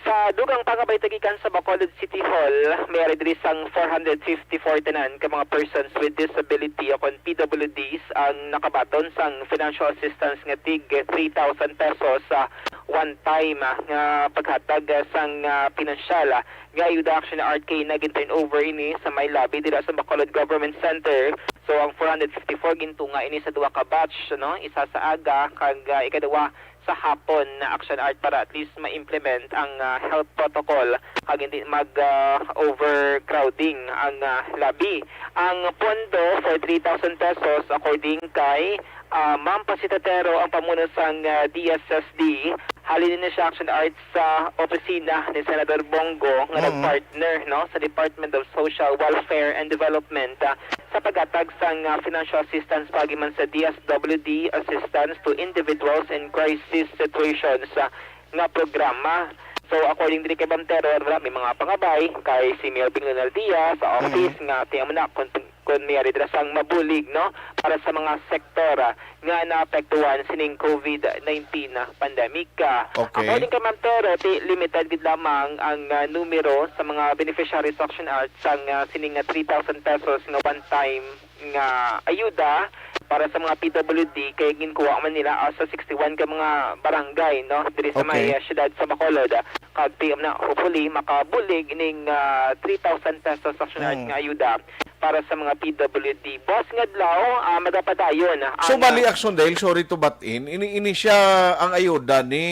Sa dugang pangabalita gikan sa Bacolod City Hall, may ari diri sang four hundred fifty-four tanan ka mga persons with disability o kon P W Ds ang nakabaton sang financial assistance nga tig three thousand pesos sa one time, ah, nga paghatag, ah, sang, ah, pinansyal, ah, nga ayuda. Action Art, kay nagin turnover ini sa may lobby dira sa Bacolod Government Center. So, ang four hundred fifty-four gintunga ini sa duha ka batch, no? Isa sa aga kag, ah, ikaduha sa hapon na Action Art para at least ma-implement ang, ah, health protocol kag hindi mag, ah, overcrowding ang, ah, lobby. Ang pondo for three thousand pesos, according kay, ah, Ma'am Pasitatero, ang pamuno sang, ah, D S S D, halin ni siya, Action Art, sa opisina ni Senador Bong nga Mm. nag-partner, no, sa Department of Social Welfare and Development, ah, sa paghatag sang, ah, financial assistance paagi man sa D S W D, Assistance to Individuals in Crisis Situations, ah, nga programa. So, according diri kay Ma'am Tero, wala, may mga pangabay kay si Mayor Bing Leonel Diaz sa Mm. office nga tiyan mo na kung, kung may ari dira sang mabulig, no, para sa mga sektor, ah, nga naapektuhan sining COVID nineteen pandemic. Ah, Okay. According kay Ma'am Tero, ti limited gid lamang ang, ah, numero sa mga beneficiaries sa Action Art sang, ah, sining nga three thousand pesos nga one-time nga ayuda para sa mga P W D, kay ginkuha man nila, ah, sa sixty-one ka mga barangay, no, diri sa may, Okay. ah, siyudad sa Bacolod. Kag ti na, hopefully, makabulig ining, ah, three thousand pesos sa Action Art Mm. nga ayuda para sa mga P W D. Buwas nga adlaw, ah, magapadayon ang, So, bali, ah, Action Dale, sorry to butt in, ini, ini siya ang ayuda ni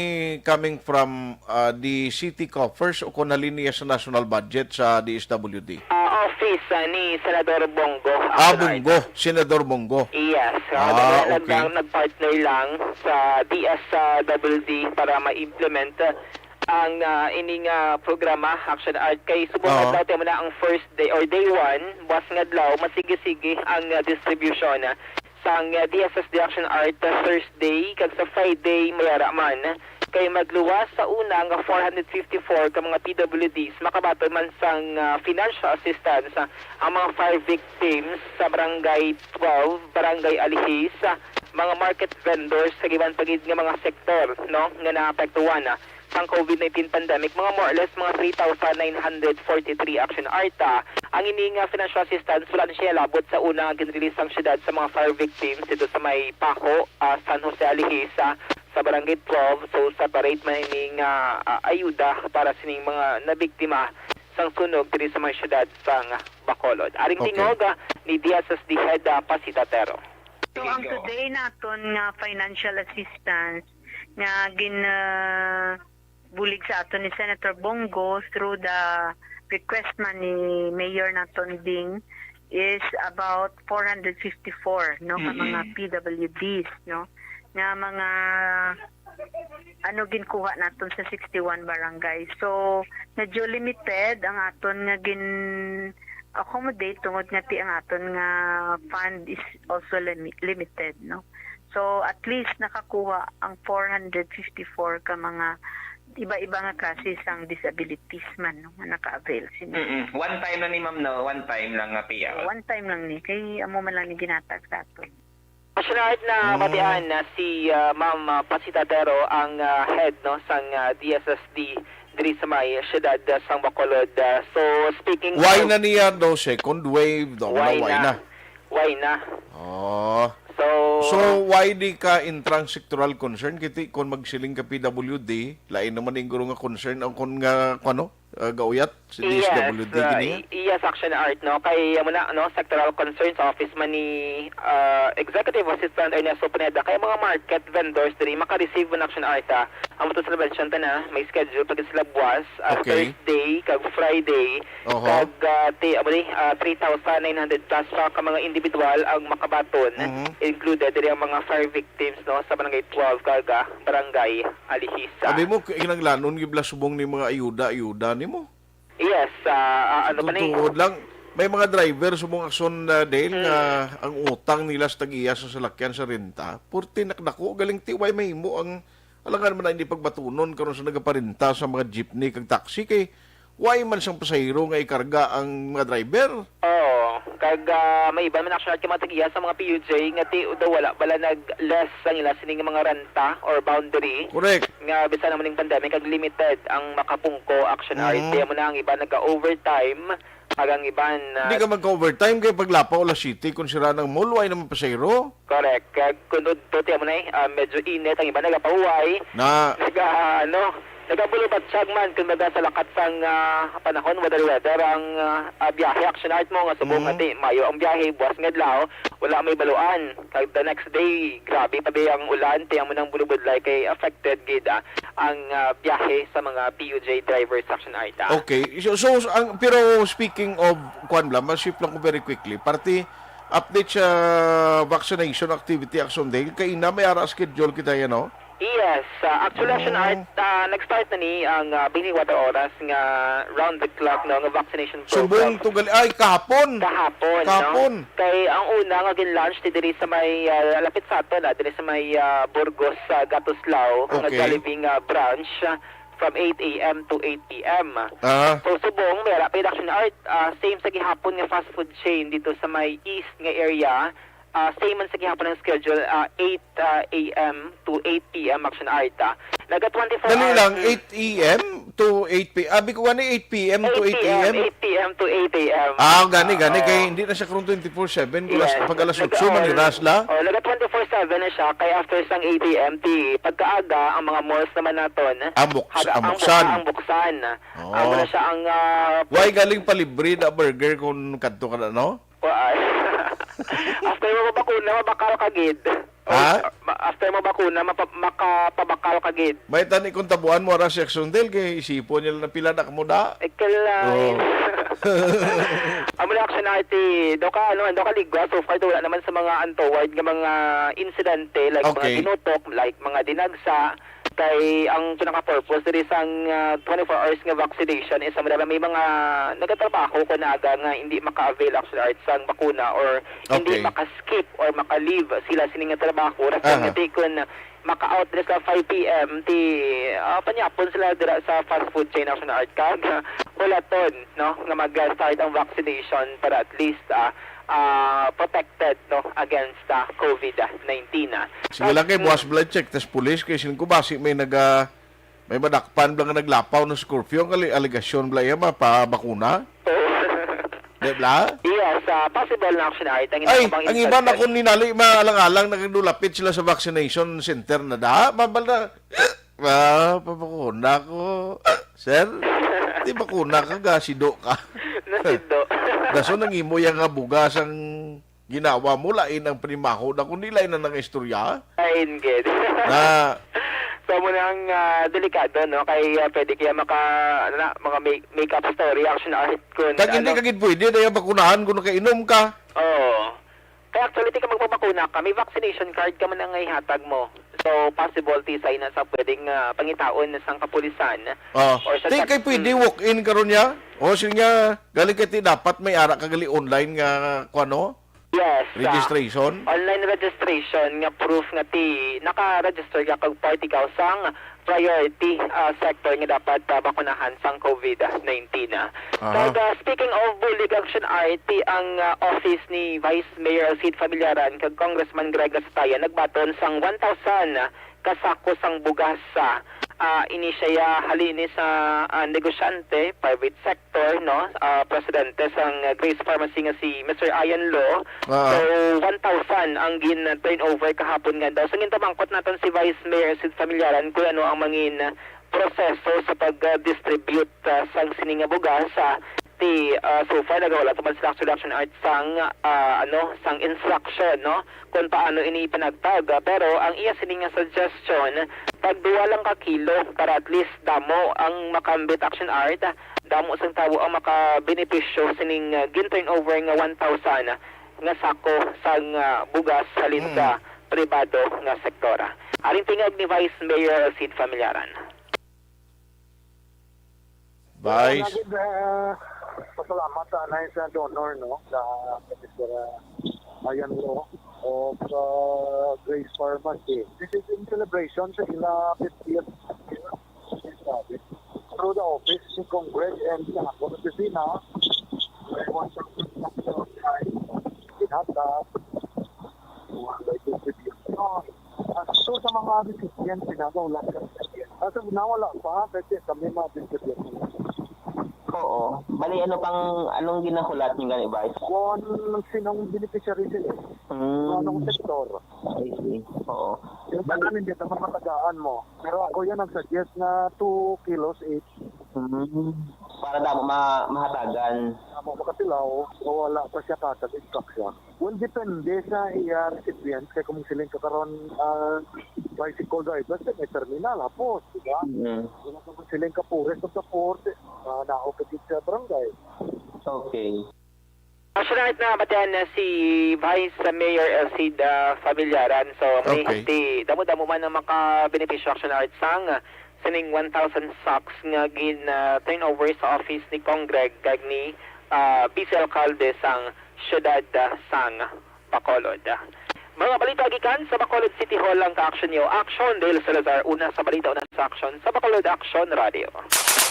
coming from, ah, the city coffers o kung halin niya sa national budget sa D S W D? Ah, office, ah, ni Senador Bong Go, Ah, Action Art. Bong Go, Senador Bong Go. Yes, ah, Ah, nag-, okay. nag-, nag-partner lang sa D S W D para ma-implement, ah, ang, ah, ining, ah, programa, Action Art. Kay subong Oo. adlaw, tiyan mo na ang first day or day one, buwas nga adlaw, masigi-sige ang, ah, distribution, ah, sang, ah, D S S D Action Art, ah, Thursday, kag sa Friday, mayara man. Kay magluwas sa una nga four hundred fifty-four ka mga P W Ds, makabaton man sang, ah, financial assistance, ah, ang mga fire victims sa Barangay twelve, Barangay Alihis, ah, mga market vendors, kag iban pa gid nga mga sektor, no, nga naapektuhan, ah, sang COVID nineteen pandemic, mga more or less mga three thousand nine hundred forty-three, Action Art, ah. Ang ini nga financial assistance, wala na siya labot sa una nga gin-release sang syudad sa mga fire victims dito sa may Paco, ah, San Jose Alihis, ah, sa Barangay twelve. So, separate man ini nga, ah, ayuda para sining mga nabiktima sang sunog diri sa mga syudad sang Bacolod. Aring Okay. tingog, ah, ni D S S D Head, ah, Pasitatero. So, ang Sige. today naton nga financial assistance nga gin, ah, bulig sa aton ni Senator Bong Go through the request man ni Mayor naton Ding is about four hundred fifty-four, no, ka Mm-mm. mga P W Ds, no, nga mga, ano, ginkuha naton sa sixty-one barangay. So, medyo limited ang aton nga gin-accommodate tungod nga ti ang aton nga fund is also limi-, limited, no. So, at least nakakuha ang four hundred fifty-four ka mga iba-iba nga klase sang disabilities man, no, nga naka-avail sini. Mm-mm. One time lang ni ma'am, no? One time lang nga payout. One time lang ni. Kay amo man lang ni ginatag sa aton. Action Art, na Mm. batian na si, ah, Ma'am, ah, Pasitatero, ang, ah, head, no, sang, ah, D S S D diri sa may siyudad, ah, sang Bacolod. Ah, so, speaking Why of na niya daw second wave daw? Why Why na? na? Why na? Oh. So, So, why di ka intrang sectoral concern? Kiti, kung magsiling ka P W D, lain naman yung guro nga concern ang kon nga, kung ano, ah, gauyat, si Yes, D S W D ah, gini? i-, yes, Action Art, no? Kay, amo na, no, sectoral concern sa office man ni, ah, Executive Assistant Ernesto Pineda, kay mga market vendors diri maka-receive man, Action Art, ah. Amo to sila mention ta na, may schedule pa gid sila buwas, ah, Okay. Thursday kag Friday, Oho. kag, ah, ti-, amo ni, ah, three thousand nine hundred plus pa ka mga individual ang makabaton, Mhm. included diri ang mga fire victims, no, sa Barangay twelve kag, ah, Barangay Alihis. Sabi mo, kinahanglanon gid bala subong ni mga ayuda-ayuda nimo. Yes, ah, ah, ano pa ni? Tuod lang, may mga driver subong, Action, ah, Dale, nga Hmm. ang utang nila sa tag-iya sa salakyan sa renta, purti nakdako, galing ti way mahimo ang alangan man na hindi pagbatunon karon sa nagaparenta sa mga jeepney kag taxi kay way man sang pasahero nga ikarga ang mga driver. Oo, kag, ah, may iban man, Action Art, kay mga tag-iya sa mga P U J nga ti daw wala bala nag-less ang ila sining mga renta or boundary. Correct. Nga bisan naman ning pandemic, kag limited ang makapungko, Action Art. Mhm. Kaya mo na ang iba nag-overtime, kag ang iban, ah, Hindi ka magka-overtime kay paglapaw alas siyete kung sira ng mall, way naman pasahero. Correct. Kag kung udto, tiyan mo na eh, ah, medyo init, ang iba nagapahuway. Na. Naga, ano, Nagabulubatyag man, kumbaga, sa lakat sang, ah, panahon, weather, weather, ang, ah, ah, biyahe, Action Art, mo nga subong Mm. nga di maayo ang biyahe buwas nga adlaw, wala may baluan. Kag the next day, grabe pa ba ang ulan, ti amo nang bulubudlay kay affected gid, ah, ang, ah, biyahe sa mga P U J drivers, Action Art, ah. Okay. So, so, so, ang, pero speaking of, kuwan lang, ma-shift lang ko very quickly. Parte, update sa vaccination activity, Action Dale. Kaina, may ara schedule kita yan, no? Yes. Ah, actually, Action Oh. Art, ah, nag-start na ni ang, ah, twenty-four oras nga round the clock, no, nga vaccination program. Subong to gali-, ay, kahapon. Kahapon, no? Kahapon. Kay ang una nga gin-launch ti diri sa may, ah, lapit sa aton, ah, diri sa may, ah, Burgos, ah, Gatuslao, nga Okay. Jollibee nga branch, ah, from eight A M to eight P M. Ah. So, subong, may ara pa, Action Art, ah, same sa gihapon nga fast food chain dito sa may east nga area, ah, same man sa gihapon ang schedule, ah, eight, ah, A M to eight P M, Action Art, ah. Naga twenty-four Dali hours. lang, eight A M to eight P M. Abi ko gani, eight P M to eight A M. Eight P M to eight A M. Ah, gani, gani. Oo. Kay hindi na siya karon twenty-four seven. Kung Yes. las-, pag alas Naga, otso man ni oh, Ras la. Oh, naga twenty-four seven na siya. Kay after sang eight A M, ti pagkaaga, ang mga malls naman naton, Ah, buks-, haga-, ang ang buksan. buksan, ang buksan. Oh. Amo na siya ang, ah, Why galing palibre na burger kung kadto ka na, no? Kuan. After mo mabakuna, mabakal ka gid. Ha? Ma-, after mo bakuna, mapa-, makapabakal ka gid. May tani kung tabuan mo ara si Action Dale, kay isipon niya lang na pila na kamo da. Eh, kalain. Oh. Amo na, Action Art, daw ka, ano, daw ka ligwa. So far, daw wala naman sa mga untoward nga mga insidente, like mga Okay. ginutok, like mga dinagsa. Kay ang pinaka-purpose diri sang, ah, twenty-four hours nga vaccination is ang may mga nagatrabaho ko na aga nga hindi maka-avail, Action Art, sang bakuna or hindi Okay. maka-skip or maka-leave sila sini nga trabaho. Rason Aha. nga ti kun maka-out diri sa five P M, ti, ah, panyapon sila dira sa fast food chain, Action Art, kag hulaton, no, nga mag-start ang vaccination para at least, ah, ah, protected, no, against, ah, COVID nineteen, ah. Sige lang kay Kag, buwas bala check tas pulis kay siling ko basi may naga-, may madakpan bala nga naglapaw no sa curfew. Ang ali-, alegasyon bala iya mapabakuna. Oo. Di bala? Yes, ah, possible na, Action Art. Ang Ay, ilang ang iban instances. Ako ninali maalang-alang nagdulapit sila sa vaccination center na da. Mabal na, ah, pabakuna ko. Sir, di bakuna ka, gasido ka. Nasido. Dason ang imo yang nga bugas ang ginawa mo, lain ang panimaho na, kundi lain na nang istorya. Lain gid. Na So, amo na ang, ah, delikado, no? Kay, ah, pwede kaya maka, ano na, mga make, make-up story, Action Art, kun Kag hindi ano. Ka gid pwede, daya bakunahan kung nakainom ka. Oo. Kaya actually, ti ka magpabakuna ka, may vaccination card ka man ang ihatag mo. So, possible, ti, sa ina sa pwedeng, ah, pangitaon sang kapulisan. Oh. Or sa Ti, kay pwede Mm. walk-in karon niya? O, sige nga, galing kay ti dapat may ara ka gali online nga, kuwan, no? Yes, ah, Registration? Online registration nga proof nga ti naka-register ka kag part ikaw sang priority, ah, sector nga dapat, ah, bakunahan sang COVID nineteen, ah. Aha. Kag, ah, speaking of bulig, Action Art, ti ang, ah, office ni Vice Mayor Sid Familiaran kag Congressman Greg Gastayan nagbaton sang one thousand ka sako sang bugas, ah, ah, ini siya halin ni sa, ah, negosyante, private sector, no? Ah, presidente sang, ah, Grace Pharmacy nga si Mister Ian Lo. Ah. So, one thousand ang gin-turnover kahapon nga daw. So, gintamangkot naton si Vice Mayor Sid Familiaran kung ano ang mangin proseso sa pag-distribute, ah, sang sini nga bugas, ah, ti, ah, so far, nagawala pa man sila, actually, Action Art, sang, ah, ano, sang instruction, no, kung paano ini ipanagtag. Ah, pero ang iya sini nga suggestion, tag duwa lang ka kilo para at least damo ang makambit, Action Art, damo sang tawo ang makabenepisyo sining, ah, gin-turnover nga one thousand nga sako sang, ah, bugas halin Mm. sa pribado nga sektor. Aring tingog ni Vice Mayor Sid Familiaran. Vice. Lagi, ah, pasalamat sa anay sa donor, no, sa Mister Ayan Lo of, ah, Grace Pharmacy. This is in celebration sa ila fiftieth anniversary. Through the office ni Congress and sa akong opisina, may one thousand, ah, distribution. Ah, so sa mga recipient, pinagaulat ka. As of now, wala pa, kasi kami mga distribution. Oo. Bali, ano pang, anong ginahulat niyo gani, Vice? Kung sinong beneficiary sila, Hmm. Anong sektor. I see. Oo. Yung tanan, hindi naman matagaan mo. Pero ako yan nag-suggest nga two kilos each. Hmm. Para damo ma-, mahatagan. Tama, makatilaw, o wala pa siya katag instruction. Well, depende sa iya recipient. Kaya kung siling ka karon, ah, tricycle driver, sa may terminal, hapos, di ba? Mm. Kung siling ka purist of the port, ah, naog ka dito sa barangay. Okay. Actually, na batian na si Vice Mayor Elcid, ah, Familiaran. So, may Okay. hati, damo-damo man ang makabenepisyo, actually, sang sining one thousand sacks nga gin, ah, turnover sa office ni Cong Greg kag ni, ah, Vice Alcalde sang siyudad, ah, sang Bacolod. Mga balita gikan sa Bacolod City Hall ang ka-action niyo. Action, Dale Salazar. Una sa balita, una sa action sa Bacolod Action Radio.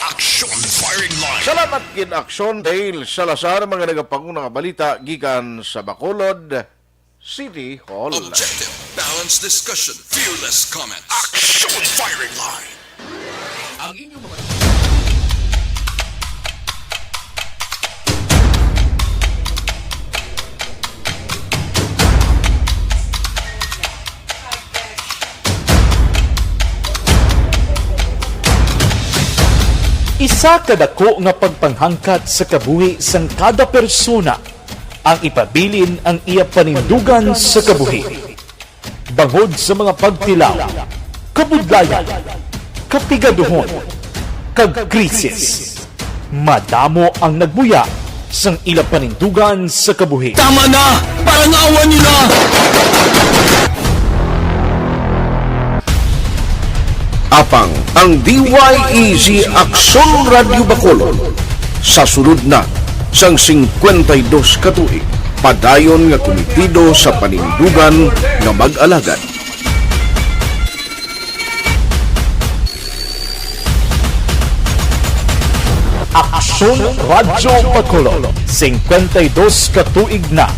Action Firing Line. Salamat gid, Action Dale Salazar, mga nagapanguna nga balita gikan sa Bacolod City Hall. Objective, balanced discussion, fearless comment. Action Firing Line. Ang inyong mga Isa ka dako nga pagpanghangkat sa kabuhi sang kada persona ang ipabilin ang iya panindugan sa kabuhi. Bangod sa mga pagtilaw, kabudlayan, kapigaduhon, kag krisis, madamo ang nagbuya sang ila panindugan sa kabuhi. Tama na! Parangawan niyo na! Apang ang D Y E Z Aksyon Radyo Bacolod sa sulod na sang singkwenta y dos ka tuig, padayon nga kumitido sa panindugan nga mag-alagad. Aksyon Radyo Bacolod, singkwenta y dos ka tuig na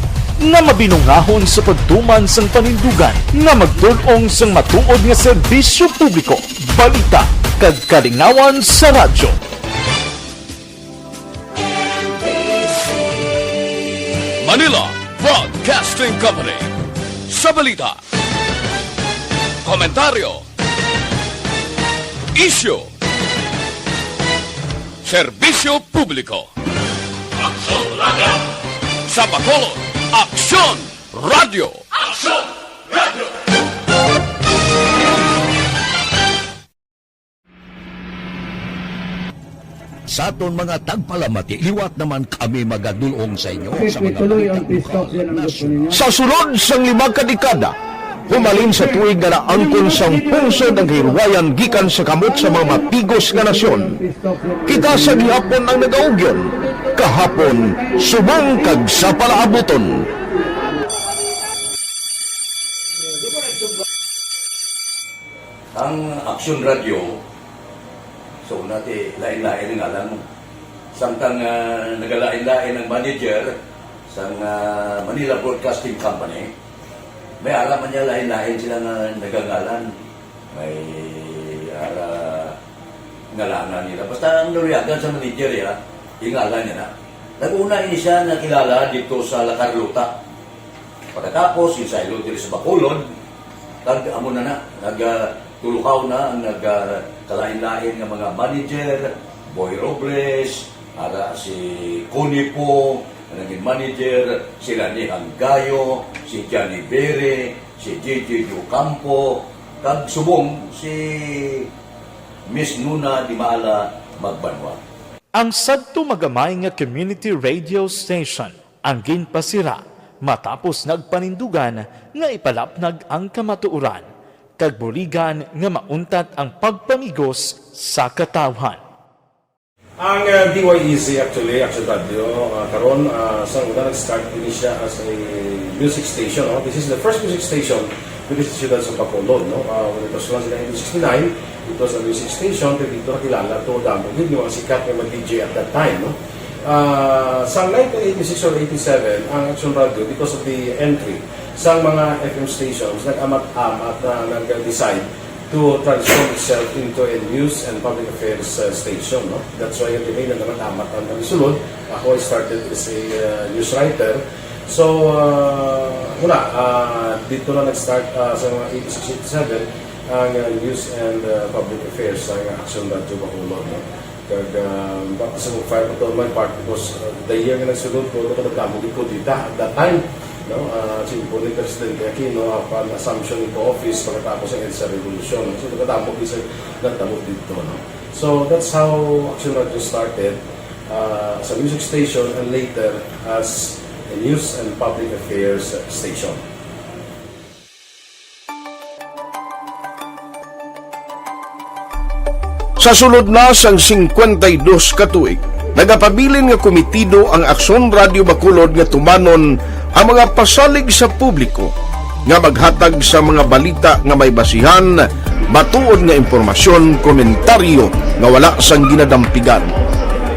nga mabinungahon sa pagtuman sang panindugan nga magtul-ong sang matuod nga serbisyo publiko, balita, kag kalingawan sa radyo. Manila Broadcasting Company. Sa balita, komentaryo, isyu, serbisyo publiko. Aksyon Radyo. Sa Bacolod, Aksyon Radyo. Aksyon Radyo. Sa aton mga tagpalamati, liwat naman kami magadul-ong sa inyo sa mga balita lokal, nasyonal. Sa sulod sang lima ka dekada, humalin sa tuig nga naangkon sang pungsod ang kahilwayan gikan sa kamot sa mga matigos nga nasyon, kita sa gihapon ang nagaugyon, kahapon, subong kag sa palaabuton. Ang Aksyon Radyo, so, una ti, lain-lain ang ngalan mo. Samtang, ah, nagalain-lain ang manager sang, ah, Manila Broadcasting Company, may ara man niya lain-lain sila nga nagangalan. May ara ngalanan nila. Basta ang naluyagan sa manager, ya, yung ngalan niya na. Nag-una ini siya nakilala dito sa La Carlota. Pagkatapos, yung saylo diri sa Bacolod, kag amo na na, nag, ah, tulukaw na ang nag, ah, kalain-lain nga mga manager, Boy Robles, ara si Connie Po, ang naging manager, sila ni Hanggayo, si Johnny Bere, si J J Ocampo, kag subong si Miss Nuna Di Maala Magbanwa. Ang sadto magamay nga community radio station ang ginpasira matapos nagpanindugan nga ipalapnag ang kamatuoran kag buligan nga mauntat ang pagpamigos sa katawhan. Ang, ah, D Y E Z actually, Action Radio, ah, karon, ah, sa una nag-start din siya as a music station, no? This is the first music station dito sa siyudad sa Bacolod, no? Ah, when it was launched in nineteen sixty-nine, it was a music station, pero dito nakilala to, damo gid yung mga sikat nga mag-D J at that time, no? Ah, sa nineteen eighty-six or eighty-seven, ang Action Radio, because of the entry sa mga F M stations, nag-amat-amat na nag-decide to transform itself into a news and public affairs uh, station. No? That's why yung dili na naman amat ang kami sulod. Ako, I started as a uh, news writer. So, uh, wala. Uh, dito na nag-start uh, sa mga eighty-six eighty-seven ang uh, news and uh, public affairs sa uh, Action Radio Bacolod. No? Kag uh, baka sa mag-fire ko to my part because uh, the year nga nagsulod ko, nakadamo gid ko dita at that time. No? Uh, simple ni Presidente Aquino, upon assumption into office pagkatapos ng EDSA Revolution. No? So, nakadamo gid sa nagtabo dito. No? So, that's how Action Radio started uh, as a music station and later as a news and public affairs station. Sa sulod na sang singkwenta y dos ka tuig, nagapabilin nga komitido ang Aksyon Radio Bacolod nga tumanon ang mga pasalig sa publiko nga maghatag sa mga balita nga may basihan, matuod nga impormasyon, komentaryo nga wala sang ginadampigan,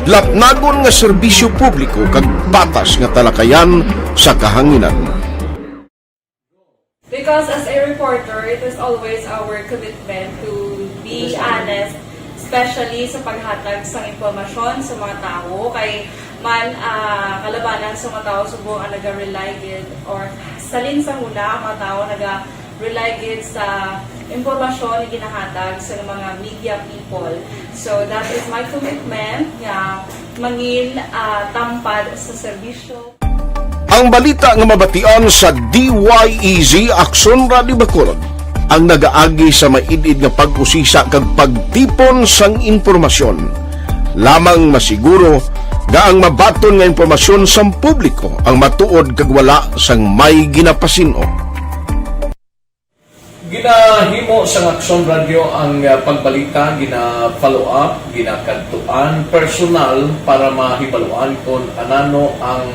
lapnagon nga serbisyo publiko kag patas nga talakayan sa kahanginan. Because as a reporter, it is always our commitment to be honest, especially sa paghatag sang impormasyon sa mga tawo. Kay man ah, kalabanan sa mga tawo subong ang naga-rely gid or salin sa huna ang mga tawo naga-rely gid sa impormasyon nga ginahatag sa mga media people. So that is my commitment nga mangin ah, tampad sa serbisyo. Ang balita nga mabatian sa D Y E Z Aksyon Radio Bacolod ang nagaagi sa maid-id nga pag-usisa kag pagtipon sang impormasyon. Lamang masiguro nga ang mabaton nga impormasyon sang publiko ang matuod kag wala sang may ginapasin-o. Ginahimo sang Aksyon Radyo ang ah, pagbalita, gina-follow up, ginakadtuan personal para mahibaluan kon anano ang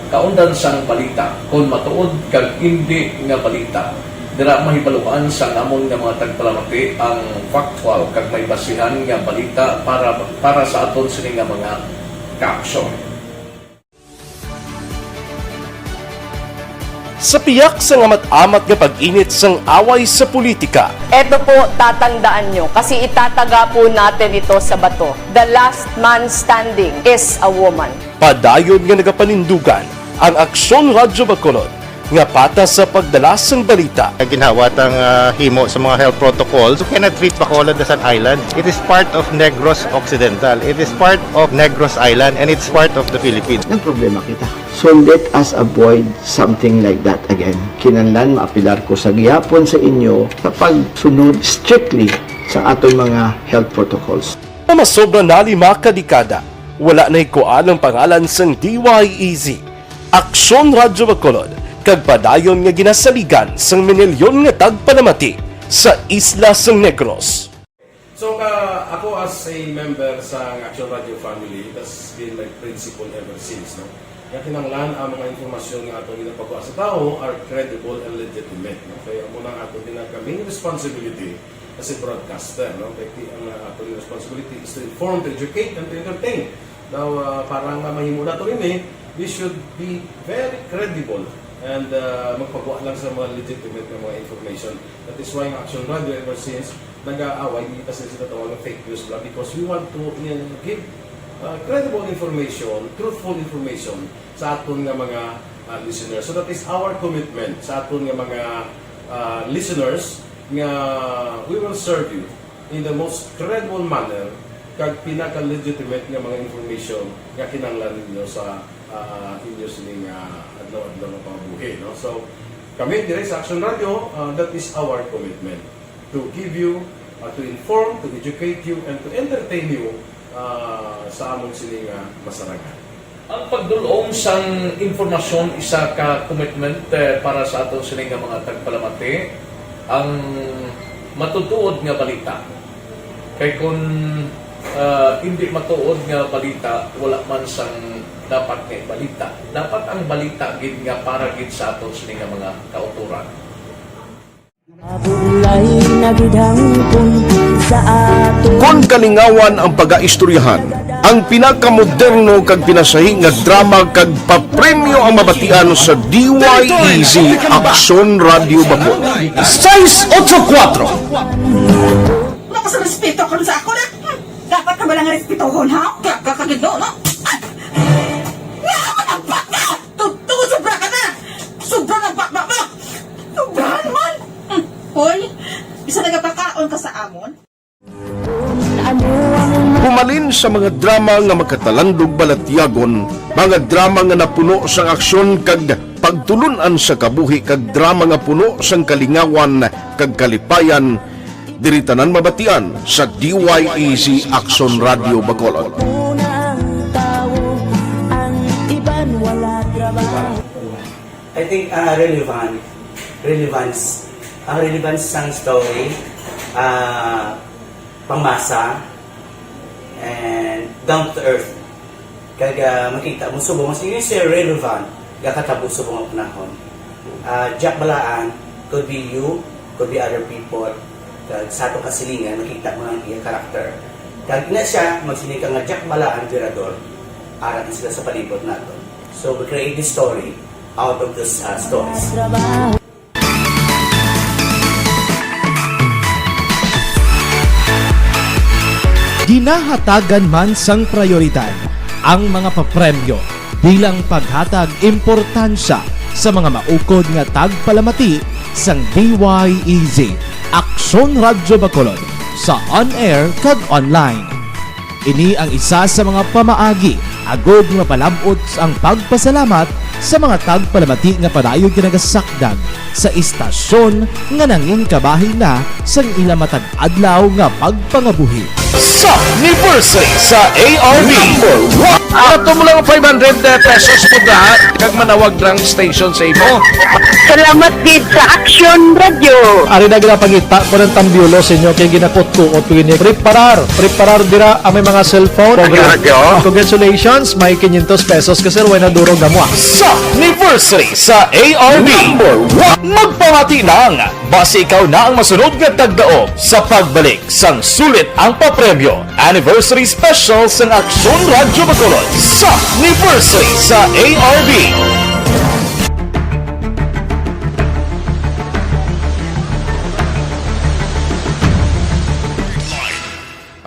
kaundan sang balita, kon matuod kag indi nga balita. Dira mahibaluan sang amon nga mga tagpalamati ang factual kag may basihan nga balita para para sa aton sini nga mga kaaksyon. Sa piyak sang amat-amat nga pag-init sang away sa politika, Eto po, tatandaan nyo, kasi itataga po natin ito sa bato. The last man standing is a woman. Padayon nga nagapanindugan ang Aksyon Radyo Bacolod nga patas sa pagdala sang balita. Ginhawat ang ah, himo sa mga health protocols. You cannot treat Bacolod as an island. It is part of Negros Occidental. It is part of Negros Island and it's part of the Philippines. Nagproblema kita. So let us avoid something like that again. Kinahanglan maapilar ko sa gihapon sa inyo sa pagsunod strictly sa aton mga health protocols. Nga masobra na lima ka dekada, wala nahikuan ang pangalan sang D Y E Z, Aksyon Radyo Bacolod, kag padayon nga ginasaligan sang minilyon nga tagpalamati sa isla sang Negros. So ka, ako as a member sa Action Radio family, that's been my principle ever since. No? Nga kinahanglan ang mga impormasyon nga atong ginapagawa sa tawo are credible and legitimate. No? Kaya amo na ang atong ginaka main responsibility as a broadcaster. No? Kaya ki- ang uh, atong responsibility is to inform, to educate, and to entertain. Now, uh, para nga mahimo nato ini, we should be very credible and uh, magpagawa lang sa mga legitimate nga mga information. That is why ang Action Radio ever since nag-aaway kita sa ginatawag nga fake news bla because we want to uh, give uh, credible information, truthful information sa aton nga mga uh, listeners. So that is our commitment sa aton nga mga uh, listeners nga we will serve you in the most credible manner kag pinaka-legitimate nga mga information nga kinahanglan ninyo sa uh, inyo sining uh, adlaw-adlaw nga pangabuhi. No? So, kami dire sa Action Radio, uh, that is our commitment to give you, uh, to inform, to educate you, and to entertain you uh, sa among sining uh, masarangan. Ang pagdul-ong sang impormasyon isa ka commitment eh, para sa aton sini nga mga tagpalamati. Ang matutuod nga balita. Kay kun ah, hindi matuod nga balita, wala man sang dapat nga balita. Dapat ang balita gid nga para gid sa aton sini nga mga kauturan. Kon kalingawan ang pagaistoryahan, ang pinakamoderno kag pinasahi nga drama kag papremyo ang mabatian sa D Y E Z Aksyon Radio Bacolod. Seis ocho kuatro. Wala ka sa respeto karon sa ako na. Hmm, dapat ka ba lang respetohon, ha? Gaga ka gid, no? Ay! Nga ako nagpaka! Tuto, sobra ka na! Sobra na baba mo! Sobrahan man! Hmm, hoy, bisa nagapakaon ka sa amon? Humalin sa mga drama nga makatalandog balatyagon, mga drama nga napuno sang aksyon kag pagtulun-an sa kabuhi, kag drama nga puno sang kalingawan kag kalipayan, diri tanan mabatian sa D Y E Z Aksyon Radio Bacolod. I think, ah, relevant. Relevance. Ang relevance sang story, ah, pangmasa, and down to earth. Kag, ah, makita mo subong, mas yun siya relevant, gakatabo subong ang panahon. Ah, Jack Balaan, could be you, could be other people, kag sa atong kasilingan, makita mo ang iya character. Kag ina siya, magsiling ka nga Jack Balaan, Virador, ara sila sa palibot nato. So, we create this story out of those, uh, stories. Ginahatagan man sang prayoridad ang mga papremyo bilang paghatag importansya sa mga maukod nga tagpalamati sang D Y E Z, Aksyon Radyo Bacolod, sa on-air kag online. Ini ang isa sa mga pamaagi agod nga mapalab-ot ang pagpasalamat sa mga tagpalamati nga padayon nga nagasakdag sa istasyon nga nangin kabahin na sang ila matag adlaw nga pagpangabuhi. Sa anniversary sa A R B. Number one. Ato mo lang five hundred pesos mo da, kag manawag lang station sa imo. Salamat gid sa Aksyon Radyo. Ari na ginapangita ko ng tambiolo sa inyo kay ginakutkuot ko ini. Preparar, preparar dira ang may mga cellphone. Aksyon Radyo. Congratulations, may quinientos pesos ka, sir, way na durog na mo, ah. Sa anniversary sa A R B. Number one. Magpamati lang, basi ikaw na ang masunod nga tagdaog sa pagbalik sang sulit ang papremyo. Anniversary Special sang Aksyon Radyo Bacolod sa anniversary sa A R B.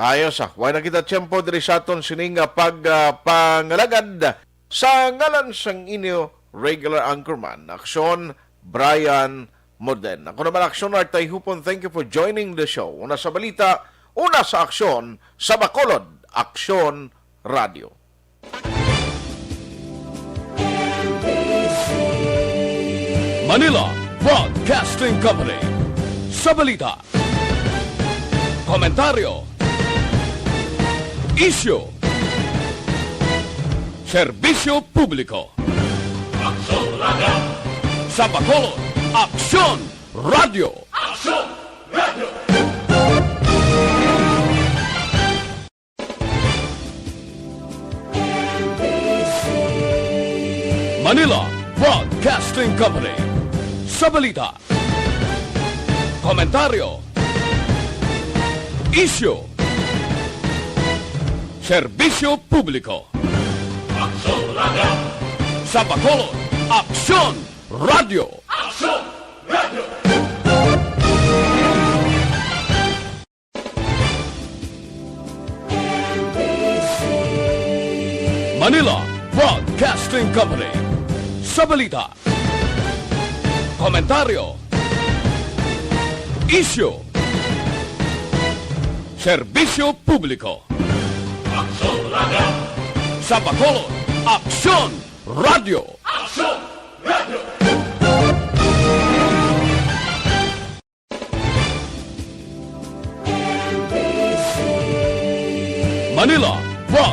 Ayos, ah. Way na kita tiyempo diri sa aton sining, ah, pag, ah, pangalagad. Sa ngalan sang inyo regular anchorman, Aksyon, Brian Moden. Ako naman, Aksyon Art Tayhupon. Thank you for joining the show. Una sa balita, una sa aksyon, sa Bacolod, Aksyon Radio. Manila Broadcasting Company. Sa balita, komentaryo, isyu, serbisyo publiko. Aksyon Radyo. Sa Bacolod, Aksyon Radyo. Aksyon Radyo. Manila Broadcasting Company. Sa balita, komentaryo, isyu, serbisyo publiko. Aksyon Radyo. Sa Bacolod, Aksyon Radyo. Aksyon Radyo. Manila Broadcasting Company. Sa balita, komentaryo, isyu, serbisyo publiko. Aksyon Radyo. Sa Bacolod, Aksyon Radyo. Aksyon Radyo. Manila